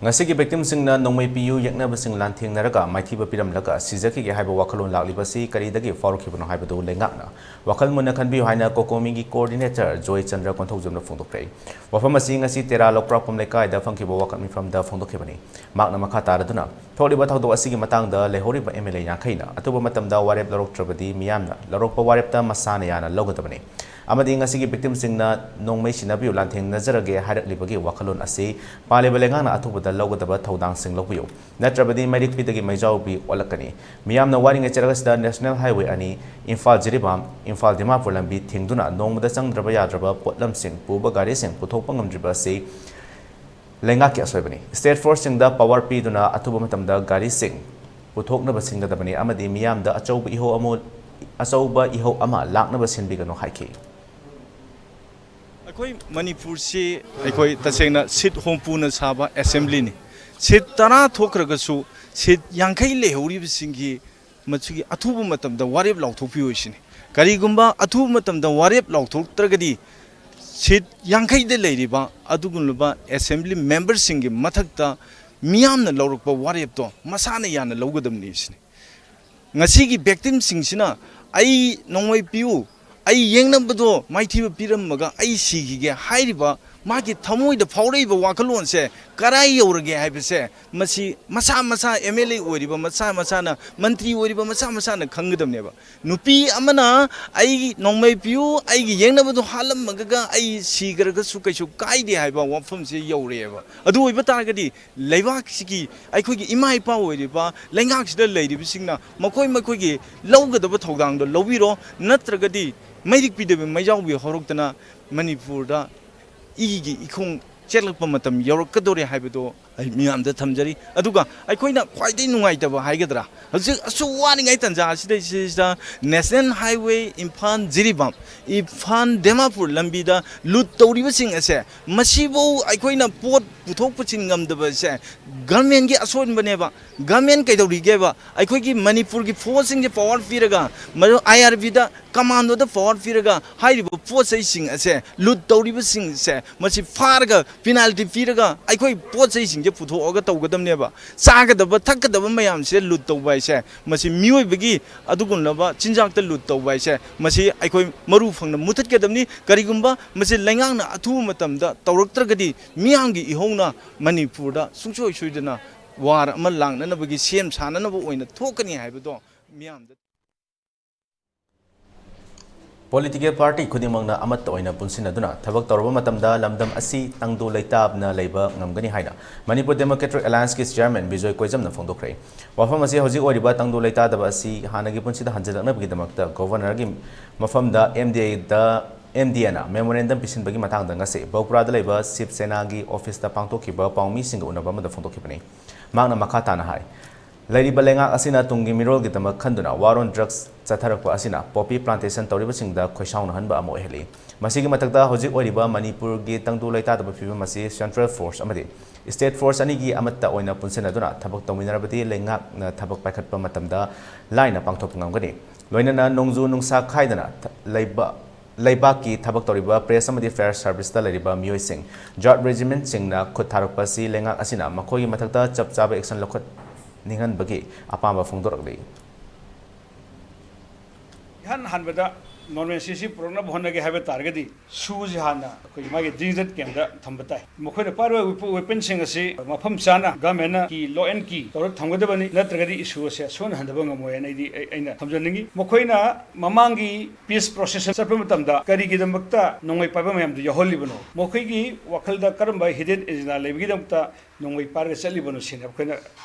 ꯉꯁꯤꯒꯤ ꯚꯤꯛꯇꯤꯝꯁꯤꯡꯅ ꯅꯣꯡꯃꯩ ꯄꯤꯌꯨ ꯌꯦꯛꯅꯕꯁꯤꯡ ꯂꯥꯟꯊꯦꯡꯅꯔꯒ ꯃꯥꯏꯊꯤꯕ ꯄꯤꯔꯝꯂꯒ ꯁꯤꯖꯈꯤꯒꯦ ꯍꯥꯏꯕ ꯋꯥꯈꯜꯂꯣꯟ ꯂꯥꯛꯂꯤꯕꯁꯤ ꯀꯔꯤꯗꯒꯤ ꯐꯥꯎꯔꯛꯈꯤꯕꯅꯣ ꯍꯥꯏꯕꯗꯨ ꯂꯩꯉꯥꯛꯅ ꯋꯥꯈꯜ ꯃꯨꯟꯅ ꯈꯟꯕꯤꯌꯨ ꯍꯥꯏꯅ ꯀꯣꯀꯣꯃꯤꯒꯤ ꯀꯣꯑꯣꯔꯗꯤꯅꯦꯇꯔ ꯖꯣꯏ ꯆꯟꯗ꯭ꯔ ꯀꯣꯟꯊꯧꯖꯝꯅ ꯐꯣꯡꯗꯣꯛꯈ꯭ꯔꯦ꯫ ꯋꯥꯐꯝ ꯑꯁꯤ ꯉꯁꯤ ꯇꯦꯔꯥ ꯂꯧꯄ꯭ꯔꯥꯛꯄꯝ ꯂꯩꯀꯥꯏꯗ ꯐꯝꯈꯤꯕ ꯋꯥꯀꯠ ꯃꯤꯐꯝꯗ ꯐꯣꯡꯗꯣꯛꯈꯤꯕꯅꯤ꯫ ꯃꯍꯥꯛꯅ ꯃꯈꯥ ꯇꯥꯔꯗꯨꯅ ꯊꯣꯛꯂꯤꯕ ꯊꯧꯗꯣꯛ ꯑꯁꯤꯒꯤ ꯃꯇꯥꯡꯗ ꯂꯩꯍꯧꯔꯤꯕ ꯑꯦꯝ ꯑꯦꯜ ꯑꯦ ꯌꯥꯡꯈꯩꯅ ꯑꯊꯨꯕ ꯃꯇꯝꯗ ꯋꯥꯔꯦꯞ ꯂꯧꯔꯛꯇ꯭ꯔꯕꯗꯤ ꯃꯤꯌꯥꯝꯅ ꯂꯧꯔꯛꯄ ꯋꯥꯔꯦꯞꯇ ꯃꯁꯥꯅ ꯌꯥꯅ ꯂꯧꯒꯗꯕꯅꯤ ꯑꯃꯗꯤ ꯉꯁꯤꯒꯤ ꯚꯤꯛꯇꯤꯝꯁꯤꯡꯅ ꯅꯣꯡꯃꯩ ꯁꯤꯟꯅꯕꯤꯌꯨ ꯂꯥꯟꯊꯦꯡꯅꯖꯔꯒꯦ ꯍꯥꯏꯔꯛꯂꯤꯕꯒꯤ ꯋꯥꯈꯜꯂꯣꯟ ꯑꯁꯤ ꯄꯥꯜꯂꯤꯕ ꯂꯩꯉꯥꯛꯅ ꯑꯊꯨꯕꯗ ꯂꯧꯒꯗꯕ ꯊꯧꯗꯥꯡꯁꯤꯡ ꯂꯧꯕꯤꯌꯨ, ꯅꯠꯇ꯭ꯔꯕꯗꯤ ꯃꯩꯔꯤꯛꯄꯤꯗꯒꯤ ꯃꯩꯖꯥꯎꯕꯤ ꯑꯣꯜꯂꯛꯀꯅꯤ꯫ ꯃꯤꯌꯥꯝꯅ ꯋꯥꯔꯤꯉꯩ ꯆꯠꯂꯛ ꯑꯁꯤꯗ ꯅꯦꯁꯅꯦꯜ ꯍꯥꯏꯋꯦ ꯑꯅꯤ, ꯏꯝꯐꯥꯜ ꯖꯤꯔꯤꯕꯥꯝ, ꯏꯝꯐꯥꯜ ꯗꯤꯃꯥꯄꯨꯔ ꯂꯝꯕꯤ ꯊꯤꯡꯗꯨꯅ ꯅꯣꯡꯃꯗ ꯆꯪꯗ꯭ꯔꯕ ꯌꯥꯗ꯭ꯔꯕ ꯄꯣꯠꯂꯝꯁꯤꯡ ꯄꯨꯕ ꯒꯥꯔꯤꯁꯤꯡ ꯄꯨꯊꯣꯛꯄ ꯉꯝꯗ꯭ꯔꯤꯕ ꯑꯁꯤ ꯂꯩꯉꯥꯛꯀꯤ ꯑꯁꯣꯏꯕꯅꯤ꯫ ꯁ꯭ꯇꯦꯠ ꯐꯣꯔꯁꯁꯤꯡꯗ ꯄꯥꯋꯔ ꯄꯤꯗꯨꯅ ꯑꯊꯨꯕ ꯃꯇꯝꯗ ꯒꯥꯔꯤꯁꯤꯡ ꯄꯨꯊꯣꯛꯅꯕ ꯁꯤꯟꯒꯗꯕꯅꯤ ꯑꯃꯗꯤ ꯃꯤꯌꯥꯝꯗ ꯑꯆꯧꯕ ꯏꯍꯧ ꯑꯃ, ꯑꯆꯧꯕ ꯏꯍꯧ ꯑꯃ ꯂꯥꯛꯅꯕ ꯁꯤꯟꯕꯤꯒꯅꯨ ꯍꯥꯏꯈꯤ꯫ ꯑꯩꯈꯣꯏ ꯃꯅꯤꯄꯨꯔꯁꯤ ꯑꯩꯈꯣꯏ ꯇꯁꯦꯡꯅ ꯁꯤꯠ ꯍꯨꯝꯐꯨꯅ ꯁꯥꯕ ꯑꯦꯁꯦꯝꯕ꯭ꯂꯤꯅꯤ꯫ ꯁꯤꯠ ꯇꯔꯥ ꯊꯣꯛꯈ꯭ꯔꯒꯁꯨ ꯁꯤꯠ ꯌꯥꯡꯈꯩ ꯂꯩꯍꯧꯔꯤꯕꯁꯤꯡꯒꯤ ꯃꯁꯤꯒꯤ ꯑꯊꯨꯕ ꯃꯇꯝꯗ ꯋꯥꯔꯦꯞ ꯂꯥꯎꯊꯣꯛꯄꯤꯌꯨ ꯍꯥꯏꯁꯤꯅꯤ꯫ ꯀꯔꯤꯒꯨꯝꯕ ꯑꯊꯨꯕ ꯃꯇꯝꯗ ꯋꯥꯔꯦꯞ ꯂꯥꯎꯊꯣꯛꯇ꯭ꯔꯒꯗꯤ ꯁꯤꯠ ꯌꯥꯡꯈꯩꯗ ꯂꯩꯔꯤꯕ ꯑꯗꯨꯒꯨꯝꯂꯕ ꯑꯦꯁꯦꯝꯕ꯭ꯂꯤ ꯃꯦꯝꯕꯔꯁꯤꯡꯒꯤ ꯃꯊꯛꯇ ꯃꯤꯌꯥꯝꯅ ꯂꯧꯔꯛꯄ ꯋꯥꯔꯦꯞꯇꯣ ꯃꯁꯥꯅ ꯌꯥꯅ ꯂꯧꯒꯗꯕꯅꯤ ꯁꯤꯅꯤ꯫ ꯉꯁꯤꯒꯤ ꯚꯤꯛꯇꯤꯝꯁꯤꯡꯁꯤꯅ "ꯑꯩ ꯅꯣꯡꯃꯩ ꯄꯤꯌꯨ, ꯑꯩ ꯌꯦꯡꯅꯕꯗꯣ ꯃꯥꯏꯊꯤꯕ ꯄꯤꯔꯝꯃꯒ ꯑꯩ ꯁꯤꯈꯤꯒꯦ" ꯍꯥꯏꯔꯤꯕ ꯃꯥꯒꯤ ꯊꯃꯣꯏꯗ ꯐꯥꯎꯔꯛꯏꯕ ꯋꯥꯈꯜꯂꯣꯟꯁꯦ ꯀꯔꯥꯏ ꯌꯧꯔꯒꯦ ꯍꯥꯏꯕꯁꯦ ꯃꯁꯤ ꯃꯁꯥ ꯃꯁꯥ ꯑꯦꯝ ꯑꯦꯜ ꯑꯦ ꯑꯣꯏꯔꯤꯕ ꯃꯁꯥ ꯃꯁꯥꯅ, ꯃꯟꯇ꯭ꯔꯤ ꯑꯣꯏꯔꯤꯕ ꯃꯁꯥ ꯃꯁꯥꯅ ꯈꯪꯒꯗꯕꯅꯦꯕ꯫ ꯅꯨꯄꯤ ꯑꯃꯅ "ꯑꯩ ꯅꯣꯡꯃꯩ ꯄꯤꯌꯨ, ꯑꯩꯒꯤ ꯌꯦꯡꯅꯕꯗꯣ ꯍꯥꯠꯂꯝꯃꯒ ꯑꯩ ꯁꯤꯈ꯭ꯔꯒꯁꯨ ꯀꯩꯁꯨ ꯀꯥꯏꯗꯦ" ꯍꯥꯏꯕ ꯋꯥꯐꯝꯁꯦ ꯌꯧꯔꯛꯑꯦꯕ꯫ ꯑꯗꯨ ꯑꯣꯏꯕ ꯇꯥꯔꯒꯗꯤ ꯂꯩꯕꯥꯛꯁꯤꯒꯤ, ꯑꯩꯈꯣꯏꯒꯤ ꯏꯃꯥ ꯏꯄꯥ ꯑꯣꯏꯔꯤꯕ ꯂꯩꯉꯥꯛꯁꯤꯗ ꯂꯩꯔꯤꯕꯁꯤꯡꯅ ꯃꯈꯣꯏ ꯃꯈꯣꯏꯒꯤ ꯂꯧꯒꯗꯕ ꯊꯧꯗꯥꯡꯗꯣ ꯂꯧꯕꯤꯔꯣ, ꯅꯠꯇ꯭ꯔꯒꯗꯤ ꯃꯩꯔꯤꯛ ꯄꯤꯗꯕ ꯃꯩꯖꯥꯎꯕꯤ ꯍꯧꯔꯛꯇꯅ ꯃꯅꯤꯄꯨꯔꯗ ꯏꯒꯤ ꯏꯈꯣꯡ ꯆꯦꯜꯂꯛꯄ ꯃꯇꯝ ꯌꯧꯔꯛꯀꯗꯧꯔꯦ ꯍꯥꯏꯕꯗꯣ ꯑꯩ ꯃꯤꯌꯥꯝꯗ ꯊꯝꯖꯔꯤ꯫ ꯑꯗꯨꯒ ꯑꯩꯈꯣꯏꯅ ꯈ꯭ꯋꯥꯏꯗꯒꯤ ꯅꯨꯡꯉꯥꯏꯇꯕ ꯍꯥꯏꯒꯗ꯭ꯔꯥ, ꯍꯧꯖꯤꯛ ꯑꯁꯨꯛ ꯋꯥꯔꯤꯉꯩ ꯇꯥꯟꯖꯥ ꯑꯁꯤꯗꯩꯁꯤꯗ National Highway ꯏꯝꯐꯥꯜ ꯖꯤꯔꯤꯕꯥꯝ, ꯏꯝꯐꯥꯜ ꯗꯦꯃꯥꯄꯨꯔ ꯂꯝꯕꯤꯗ ꯂꯨꯠ ꯇꯧꯔꯤꯕꯁꯤꯡ ꯑꯁꯦ, ꯃꯁꯤꯐꯧ ꯑꯩꯈꯣꯏꯅ ꯄꯣꯠ ꯄꯨꯊꯣꯛ ꯄꯨꯁꯤꯟ ꯉꯝꯗꯕꯁꯦ ꯒꯔꯃꯦꯟꯒꯤ ꯑꯁꯣꯏꯕꯅꯦꯕ꯫ ꯒꯔꯃꯦꯟ ꯀꯩꯗꯧꯔꯤꯒꯦꯕ? ꯑꯩꯈꯣꯏꯒꯤ ꯃꯅꯤꯄꯨꯔꯒꯤ ꯐꯣꯔꯁꯁꯤꯡꯁꯦ ꯄꯋꯥꯔ ꯄꯤꯔꯒ, ꯃꯗꯨ ꯑꯥꯏ ꯑꯥꯔ ꯕꯤꯗ, ꯀꯃꯥꯟꯗꯣꯗ ꯄꯋꯥꯔ ꯄꯤꯔꯒ, ꯍꯥꯏꯔꯤꯕ ꯄꯣꯠ ꯆꯩꯁꯤꯡ ꯑꯁꯦ, ꯂꯨꯠ ꯇꯧꯔꯤꯕꯁꯤꯡꯁꯦ, ꯃꯁꯤ ꯐꯥꯔꯒ ꯄꯤꯅꯥꯜꯇꯤ ꯄꯤꯔꯒ ꯑꯩꯈꯣꯏ ꯄꯣꯠ ꯆꯩꯁꯤꯡꯁꯦ ꯄꯨꯊꯣꯛꯑꯒ ꯇꯧꯒꯗꯕꯅꯦꯕ꯫ ꯆꯥꯒꯗꯕ ꯊꯛꯀꯗꯕ ꯃꯌꯥꯝꯁꯦ ꯂꯨꯠ ꯇꯧꯕ ꯍꯥꯏꯁꯦ, ꯃꯁꯤ ꯃꯤꯑꯣꯏꯕꯒꯤ ꯑꯗꯨꯒꯨꯝꯂꯕ ꯆꯤꯟꯖꯥꯛꯇ ꯂꯨꯠ ꯇꯧꯕ ꯍꯥꯏꯁꯦ, ꯃꯁꯤ ꯑꯩꯈꯣꯏ ꯃꯔꯨ ꯐꯪꯅ ꯃꯨꯊꯠꯀꯗꯕꯅꯤ꯫ ꯀꯔꯤꯒꯨꯝꯕ ꯃꯁꯤ ꯂꯩꯉꯥꯛꯅ ꯑꯊꯨꯕ ꯃꯇꯝꯗ ꯇꯧꯔꯛꯇ꯭ꯔꯒꯗꯤ, ꯃꯤꯌꯥꯝꯒꯤ ꯏꯍꯧꯅ ꯃꯅꯤꯄꯨꯔꯗ ꯁꯨꯡꯁꯣꯏ ꯁꯣꯏꯗꯅ ꯋꯥꯔ ꯑꯃ ꯂꯥꯡꯅꯅꯕꯒꯤ ꯁꯦꯝ ꯁꯥꯅꯅꯕ ꯑꯣꯏꯅ ꯊꯣꯛꯀꯅꯤ ꯍꯥꯏꯕꯗꯣ ꯃꯤꯌꯥꯝꯗ꯫ ꯄꯣꯂꯤꯇꯤꯀꯦꯜ ꯄꯥꯔꯇꯤ ꯈꯨꯗꯤꯡꯃꯛꯅ ꯑꯃꯠꯇ ꯑꯣꯏꯅ ꯄꯨꯟꯁꯤꯟꯅꯗꯨꯅ ꯊꯕꯛ ꯇꯧꯔꯕ ꯃꯇꯝꯗ ꯂꯝꯗꯝ ꯑꯁꯤ ꯇꯪꯗꯨ ꯂꯩꯇꯥꯕꯅ ꯂꯩꯕ ꯉꯝꯒꯅꯤ ꯍꯥꯏꯅ ꯃꯅꯤꯄꯨꯔ ꯗꯦꯃꯣꯀ꯭ꯔꯦꯇꯤꯛ ꯑꯦꯂꯥꯌꯟꯁꯀꯤ ꯆꯤꯌꯥꯔꯃꯦꯟ ꯕꯤꯖꯣꯏ ꯀꯣꯏꯖꯝꯅ ꯐꯣꯡꯗꯣꯛꯈ꯭ꯔꯦ꯫ ꯋꯥꯐꯝ ꯑꯁꯤ ꯍꯧꯖꯤꯛ ꯑꯣꯏꯔꯤꯕ ꯇꯪꯗꯨ ꯂꯩꯇꯥꯗꯕ ꯑꯁꯤ ꯍꯥꯟꯅꯒꯤ ꯄꯨꯟꯁꯤꯗ ꯍꯟꯖꯤꯜꯂꯛꯅꯕꯒꯤꯗꯃꯛꯇ ꯒꯣꯚꯔꯅꯔꯒꯤ ꯃꯐꯝꯗ ꯑꯦꯝ ꯗꯤ ꯑꯦꯗ, ꯑꯦꯝ ꯗꯤ ꯑꯦꯅ ꯃꯦꯃꯣꯔꯦꯟꯗꯝ ꯄꯤꯁꯤꯟꯕꯒꯤ ꯃꯇꯥꯡꯗ ꯉꯁꯤ ꯕꯧꯄ꯭ꯔꯥꯗ ꯂꯩꯕ ꯁꯤꯕ ꯁꯦꯅꯥꯒꯤ ꯑꯣꯐꯤꯁꯇ ꯄꯥꯡꯊꯣꯛꯈꯤꯕ ꯄꯥꯎꯃꯤꯁꯤꯡꯒ ꯎꯅꯕ ꯑꯃꯗ ꯐꯣꯡꯗꯣꯛꯈꯤꯕꯅꯤ꯫ ꯃꯍꯥꯛꯅ ꯃꯈꯥ ꯇꯥꯅ ꯍꯥꯏ, ꯂꯩꯔꯤꯕ ꯂꯩꯉꯥꯛ ꯑꯁꯤꯅ ꯇꯨꯡꯒꯤ ꯃꯤꯔꯣꯜꯒꯤꯗꯃꯛ ꯈꯟꯗꯨꯅ ꯋꯥꯔꯣꯟ ꯗ꯭ꯔꯒꯁ ꯆꯠꯊꯔꯛꯄ ꯑꯁꯤꯅ ꯄꯣꯄꯤ ꯄ꯭ꯂꯥꯟꯇꯦꯁꯟ ꯇꯧꯔꯤꯕꯁꯤꯡꯗ ꯈꯣꯏꯁꯥꯎꯅꯍꯟꯕ ꯑꯃ ꯑꯣꯏꯍꯜꯂꯤ꯫ ꯃꯁꯤꯒꯤ ꯃꯊꯛꯇ ꯍꯧꯖꯤꯛ ꯑꯣꯏꯔꯤꯕ ꯃꯅꯤꯄꯨꯔꯒꯤ ꯇꯪꯗꯨ ꯂꯩꯇꯥꯗꯕ ꯐꯤꯕꯝ ꯑꯁꯤ ꯁꯦꯟꯇ꯭ꯔꯦꯜ ꯐꯣꯔꯁ ꯑꯃꯗꯤ ꯁ꯭ꯇꯦꯠ ꯐꯣꯔꯁ ꯑꯅꯤꯒꯤ ꯑꯃꯠꯇ ꯑꯣꯏꯅ ꯄꯨꯟꯁꯤꯟꯅꯗꯨꯅ ꯊꯕꯛ ꯇꯧꯃꯤꯟꯅꯔꯕꯗꯤ ꯂꯩꯉꯥꯛꯅ ꯊꯕꯛ ꯄꯥꯏꯈꯠꯄ ꯃꯇꯝꯗ ꯂꯥꯏꯅ ꯄꯥꯡꯊꯣꯛꯄ ꯉꯝꯒꯅꯤ꯫ ꯂꯣꯏꯅꯅ ꯅꯣꯡꯖꯨ ꯅꯨꯡꯁꯥ ꯈꯥꯏꯗꯅ ꯊ-, ꯂꯩꯕ-, ꯂꯩꯕꯥꯛꯀꯤ ꯊꯕꯛ ꯇꯧꯔꯤꯕ ꯄ꯭ꯔꯦꯁ ꯑꯃꯗꯤ ꯐꯥꯌꯔ ꯁꯥꯔꯚꯤꯁꯇ ꯂꯩꯔꯤꯕ ꯃꯤꯑꯣꯏꯁꯤꯡ, ꯖꯥꯠ ꯔꯦꯖꯤꯃꯦꯟꯠꯁꯤꯡꯅ ꯈꯨꯠ ꯊꯥꯔꯛꯄ ꯑꯁꯤ ꯂꯩꯉꯥꯛ ꯑꯁꯤꯅ ꯃꯈꯣꯏꯒꯤ ꯃꯊꯛꯇ ꯆꯞ ꯆꯥꯕ ꯑꯦꯛꯁꯟ ꯂꯧꯈꯠꯅꯤꯡꯍꯟꯕꯒꯤ ꯑꯄꯥꯝꯕ ꯐꯣꯡꯗꯣꯔꯛꯂꯤ꯫ ꯏꯍꯥꯟ ꯍꯥꯟꯕꯗ normalcy ꯑꯁꯤ ꯄꯨꯔꯛꯅꯕ ꯍꯣꯠꯅꯒꯦ ꯍꯥꯏꯕ ꯇꯥꯔꯒꯗꯤ ꯁꯨꯁꯤ ꯍꯥꯟꯅ ꯑꯩꯈꯣꯏꯒꯤ ꯃꯥꯒꯤ ꯗꯤꯖꯤꯇꯦꯜ ꯀꯦꯝꯗ ꯊꯝꯕ ꯇꯥꯏ꯫ ꯃꯈꯣꯏꯅ ꯄꯥꯏꯔꯤꯕ ꯋꯦꯄꯟꯁꯤꯡ ꯑꯁꯤ ꯃꯐꯝ ꯆꯥꯅ ꯒꯚꯔꯟꯃꯦꯟꯠꯀꯤ ꯂꯣ ꯑꯦꯟ ꯀꯤ ꯇꯧꯔꯒ ꯊꯝꯒꯗꯕꯅꯤ, ꯅꯠꯇ꯭ꯔꯒꯗꯤ ꯏꯁꯨ ꯑꯁꯦ ꯁꯣꯛꯍꯟꯍꯟꯗꯕ ꯉꯝꯃꯣꯏ ꯍꯥꯏꯅ ꯑꯩꯗꯤ, ꯑꯩ-, ꯑꯩꯅ ꯊꯝꯖꯅꯤꯡꯉꯤ꯫ ꯃꯈꯣꯏꯅ ꯃꯃꯥꯡꯒꯤ ꯄꯤꯁ ꯄ꯭ꯔꯣꯁꯦꯁ ꯆꯠꯄ ꯃꯇꯝꯗ ꯀꯔꯤꯒꯤꯗꯃꯛꯇ ꯅꯣꯡꯃꯩ ꯄꯥꯏꯕ ꯃꯌꯥꯝꯗꯨ ꯌꯥꯎꯍꯜꯂꯤꯕꯅꯣ? ꯃꯈꯣꯏꯒꯤ ꯋꯥꯈꯜꯗ ꯀꯔꯝꯕ ꯍꯤꯗꯦꯟ ꯑꯦꯖꯦꯟꯗꯥ ꯂꯩꯕꯒꯤꯗꯃꯛꯇ ꯅꯣꯡꯃꯩ ꯄꯥꯏꯔꯒ ꯆꯠꯂꯤꯕꯅꯣ ꯁꯤꯅꯤ ꯑꯩꯈꯣꯏꯅ,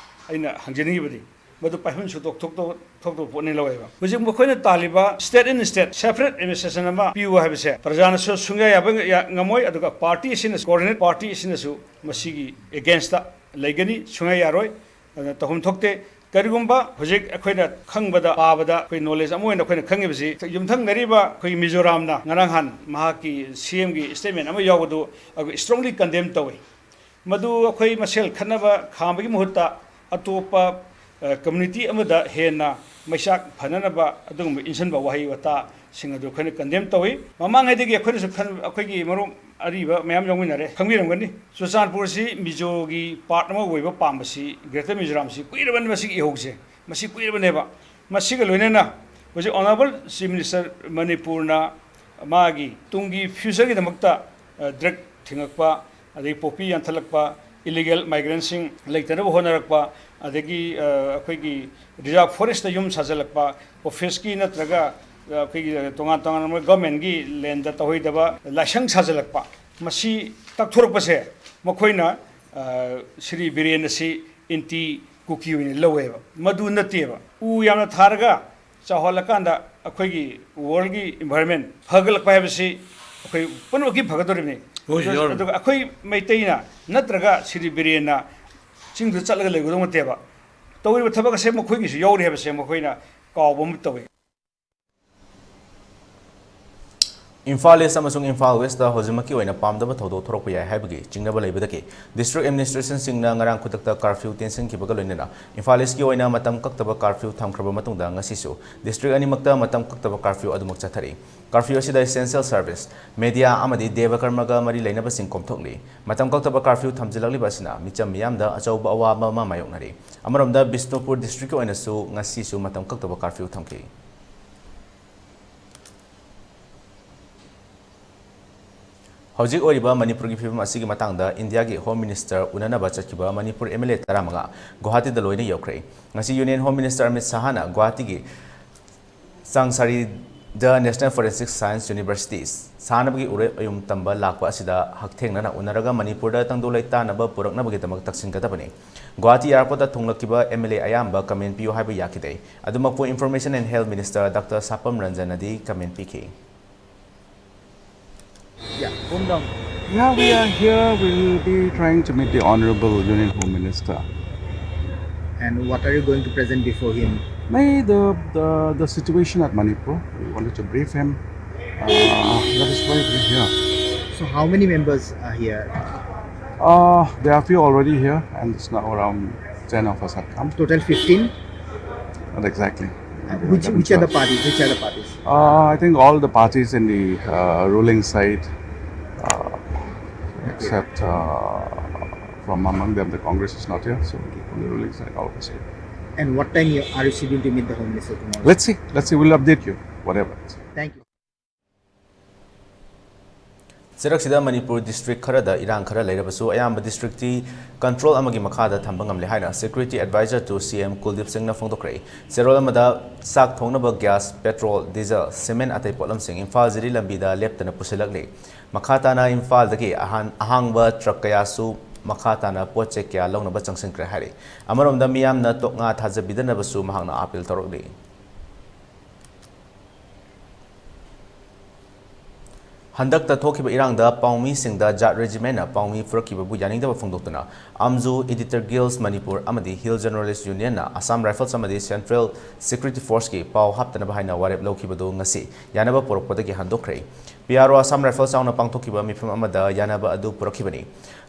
ꯑꯩꯅ ꯍꯪꯖꯅꯤꯡꯉꯤꯕꯗꯤ꯫ ꯃꯗꯨ ꯄꯥꯏꯍꯟꯁꯨ ꯊꯣꯛ-, ꯊꯣꯛ-, ꯊꯣꯛꯇꯕ ꯄꯣꯠꯅꯤ ꯂꯧꯋꯦꯕ꯫ ꯍꯧꯖꯤꯛ ꯃꯈꯣꯏꯅ ꯇꯥꯜꯂꯤꯕ state in state separate administration ꯑꯃ ꯄꯤꯌꯨ ꯍꯥꯏꯕꯁꯦ ꯄ꯭ꯔꯖꯥꯅꯁꯨ ꯁꯨꯡꯌꯥ ꯌꯥꯕ ꯉ-, ꯌꯥ-, ꯉꯝꯃꯣꯏ, ꯑꯗꯨꯒ ꯄꯥꯔꯇꯤ ꯑꯁꯤꯅ, ꯀꯣꯑꯣꯔꯗꯤꯅꯦꯠ ꯄꯥꯔꯇꯤ ꯑꯁꯤꯅꯁꯨ ꯃꯁꯤꯒꯤ against ꯇ ꯂꯩꯒꯅꯤ, ꯁꯨꯡꯌꯥ ꯌꯥꯔꯣꯏ꯫ ꯑꯗꯨꯅ ꯇꯧꯐꯝ ꯊꯣꯛꯇꯦ꯫ ꯀꯔꯤꯒꯨꯝꯕ ꯍꯧꯖꯤꯛ ꯑꯩꯈꯣꯏꯅ ꯈꯪꯕꯗ, ꯄꯥꯕꯗ, ꯑꯩꯈꯣꯏ ꯅꯣꯂꯦꯖ ꯑꯃ ꯑꯣꯏꯅ ꯑꯩꯈꯣꯏꯅ ꯈꯪꯉꯤꯕꯁꯤ, ꯌꯨꯝꯊꯪꯅꯔꯤꯕ ꯑꯩꯈꯣꯏꯒꯤ ꯃꯤꯖꯣꯔꯥꯝꯅ ꯉꯔꯥꯡ ꯅꯍꯥꯟ ꯃꯍꯥꯛꯀꯤ ꯁꯤ ꯑꯦꯝꯒꯤ ꯁ꯭ꯇꯦꯠꯃꯦꯟ ꯑꯃ ꯌꯥꯎꯕꯗꯨ ꯑꯩꯈꯣꯏ ꯏꯁꯇ꯭ꯔꯣꯡꯂꯤ ꯀꯟꯗꯦꯝ ꯇꯧꯏ꯫ ꯃꯗꯨ ꯑꯩꯈꯣꯏ ꯃꯁꯦꯜ ꯈꯠꯅꯕ ꯈꯥꯝꯕꯒꯤ ꯃꯍꯨꯠꯇ ꯑꯇꯣꯞꯄ, ꯑ, ꯀꯝꯃ꯭ꯌꯨꯅꯤꯇꯤ ꯑꯃꯗ ꯍꯦꯟꯅ ꯃꯩꯆꯥꯛ ꯐꯅꯅꯕ ꯑꯗꯨꯒꯨꯝꯕ ꯏꯟꯁꯤꯟꯕ ꯋꯥꯍꯩ ꯋꯥꯇꯥꯁꯤꯡ ꯑꯗꯨ ꯑꯩꯈꯣꯏꯅ ꯀꯟꯗꯦꯝ ꯇꯧꯏ꯫ ꯃꯃꯥꯡꯉꯩꯗꯒꯤ ꯑꯩꯈꯣꯏꯅꯁꯨ ꯈꯟ-, ꯑꯩꯈꯣꯏꯒꯤ ꯃꯔꯨꯞ ꯑꯔꯤꯕ ꯃꯌꯥꯝ ꯌꯥꯎꯃꯤꯟꯅꯔꯦ, ꯈꯪꯕꯤꯔꯝꯒꯅꯤ꯫ ꯆꯨꯔꯆꯥꯟꯄꯨꯔꯁꯤ ꯃꯤꯖꯣꯒꯤ ꯄꯥꯔꯠ ꯑꯃ ꯑꯣꯏꯕ ꯄꯥꯝꯕꯁꯤ, ꯒ꯭ꯔꯦꯇꯔ ꯃꯤꯖꯣꯔꯥꯝꯁꯤ ꯀꯨꯏꯔꯕꯅꯤ, ꯃꯁꯤꯒꯤ ꯏꯍꯧꯁꯦ, ꯃꯁꯤ ꯀꯨꯏꯔꯕꯅꯦꯕ꯫ ꯃꯁꯤꯒ ꯂꯣꯏꯅꯅ ꯍꯧꯖꯤꯛ ꯑꯣꯅꯔꯦꯕꯜ ꯆꯤꯐ ꯃꯤꯅꯤꯁꯇꯔ ꯃꯅꯤꯄꯨꯔꯅ ꯃꯥꯒꯤ ꯇꯨꯡꯒꯤ ꯐ꯭ꯌꯨꯆꯔꯒꯤꯗꯃꯛꯇ, ꯑ, ꯗ꯭ꯔꯒ ꯊꯤꯡꯉꯛꯄ, ꯑꯗꯒꯤ ꯄꯣꯄꯤ ꯌꯥꯟꯊꯠꯂꯛꯄ, ꯏꯂꯤꯒꯦꯜ ꯃꯥꯏꯒ꯭ꯔꯦꯟꯁꯤꯡ ꯂꯩꯇꯅꯕ ꯍꯣꯠꯅꯔꯛꯄ, ꯑꯗꯒꯤ, ꯑ, ꯑꯩꯈꯣꯏꯒꯤ ꯔꯤꯖꯥꯔꯚ ꯐꯣꯔꯦꯁꯇ ꯌꯨꯝ ꯁꯥꯖꯤꯜꯂꯛꯄ, ꯑꯣꯐꯤꯁꯀꯤ ꯅꯠꯇ꯭ꯔꯒ, ꯑ, ꯑꯩꯈꯣꯏꯒꯤ ꯇꯣꯉꯥꯟ ꯇꯣꯉꯥꯟꯕ ꯒꯚꯔꯟꯃꯦꯟꯒꯤ ꯂꯦꯟꯗ ꯇꯧꯍꯩꯗꯕ ꯂꯥꯏꯁꯪ ꯁꯥꯖꯤꯜꯂꯛꯄ, ꯃꯁꯤ ꯇꯛꯊꯣꯔꯛꯄꯁꯦ ꯃꯈꯣꯏꯅ, ꯑ, ꯁ꯭ꯔꯤ ꯕꯤꯔꯦꯟ ꯑꯁꯤ ꯑꯦꯟꯇꯤ ꯀꯨꯀꯤ ꯑꯣꯏꯅ ꯂꯧꯋꯦꯕ꯫ ꯃꯗꯨ ꯅꯠꯇꯦꯕ꯫ ꯎ ꯌꯥꯝꯅ ꯊꯥꯔꯒ ꯆꯥꯎꯍꯜꯂꯀꯥꯟꯗ ꯑꯩꯈꯣꯏꯒꯤ ꯋꯥꯔꯜꯒꯤ ꯏꯟꯚꯥꯏꯔꯟꯃꯦꯟ ꯐꯒꯠꯂꯛꯄ ꯍꯥꯏꯕꯁꯤ ꯑꯩꯈꯣꯏ ꯄꯨꯝꯅꯃꯛꯀꯤ ꯐꯒꯗꯧꯔꯤꯕꯅꯤ꯫ ꯍꯣꯏ, ꯌꯥꯎꯔꯝꯃꯤ꯫ ꯑꯗꯨꯒ ꯑꯩꯈꯣꯏ ꯃꯩꯇꯩꯅ ꯅꯠꯇ꯭ꯔꯒ ꯁ꯭ꯔꯤ ꯕꯤꯔꯦꯟꯅ ꯆꯤꯡꯗꯨꯗ ꯆꯠꯂꯒ ꯂꯩꯒꯗꯧ ꯅꯠꯇꯦꯕ꯫ ꯇꯧꯔꯤꯕ ꯊꯕꯛ ꯑꯁꯦ ꯃꯈꯣꯏꯒꯤꯁꯨ ꯌꯥꯎꯔꯤ ꯍꯥꯏꯕꯁꯦ ꯃꯈꯣꯏꯅ ꯀꯥꯎꯕ ꯑꯃ ꯇꯧꯏ꯫ ꯏꯝꯐꯥꯜ ꯏꯁ ꯑꯃꯁꯨꯡ ꯏꯝꯐꯥꯜ ꯋꯦꯁꯇ ꯍꯧꯖꯤꯛꯃꯛꯀꯤ ꯑꯣꯏꯅ ꯄꯥꯝꯗꯕ ꯊꯧꯗꯣꯛ ꯊꯣꯔꯛꯄ ꯌꯥꯏ ꯍꯥꯏꯕꯒꯤ ꯆꯤꯡꯅꯕ ꯂꯩꯕꯗꯒꯤ ꯗꯤꯁꯇ꯭ꯔꯤꯛ ꯑꯦꯗꯃꯤꯅꯤꯁꯇ꯭ꯔꯦꯁꯟꯁꯤꯡꯅ ꯉꯔꯥꯡ ꯈꯨꯗꯛꯇ ꯀꯥꯔꯐ꯭ꯌꯨ ꯇꯦꯟꯁꯤꯟꯈꯤꯕꯒ ꯂꯣꯏꯅꯅ ꯏꯝꯐꯥꯜ ꯏꯁꯀꯤ ꯑꯣꯏꯅ ꯃꯇꯝ ꯀꯛꯇꯕ ꯀꯥꯔꯐ꯭ꯌꯨ ꯊꯝꯈ꯭ꯔꯕ ꯃꯇꯨꯡꯗ ꯉꯁꯤꯁꯨ ꯗꯤꯁꯇ꯭ꯔꯤꯛ ꯑꯅꯤꯃꯛꯇ ꯃꯇꯝ ꯀꯛꯇꯕ ꯀꯥꯔꯐ꯭ꯌꯨ ꯑꯗꯨꯃꯛ ꯆꯠꯊꯔꯤ꯫ ꯀꯥꯔꯐ꯭ꯌꯨ ꯑꯁꯤꯗ ꯏꯁꯦꯟꯁꯤꯌꯦꯜ ꯁꯔꯚꯤꯁ, ꯃꯦꯗꯤꯌꯥ ꯑꯃꯗꯤ ꯗꯦꯕ ꯀꯔꯃꯒ ꯃꯔꯤ ꯂꯩꯅꯕꯁꯤꯡ ꯀꯣꯝꯊꯣꯛꯂꯤ꯫ ꯃꯇꯝ ꯀꯛꯇꯕ ꯀꯥꯔꯐ꯭ꯌꯨ ꯊꯝꯖꯤꯜꯂꯛꯂꯤꯕ ꯑꯁꯤꯅ ꯃꯤꯆꯝ ꯃꯤꯌꯥꯝꯗ ꯑꯆꯧꯕ ꯑꯋꯥꯕ ꯑꯃ ꯃꯥꯌꯣꯛꯅꯔꯤ꯫ ꯑꯃꯔꯣꯝꯗ ꯕꯤꯁꯅꯨꯄꯨꯔ ꯗꯤꯁꯇ꯭ꯔꯤꯛꯀꯤ ꯑꯣꯏꯅꯁꯨ ꯉꯁꯤꯁꯨ ꯃꯇꯝ ꯀꯛꯇꯕ ꯀꯥꯔꯐ꯭ꯌꯨ ꯊꯝꯈꯤ꯫ ꯍꯧꯖꯤꯛ ꯑꯣꯏꯔꯤꯕ ꯃꯅꯤꯄꯨꯔꯒꯤ ꯐꯤꯕꯝ ꯑꯁꯤꯒꯤ ꯃꯇꯥꯡꯗ ꯏꯟꯗꯤꯌꯥꯒꯤ ꯍꯣꯝ ꯃꯤꯅꯤꯁꯇꯔ ꯎꯅꯅꯕ ꯆꯠꯈꯤꯕ ꯃꯅꯤꯄꯨꯔ ꯑꯦꯝ ꯑꯦꯜ ꯑꯦ ꯇꯔꯥꯃꯉꯥ ꯒꯨꯋꯥꯍꯥꯇꯤꯗ ꯂꯣꯏꯅ ꯌꯧꯈ꯭ꯔꯦ꯫ ꯉꯁꯤ ꯌꯨꯅꯤꯌꯟ ꯍꯣꯝ ꯃꯤꯅꯤꯁꯇꯔ ꯑꯃꯤꯠ ꯁꯍꯥꯅ ꯒꯨꯋꯥꯍꯥꯇꯤꯒꯤ ꯆꯥꯡꯁꯥꯔꯤꯗ ꯅꯦꯁꯅꯦꯜ ꯐꯣꯔꯦꯟꯁꯤꯛ ꯁꯥꯏꯟꯁ ꯌꯨꯅꯤꯚꯔꯁꯤꯇꯤ ꯁꯥꯅꯕꯒꯤ ꯎꯔꯦꯞ ꯑꯌꯨꯝ ꯇꯝꯕ ꯂꯥꯛꯄ ꯑꯁꯤꯗ ꯍꯛꯊꯦꯡꯅꯅ ꯎꯅꯔꯒ ꯃꯅꯤꯄꯨꯔꯗ ꯇꯪꯗꯨ ꯂꯩꯇꯥꯅꯕ ꯄꯨꯔꯛꯅꯕꯒꯤꯗꯃꯛ ꯇꯛꯁꯤꯟꯒꯗꯕꯅꯤ꯫ ꯒꯨꯋꯥꯍꯥꯇꯤ ꯑꯦꯌꯥꯔꯄꯣꯔꯠꯇ ꯊꯨꯡꯂꯛꯈꯤꯕ ꯑꯦꯝ ꯑꯦꯜ ꯑꯦ ꯑꯌꯥꯝꯕ ꯀꯃꯦꯟ ꯄꯤꯌꯨ ꯍꯥꯏꯕ ꯌꯥꯈꯤꯗꯦ꯫ ꯑꯗꯨꯃꯛꯄꯨ information and health minister doctor Sapam ꯔꯟꯖꯟꯅꯗꯤ ꯀꯃꯦꯟ ꯄꯤꯈꯤ꯫ Yeah, boom down. Yeah, we are here. We'll be trying to meet the Honorable Union Home Minister. And what are you going to present before him? May the, the, the situation at Manipur. We wanted to brief him. Uh, that is why we're here. So how many members are here? Uh, there are a few already here, and it's now around ten of us have come. Total fifteen? Not exactly. Uh, which, which are the parties? Which are the parties? Uh, I think all the parties in the uh, ruling side, uh, except uh, from among them, the Congress is not here, so on the ruling side, all of us here. And what time you, are you scheduled to meet the Home Minister tomorrow? Let's see. Let's see. We'll update you, whatever. Thank you. ꯆꯩꯔꯛꯁꯤꯗ Manipur district ꯈꯔꯗ ꯏꯔꯥꯡ ꯈꯔ ꯂꯩꯔꯕꯁꯨ, ꯑꯌꯥꯝꯕ ꯗꯤꯁꯇ꯭ꯔꯤꯛꯇꯤ control ꯑꯃꯒꯤ ꯃꯈꯥꯗ ꯊꯝꯕ ꯉꯝꯂꯦ ꯍꯥꯏꯅ Security Advisor to C M ꯀꯨꯜꯗꯤꯞ ꯁꯤꯡꯅ ꯐꯣꯡꯗꯣꯛꯈ꯭ꯔꯦ꯫ ꯆꯦꯔꯣꯜ ꯑꯃꯗ ꯆꯥꯛ ꯊꯣꯡꯅꯕ ꯒ꯭ꯌꯥꯁ, ꯄꯦꯇ꯭ꯔꯣꯜ, ꯗꯤꯖꯜ, ꯁꯤꯃꯦꯟ ꯑꯇꯩ ꯄꯣꯠꯂꯝꯁꯤꯡ ꯏꯝꯐꯥꯜ ꯖꯤꯔꯤ ꯂꯝꯕꯤꯗ ꯂꯦꯞꯇꯅ ꯄꯨꯁꯤꯜꯂꯛꯂꯤ꯫ ꯃꯈꯥ ꯇꯥꯅ ꯏꯝꯐꯥꯜꯗꯒꯤ ꯑꯍꯥꯟ-, ꯑꯍꯥꯡꯕ ꯇ꯭ꯔꯛ ꯀꯌꯥꯁꯨ ꯃꯈꯥ ꯇꯥꯅ ꯄꯣꯠ ꯆꯩ ꯀꯌꯥ ꯂꯧꯅꯕ ꯆꯪꯁꯤꯟꯈ꯭ꯔꯦ ꯍꯥꯏꯔꯤ꯫ ꯑꯃꯔꯣꯝꯗ ꯃꯤꯌꯥꯝꯅ ꯇꯣꯛꯉꯥ ꯊꯥꯖꯕꯤꯗꯅꯕꯁꯨ ꯃꯍꯥꯛꯅ ꯑꯥꯄꯤꯜ ꯇꯧꯔꯛꯂꯤ꯫ ꯍꯟꯗꯛꯇ ꯊꯣꯛꯈꯤꯕ ꯏꯔꯥꯡꯗ ꯄꯥꯎꯃꯤꯁꯤꯡꯗ ꯖꯥꯠ ꯔꯦꯖꯤꯃꯦꯟꯅ ꯄꯥꯎꯃꯤ ꯐꯨꯔꯛꯈꯤꯕꯕꯨ ꯌꯥꯅꯤꯡꯗꯕ ꯐꯣꯡꯗꯣꯛꯇꯨꯅ ꯑꯝꯖꯨ, Editor Guilds ꯃꯅꯤꯄꯨꯔ ꯑꯃꯗꯤ Hill Journalist Unionꯅ Assam Rifles ꯑꯃꯗꯤ Central Security Forceꯀꯤ ꯄꯥꯎ ꯍꯥꯞꯇꯅꯕ ꯍꯥꯏꯅ ꯋꯥꯔꯦꯞ ꯂꯧꯈꯤꯕꯗꯨ ꯉꯁꯤ ꯌꯥꯅꯕ ꯄꯨꯔꯛꯄꯗꯒꯤ ꯍꯟꯗꯣꯛꯈ꯭ꯔꯦ꯫ P R O Assam Rifles ꯌꯥꯎꯅ ꯄꯥꯡꯊꯣꯛꯈꯤꯕ ꯃꯤꯐꯝ ꯑꯃꯗ ꯌꯥꯅꯕ ꯑꯗꯨ ꯄꯨꯔꯛꯈꯤꯕꯅꯤ꯫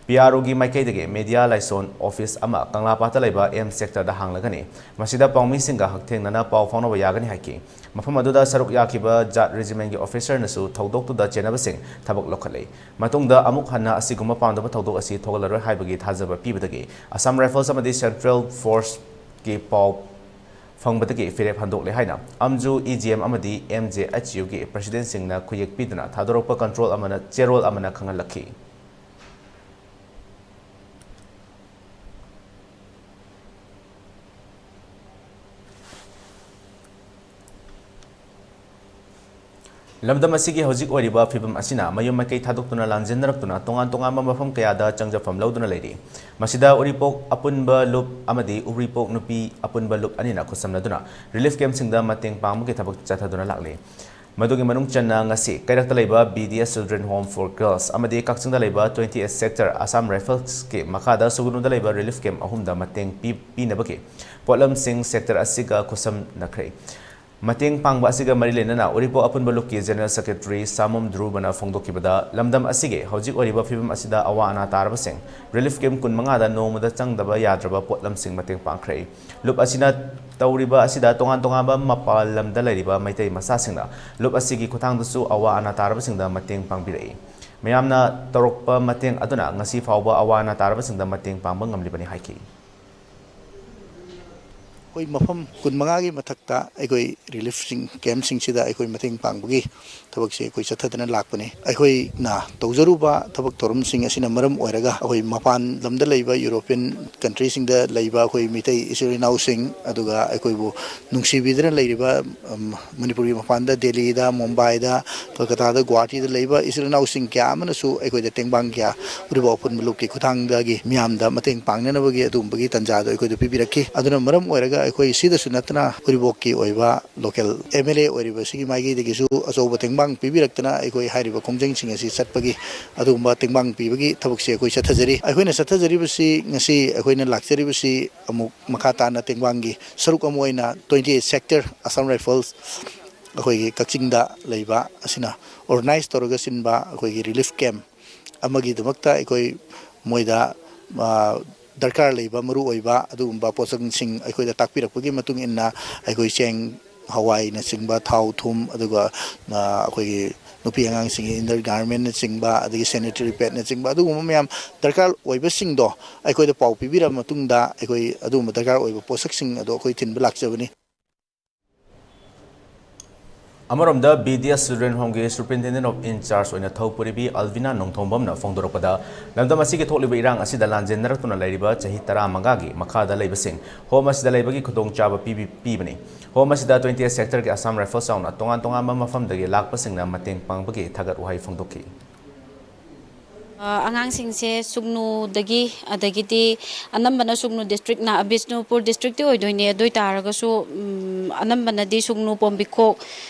P R Oꯒꯤ ꯃꯥꯏꯀꯩꯗꯒꯤ ꯃꯦꯗꯤꯌꯥ ꯂꯥꯏꯁꯣꯟ ꯑꯣꯐꯤꯁ ꯑꯃ ꯀꯪꯂꯥꯄꯥꯠꯇ ꯂꯩꯕ M Sectorꯗ ꯍꯥꯡꯂꯒꯅꯤ꯫ ꯃꯁꯤꯗ ꯄꯥꯎꯃꯤꯁꯤꯡꯒ ꯍꯛꯊꯦꯡꯅꯅ ꯄꯥꯎ ꯐꯥꯎꯅꯕ ꯌꯥꯒꯅꯤ ꯍꯥꯏꯈꯤ꯫ ꯃꯐꯝ ꯑꯗꯨꯗ ꯁꯔꯨꯛ ꯌꯥꯈꯤꯕ ꯖꯥꯠ ꯔꯦꯖꯤꯃꯦꯟꯒꯤ ꯑꯣꯐꯤꯁꯔꯅꯁꯨ ꯊꯧꯗꯣꯛꯇꯨꯗ ꯆꯦꯟꯅꯕꯁꯤꯡ ꯊꯕꯛ ꯂꯧꯈꯠꯂꯤ꯫ ꯃꯇꯨꯡꯗ ꯑꯃꯨꯛ ꯍꯟꯅ ꯑꯁꯤꯒꯨꯝꯕ ꯄꯥꯝꯗꯕ ꯊꯧꯗꯣꯛ ꯑꯁꯤ ꯊꯣꯛꯍꯜꯂꯔꯣꯏ ꯍꯥꯏꯕꯒꯤ ꯊꯥꯖꯕ ꯄꯤꯕꯗꯒꯤ Assam Rifles ꯑꯃꯗꯤ Central Forceꯀꯤ ꯄꯥꯎ ꯐꯪꯕꯗꯒꯤ ꯐꯤꯔꯦꯞ ꯍꯟꯗꯣꯛꯂꯦ ꯍꯥꯏꯅ ꯑꯝꯖꯨ, E G M ꯑꯃꯗꯤ M J H Uꯒꯤ ꯄ꯭ꯔꯁꯤꯗꯦꯟꯁꯤꯡꯅ ꯈꯨꯌꯦꯛ ꯄꯤꯗꯨꯅ ꯊꯥꯗꯣꯔꯛꯄ ꯀꯟꯇ꯭ꯔꯣꯜ ꯑꯃꯅ, ꯆꯦꯔꯣꯜ ꯑꯃꯅ ꯈꯪꯍꯜꯂꯛꯈꯤ꯫ ꯂꯝꯗꯝ ꯑꯁꯤꯒꯤ ꯍꯧꯖꯤꯛ ꯑꯣꯏꯔꯤꯕ ꯐꯤꯕꯝ ꯑꯁꯤꯅ ꯃꯌꯨꯝ ꯃꯀꯩ ꯊꯥꯗꯣꯛꯇꯨꯅ ꯂꯥꯟꯖꯦꯟꯅꯔꯛꯇꯨꯅ ꯇꯣꯉꯥꯟ ꯇꯣꯉꯥꯟꯕ ꯃꯐꯝ ꯀꯌꯥꯗ ꯆꯪꯖꯐꯝ ꯂꯧꯗꯨꯅ ꯂꯩꯔꯤ꯫ ꯃꯁꯤꯗ ꯎꯔꯤꯄꯣꯛ ꯑꯄꯨꯟꯕ ꯂꯨꯞ ꯑꯃꯗꯤ ꯎꯔꯤꯄꯣꯛ ꯅꯨꯄꯤ ꯑꯄꯨꯟꯕ ꯂꯨꯞ ꯑꯅꯤꯅ ꯈꯨꯠꯁꯝꯅꯗꯨꯅ ꯔꯤꯂꯤꯐ ꯀꯦꯝꯞꯁꯤꯡꯗ ꯃꯇꯦꯡ ꯄꯥꯡꯕꯒꯤ ꯊꯕꯛ ꯆꯠꯊꯗꯨꯅ ꯂꯥꯛꯂꯤ꯫ ꯃꯗꯨꯒꯤ ꯃꯅꯨꯡ ꯆꯟꯅ ꯉꯁꯤ ꯀꯩꯔꯛꯇ ꯂꯩꯕ B D S Children Home for Girls ꯑꯃꯗꯤ ꯀꯛꯆꯤꯡꯗ ꯂꯩꯕ Twenty Eight Sector Assam Riflesꯀꯤ ꯃꯈꯥꯗ ꯁꯨꯒꯅꯨꯗ ꯂꯩꯕ relief camp ꯑꯍꯨꯝꯗ ꯃꯇꯦꯡ ꯄꯤ-, ꯄꯤꯅꯕꯒꯤ ꯄꯣꯠꯂꯝꯁꯤꯡ sector ꯑꯁꯤꯒ ꯈꯨꯠꯁꯝꯅꯈ꯭ꯔꯦ꯫ ꯃꯇꯦꯡ ꯄꯥꯡꯕ ꯑꯁꯤꯒ ꯃꯔꯤ ꯂꯩꯅꯅ ꯎꯔꯤꯄꯣꯛ ꯑꯄꯨꯟꯕ ꯂꯨꯞꯀꯤ General Secretary ꯁꯥꯃꯣꯝ ꯙ꯭ꯔꯨꯕꯅ ꯐꯣꯡꯗꯣꯛꯈꯤꯕꯗ, ꯂꯝꯗꯝ ꯑꯁꯤꯒꯤ ꯍꯧꯖꯤꯛ ꯑꯣꯏꯔꯤꯕ ꯐꯤꯕꯝ ꯑꯁꯤꯗ ꯑꯋꯥ ꯑꯅꯥ ꯇꯥꯔꯕꯁꯤꯡ relief camp ꯀꯨꯟꯃꯉꯥꯗ ꯅꯣꯡꯃꯗ ꯆꯪꯗꯕ ꯌꯥꯗ꯭ꯔꯕ ꯄꯣꯠꯂꯝꯁꯤꯡ ꯃꯇꯦꯡ ꯄꯥꯡꯈ꯭ꯔꯦ꯫ ꯂꯨꯞ ꯑꯁꯤꯅ ꯇꯧꯔꯤꯕ ꯑꯁꯤꯗ ꯇꯣꯉꯥꯟ ꯇꯣꯉꯥꯟꯕ ꯃꯄꯥꯟ ꯂꯝꯗ ꯂꯩꯔꯤꯕ ꯃꯩꯇꯩ ꯃꯆꯥꯁꯤꯡꯅ ꯂꯨꯞ ꯑꯁꯤꯒꯤ ꯈꯨꯠꯊꯥꯡꯗꯁꯨ ꯑꯋꯥ ꯑꯅꯥ ꯇꯥꯔꯕꯁꯤꯡꯗ ꯃꯇꯦꯡ ꯄꯥꯡꯕꯤꯔꯛꯏ꯫ ꯃꯌꯥꯝꯅ ꯇꯧꯔꯛꯄ ꯃꯇꯦꯡ ꯑꯗꯨꯅ ꯉꯁꯤ ꯐꯥꯎꯕ ꯑꯋꯥ ꯑꯅꯥ ꯇꯥꯔꯕꯁꯤꯡꯗ ꯃꯇꯦꯡ ꯄꯥꯡꯕ ꯉꯝꯂꯤꯕꯅꯤ ꯍꯥꯏꯈꯤ꯫ ꯑꯩꯈꯣꯏ ꯃꯐꯝ ꯀꯨꯟꯃꯉꯥꯒꯤ ꯃꯊꯛꯇ ꯑꯩꯈꯣꯏ reliefꯁꯤꯡ, campꯁꯤꯡꯁꯤꯗ ꯑꯩꯈꯣꯏ ꯃꯇꯦꯡ ꯄꯥꯡꯕꯒꯤ ꯊꯕꯛꯁꯦ ꯑꯩꯈꯣꯏ ꯆꯠꯊꯗꯅ ꯂꯥꯛꯄꯅꯤ꯫ ꯑꯩꯈꯣꯏꯅ ꯇꯧꯖꯔꯨꯕ ꯊꯕꯛ ꯊꯧꯔꯝꯁꯤꯡ ꯑꯁꯤꯅ ꯃꯔꯝ ꯑꯣꯏꯔꯒ ꯑꯩꯈꯣꯏ ꯃꯄꯥꯟ ꯂꯝꯗ ꯂꯩꯕ European countryꯁꯤꯡꯗ ꯂꯩꯕ ꯑꯩꯈꯣꯏ ꯃꯤꯇꯩ ꯏꯆꯤꯜ ꯏꯅꯥꯎꯁꯤꯡ, ꯑꯗꯨꯒ ꯑꯩꯈꯣꯏꯕꯨ ꯅꯨꯡꯁꯤꯕꯤꯗꯨꯅ ꯂꯩꯔꯤꯕ, ꯎꯝ, ꯃꯅꯤꯄꯨꯔꯒꯤ ꯃꯄꯥꯟꯗ ꯗꯦꯜꯂꯤꯗ, ꯃꯨꯝꯕꯥꯏꯗ, ꯀꯜꯀꯇꯥꯗ, ꯒꯨꯋꯥꯍꯥꯇꯤꯗ ꯂꯩꯕ ꯏꯆꯤꯜ ꯏꯅꯥꯎꯁꯤꯡ ꯀꯌꯥ ꯑꯃꯅꯁꯨ ꯑꯩꯈꯣꯏꯗ ꯇꯦꯡꯕꯥꯡ ꯀꯌꯥ ꯎꯔꯤꯄꯣꯛ ꯑꯄꯨꯟꯕ ꯂꯨꯞꯀꯤ ꯈꯨꯠꯊꯥꯡꯗꯒꯤ ꯃꯤꯌꯥꯝꯗ ꯃꯇꯦꯡ ꯄꯥꯡꯅꯅꯕꯒꯤ ꯑꯗꯨꯒꯨꯝꯕꯒꯤ ꯇꯥꯟꯖꯥꯗꯣ ꯑꯩꯈꯣꯏꯗ ꯄꯤꯕꯤꯔꯛꯈꯤ꯫ ꯑꯗꯨꯅ ꯃꯔꯝ ꯑꯣꯏꯔꯒ ꯑꯩꯈꯣꯏ ꯁꯤꯗꯁꯨ ꯅꯠꯇꯅ ꯎꯔꯤꯄꯣꯛꯀꯤ ꯑꯣꯏꯕ local M L A ꯑꯣꯏꯔꯤꯕꯁꯤꯒꯤ ꯃꯥꯏꯀꯩꯗꯒꯤꯁꯨ ꯑꯆꯧꯕ ꯇꯦꯡꯕꯥꯡ ꯄꯤꯕꯤꯔꯛꯇꯅ ꯑꯩꯈꯣꯏ ꯍꯥꯏꯔꯤꯕ ꯈꯣꯡꯖꯪꯁꯤꯡ ꯑꯁꯤ ꯆꯠꯄꯒꯤ ꯑꯗꯨꯒꯨꯝꯕ ꯇꯦꯡꯕꯥꯡ ꯄꯤꯕꯒꯤ ꯊꯕꯛꯁꯦ ꯑꯩꯈꯣꯏ ꯆꯠꯊꯖꯔꯤ꯫ ꯑꯩꯈꯣꯏꯅ ꯆꯠꯊꯖꯔꯤꯕꯁꯤ, ꯉꯁꯤ ꯑꯩꯈꯣꯏꯅ ꯂꯥꯛꯆꯔꯤꯕꯁꯤ ꯑꯃꯨꯛ ꯃꯈꯥ ꯇꯥꯅ ꯇꯦꯡꯕꯥꯡꯒꯤ ꯁꯔꯨꯛ ꯑꯃ ꯑꯣꯏꯅ Twenty Eight Sector Assam Rifles ꯑꯩꯈꯣꯏꯒꯤ ꯀꯛꯆꯤꯡꯗ ꯂꯩꯕ ꯑꯁꯤꯅ organize ꯇꯧꯔꯒ ꯁꯤꯟꯕ ꯑꯩꯈꯣꯏꯒꯤ relief camp ꯑꯃꯒꯤꯗꯃꯛꯇ ꯑꯩꯈꯣꯏ ꯃꯣꯏꯗ, ꯑ, ꯗꯔꯀꯥꯔ ꯂꯩꯕ ꯃꯔꯨꯑꯣꯏꯕ ꯑꯗꯨꯒꯨꯝꯕ ꯄꯣꯠꯆꯪꯁꯤꯡ ꯑꯩꯈꯣꯏꯗ ꯇꯥꯛꯄꯤꯔꯛꯄꯒꯤ ꯃꯇꯨꯡ ꯏꯟꯅ ꯑꯩꯈꯣꯏ ꯆꯦꯡ, ꯍꯋꯥꯏꯅꯆꯤꯡꯕ, ꯊꯥꯎ, ꯊꯨꯝ, ꯑꯗꯨꯒ, ꯑ, ꯑꯩꯈꯣꯏꯒꯤ ꯅꯨꯄꯤ ꯑꯉꯥꯡꯁꯤꯡꯒꯤ inner garmentꯅꯆꯤꯡꯕ, ꯑꯗꯒꯤ sanitary padꯅꯆꯤꯡꯕ, ꯑꯗꯨꯒꯨꯝꯕ ꯃꯌꯥꯝ ꯗꯔꯀꯥꯔ ꯑꯣꯏꯕꯁꯤꯡꯗꯣ ꯑꯩꯈꯣꯏꯗ ꯄꯥꯎ ꯄꯤꯕꯤꯔꯕ ꯃꯇꯨꯡꯗ, ꯑꯩꯈꯣꯏ ꯑꯗꯨꯒꯨꯝꯕ ꯗꯔꯀꯥꯔ ꯑꯣꯏꯕ ꯄꯣꯠꯁꯛꯁꯤꯡ ꯑꯗꯣ ꯑꯩꯈꯣꯏ ꯊꯤꯟꯕ ꯂꯥꯛꯆꯕꯅꯤ꯫ ꯑꯃꯔꯣꯝꯗ, B D S Children Homeꯒꯤ Superintendent of In Charge ꯑꯣꯏꯅ ꯊꯧ ꯄꯨꯔꯤꯕꯤ ꯑꯜꯕꯤꯅꯥ ꯅꯣꯡꯊꯣꯝꯕꯝꯅ ꯐꯣꯡꯗꯣꯔꯛꯄꯗ, ꯂꯝꯗꯝ ꯑꯁꯤꯒꯤ ꯊꯣꯛꯂꯤꯕ ꯏꯔꯥꯡ ꯑꯁꯤꯗ ꯂꯥꯟꯖꯦꯟꯅꯔꯛꯇꯨꯅ ꯂꯩꯔꯤꯕ ꯆꯍꯤ ꯇꯔꯥꯃꯉꯥꯒꯤ ꯃꯈꯥꯗ ꯂꯩꯕꯁꯤꯡ home ꯑꯁꯤꯗ ꯂꯩꯕꯒꯤ ꯈꯨꯗꯣꯡꯆꯥꯕ ꯄꯤꯕꯤ-, ꯄꯤꯕꯅꯤ꯫ Home ꯑꯁꯤꯗ Twenty Eight Sectorꯒꯤ Assam Rifles ꯌꯥꯎꯅ ꯇꯣꯉꯥꯟ ꯇꯣꯉꯥꯟꯕ ꯃꯐꯝꯗꯒꯤ ꯂꯥꯛꯄꯁꯤꯡꯅ ꯃꯇꯦꯡ ꯄꯥꯡꯕꯒꯤ ꯊꯥꯒꯠ ꯋꯥꯍꯩ ꯐꯣꯡꯗꯣꯛꯈꯤ꯫ ꯑ, ꯑꯉꯥꯡꯁꯤꯡꯁꯦ ꯁꯨꯒꯅꯨꯗꯒꯤ, ꯑꯗꯒꯤꯗꯤ ꯑꯅꯝꯕꯅ ꯁꯨꯒꯅꯨ districtꯅ, ꯕꯤꯁꯅꯨꯄꯨꯔ districtꯇꯤ ꯑꯣꯏꯗꯣꯏꯅꯦ, ꯑꯗꯨ ꯑꯣꯏ ꯇꯥꯔꯒꯁꯨ, ꯎꯝ, ꯑꯅꯝꯕꯅꯗꯤ ꯁꯨꯒꯅꯨ, ꯄꯣꯝꯕꯤꯈꯣꯛ,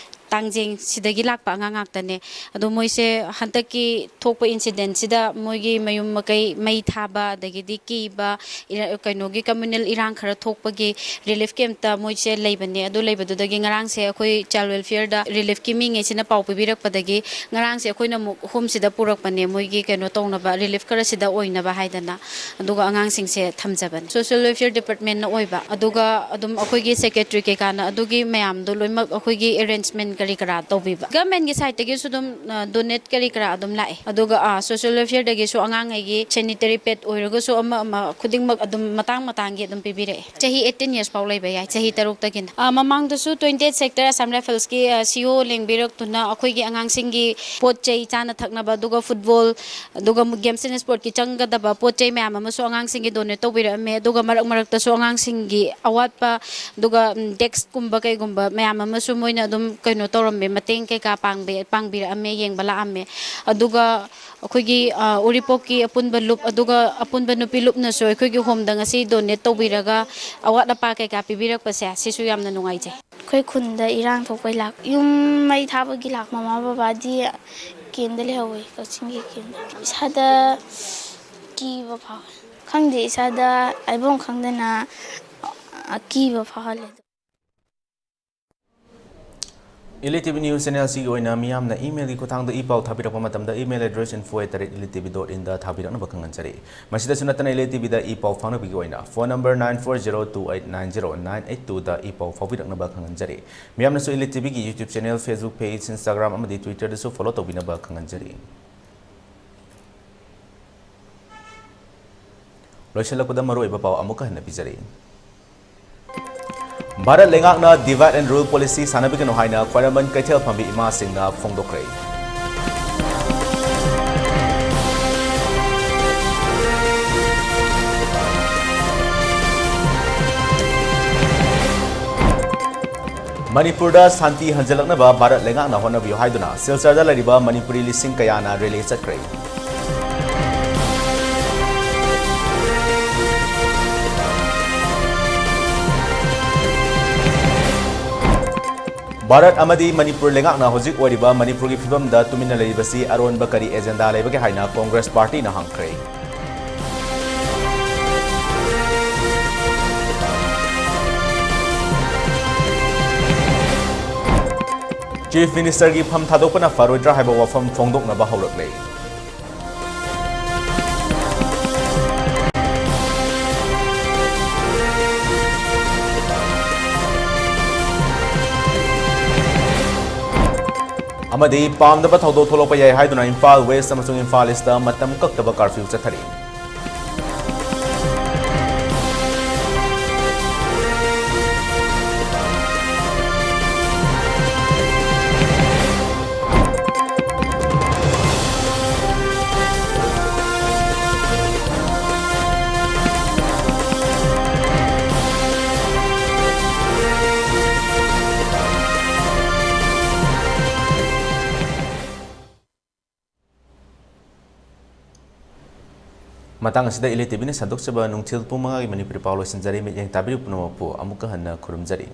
ꯇꯥꯡꯖꯦꯡ ꯁꯤꯗꯒꯤ ꯂꯥꯛꯄ ꯑꯉꯥꯡ ꯉꯥꯛꯇꯅꯦ꯫ ꯑꯗꯣ ꯃꯣꯏꯁꯦ ꯍꯟꯗꯛꯀꯤ ꯊꯣꯛꯄ incidentꯁꯤꯗ ꯃꯣꯏꯒꯤ ꯃꯌꯨꯝ ꯃꯀꯩ ꯃꯩ ꯊꯥꯕ, ꯑꯗꯒꯤꯗꯤ ꯀꯤꯕ, ꯏꯔ-, ꯀꯩꯅꯣꯒꯤ communal ꯏꯔꯥꯡ ꯈꯔ ꯊꯣꯛꯄꯒꯤ relief campꯇ ꯃꯣꯏꯁꯦ ꯂꯩꯕꯅꯦ꯫ ꯑꯗꯨ ꯂꯩꯕꯗꯨꯗꯒꯤ ꯉꯔꯥꯡꯁꯦ ꯑꯩꯈꯣꯏ child welfareꯗ reliefꯀꯤ ꯃꯤꯉꯩꯁꯤꯅ ꯄꯥꯎ ꯄꯤꯕꯤꯔꯛꯄꯗꯒꯤ ꯉꯔꯥꯡꯁꯦ ꯑꯩꯈꯣꯏꯅ ꯑꯃꯨꯛ homeꯁꯤꯗ ꯄꯨꯔꯛꯄꯅꯦ, ꯃꯣꯏꯒꯤ ꯀꯩꯅꯣ ꯇꯧꯅꯕ, relief ꯈꯔ ꯁꯤꯗ ꯑꯣꯏꯅꯕ ꯍꯥꯏꯗꯅ꯫ ꯑꯗꯨꯒ ꯑꯉꯥꯡꯁꯤꯡꯁꯦ ꯊꯝꯖꯕꯅꯦ꯫ Social welfare departmentꯅ ꯑꯣꯏꯕ, ꯑꯗꯨꯒ ꯑꯗꯨꯝ ꯑꯩꯈꯣꯏꯒꯤ secretary ꯀꯩꯀꯥꯅ ꯑꯗꯨꯒꯤ ꯃꯌꯥꯝꯗꯣ ꯂꯣꯏꯅꯃꯛ ꯑꯩꯈꯣꯏꯒꯤ arrangement ꯀꯔꯤ ꯀꯔꯥ ꯇꯧꯕꯤꯕ꯫ Governmentꯀꯤ sideꯇꯒꯤꯁꯨ ꯑꯗꯨꯝ, ꯑ, donate ꯀꯔꯤ ꯀꯔꯥ ꯑꯗꯨꯝ ꯂꯥꯛꯑꯦ꯫ ꯑꯗꯨꯒ, ꯑ, social welfareꯗꯒꯤꯁꯨ ꯑꯉꯥꯡꯉꯩꯒꯤ sanitary pad ꯑꯣꯏꯔꯒꯁꯨ ꯑꯃ ꯑꯃ ꯈꯨꯗꯤꯡꯃꯛ ꯑꯗꯨꯝ ꯃꯇꯥꯡ ꯃꯇꯥꯡꯒꯤ ꯑꯗꯨꯝ ꯄꯤꯕꯤꯔꯛꯑꯦ꯫ ꯆꯍꯤ eighteen years ꯐꯥꯎ ꯂꯩꯕ ꯌꯥꯏ, ꯆꯍꯤ ꯇꯔꯨꯛꯇꯒꯤꯅ꯫ ꯑ, ꯃꯃꯥꯡꯗꯁꯨ twenty eight sector Assam Riflesꯀꯤ, ꯑ, C O ꯂꯦꯡꯕꯤꯔꯛꯇꯨꯅ ꯑꯩꯈꯣꯏꯒꯤ ꯑꯉꯥꯡꯁꯤꯡꯒꯤ ꯄꯣꯠ ꯆꯩ ꯆꯥꯅ ꯊꯛꯅꯕ, ꯑꯗꯨꯒ football, ꯑꯗꯨꯒ games and sportꯀꯤ ꯆꯪꯒꯗꯕ ꯄꯣꯠ ꯆꯩ ꯃꯌꯥꯝ ꯑꯃꯁꯨ ꯑꯉꯥꯡꯁꯤꯡꯒꯤ donate ꯇꯧꯕꯤꯔꯛꯑꯝꯃꯦ꯫ ꯑꯗꯨꯒ ꯃꯔꯛ ꯃꯔꯛꯇꯁꯨ ꯑꯉꯥꯡꯁꯤꯡꯒꯤ ꯑꯋꯥꯠꯄ, ꯑꯗꯨꯒ, ꯎꯝ, deskꯀꯨꯝꯕ ꯀꯩꯒꯨꯝꯕ ꯃꯌꯥꯝ ꯑꯃꯁꯨ ꯃꯣꯏꯅ ꯑꯗꯨꯝ ꯀꯩꯅꯣ ꯇꯧꯔꯝꯃꯦ, ꯃꯇꯦꯡ ꯀꯩꯀꯥ ꯄꯥꯡꯕꯤ-, ꯄꯥꯡꯕꯤꯔꯛꯑꯝꯃꯦ, ꯌꯦꯡꯕ ꯂꯥꯛꯑꯝꯃꯦ꯫ ꯑꯗꯨꯒ ꯑꯩꯈꯣꯏꯒꯤ, ꯑ, ꯎꯔꯤꯄꯣꯛꯀꯤ ꯑꯄꯨꯟꯕ ꯂꯨꯞ, ꯑꯗꯨꯒ ꯑꯄꯨꯟꯕ ꯅꯨꯄꯤ ꯂꯨꯞꯅꯁꯨ ꯑꯩꯈꯣꯏꯒꯤ homeꯗ ꯉꯁꯤ donate ꯇꯧꯕꯤꯔꯒ ꯑꯋꯥꯠ ꯑꯄꯥ ꯀꯩꯀꯥ ꯄꯤꯕꯤꯔꯛꯄꯁꯦ, ꯁꯤꯁꯨ ꯌꯥꯝꯅ ꯅꯨꯡꯉꯥꯏꯖꯩ꯫ ꯑꯩꯈꯣꯏ ꯈꯨꯟꯗ ꯏꯔꯥꯡ ꯊꯣꯛꯄꯩ ꯂꯥꯛ-, ꯌꯨꯝ ꯃꯩ ꯊꯥꯕꯒꯤ ꯂꯥꯛ-, ꯃꯃꯥ ꯕꯕꯥꯗꯤ campꯇ ꯂꯩꯍꯧꯋꯦ, ꯀꯛꯆꯤꯡꯒꯤ campꯇ꯫ ꯏꯁꯥꯗ ꯀꯤꯕ ꯐꯥꯎꯋꯦ꯫ ꯈꯪꯗꯦ, ꯏꯁꯥꯗ ꯍꯥꯏꯐꯝ ꯈꯪꯗꯅ ꯑꯀꯤꯕ ꯐꯥꯎꯍꯜꯂꯦ꯫ Elite T V News Channel ꯑꯁꯤꯒꯤ ꯑꯣꯏꯅ ꯃꯤꯌꯥꯝꯅ emailꯒꯤ ꯈꯨꯠꯊꯥꯡꯗ ꯏ ꯄꯥꯎ ꯊꯥꯕꯤꯔꯛꯄ ꯃꯇꯝꯗ email address info at elite T V dot inꯗ ꯊꯥꯕꯤꯔꯛꯅꯕ ꯈꯪꯍꯟꯖꯔꯤ꯫ ꯃꯁꯤꯗꯁꯨ ꯅꯠꯇꯅ Elite T Vꯗ ꯏ ꯄꯥꯎ ꯐꯥꯎꯅꯕꯒꯤ ꯑꯣꯏꯅ phone number nine four zero two eight nine zero nine eight twoꯗ E ꯄꯥꯎ ꯐꯥꯎꯕꯤꯔꯛꯅꯕ ꯈꯪꯍꯟꯖꯔꯤ꯫ ꯃꯤꯌꯥꯝꯅꯁꯨ Elite TVꯒꯤ YouTube channel, Facebook page, Instagram ꯑꯃꯗꯤ Twitterꯗꯁꯨ follow ꯇꯧꯕꯤꯅꯕ ꯈꯪꯍꯟꯖꯔꯤ꯫ ꯂꯣꯏꯁꯤꯜꯂꯛꯄꯗ ꯃꯔꯨꯑꯣꯏꯕ ꯄꯥꯎ ꯑꯃꯨꯛꯀ ꯍꯟꯅ ꯄꯤꯖꯔꯤ꯫ ꯚꯥꯔꯠ ꯂꯩꯉꯥꯛꯅ divide and rule policy ꯁꯥꯟꯅꯕꯤꯒꯅꯨ ꯍꯥꯏꯅ ꯈ꯭ꯋꯥꯏꯔꯝꯕꯟ ꯀꯩꯊꯦꯜ ꯐꯝꯕꯤ ꯏꯃꯥꯁꯤꯡꯅ ꯐꯣꯡꯗꯣꯛꯈ꯭ꯔꯦ꯫ ꯃꯅꯤꯄꯨꯔꯗ ꯁꯥꯟꯇꯤ ꯍꯟꯖꯤꯜꯂꯛꯅꯕ ꯚꯥꯔꯠ ꯂꯩꯉꯥꯛꯅ ꯍꯣꯠꯅꯕꯤꯌꯨ ꯍꯥꯏꯗꯨꯅ ꯁꯤꯜꯆꯔꯗ ꯂꯩꯔꯤꯕ ꯃꯅꯤꯄꯨꯔꯤ ꯂꯤꯁꯤꯡ ꯀꯌꯥꯅ rally ꯆꯠꯈ꯭ꯔꯦ꯫ ꯚꯥꯔꯠ ꯑꯃꯗꯤ ꯃꯅꯤꯄꯨꯔ ꯂꯩꯉꯥꯛꯅ ꯍꯧꯖꯤꯛ ꯑꯣꯏꯔꯤꯕ ꯃꯅꯤꯄꯨꯔꯒꯤ ꯐꯤꯕꯝꯗ ꯇꯨꯃꯤꯟꯅ ꯂꯩꯔꯤꯕꯁꯤ ꯑꯔꯣꯟꯕ ꯀꯔꯤ ꯑꯦꯖꯦꯟꯗꯥ ꯂꯩꯕꯒꯦ ꯍꯥꯏꯅ ꯀꯣꯡꯒ꯭ꯔꯦꯁ ꯄꯥꯔꯇꯤꯅ ꯍꯪꯈ꯭ꯔꯦ꯫ ꯆꯤꯐ ꯃꯤꯅꯤꯁꯇꯔꯒꯤ ꯐꯝ ꯊꯥꯗꯣꯛꯄꯅ ꯐꯔꯣꯏꯗ꯭ꯔꯥ ꯍꯥꯏꯕ ꯋꯥꯐꯝ ꯐꯣꯡꯗꯣꯛꯅꯕ ꯍꯧꯔꯛꯂꯦ꯫ ꯑꯃꯗꯤ ꯄꯥꯝꯗꯕ ꯊꯧꯗꯣꯛ ꯊꯣꯛꯂꯛꯄ ꯌꯥꯏ ꯍꯥꯏꯗꯨꯅ ꯏꯝꯐꯥꯜ ꯋꯦꯁ ꯑꯃꯁꯨꯡ ꯏꯝꯐꯥꯜ ꯏꯁꯇ ꯃꯇꯝ ꯀꯛꯇꯕ ꯀꯥꯔꯐ꯭ꯌꯨ ꯆꯠꯊꯔꯤ꯫ ꯃꯇꯥꯡ ꯑꯁꯤꯗ ꯏꯂꯦ ꯇꯤꯚꯤꯅ ꯁꯟꯗꯣꯛꯆꯕ ꯅꯨꯡꯊꯤꯜ ꯄꯨꯡ ꯃꯉꯥꯒꯤ ꯃꯅꯤꯄꯨꯔꯤ ꯄꯥꯎ ꯂꯣꯏꯁꯤꯟꯖꯔꯦ꯫ ꯃꯤꯠꯌꯦꯡ ꯇꯥꯕꯤꯔꯤꯕ ꯄꯨꯝꯅꯃꯛꯄꯨ ꯑꯃꯨꯛꯀ ꯍꯟꯅ ꯈꯨꯔꯨꯝꯖꯔꯤ꯫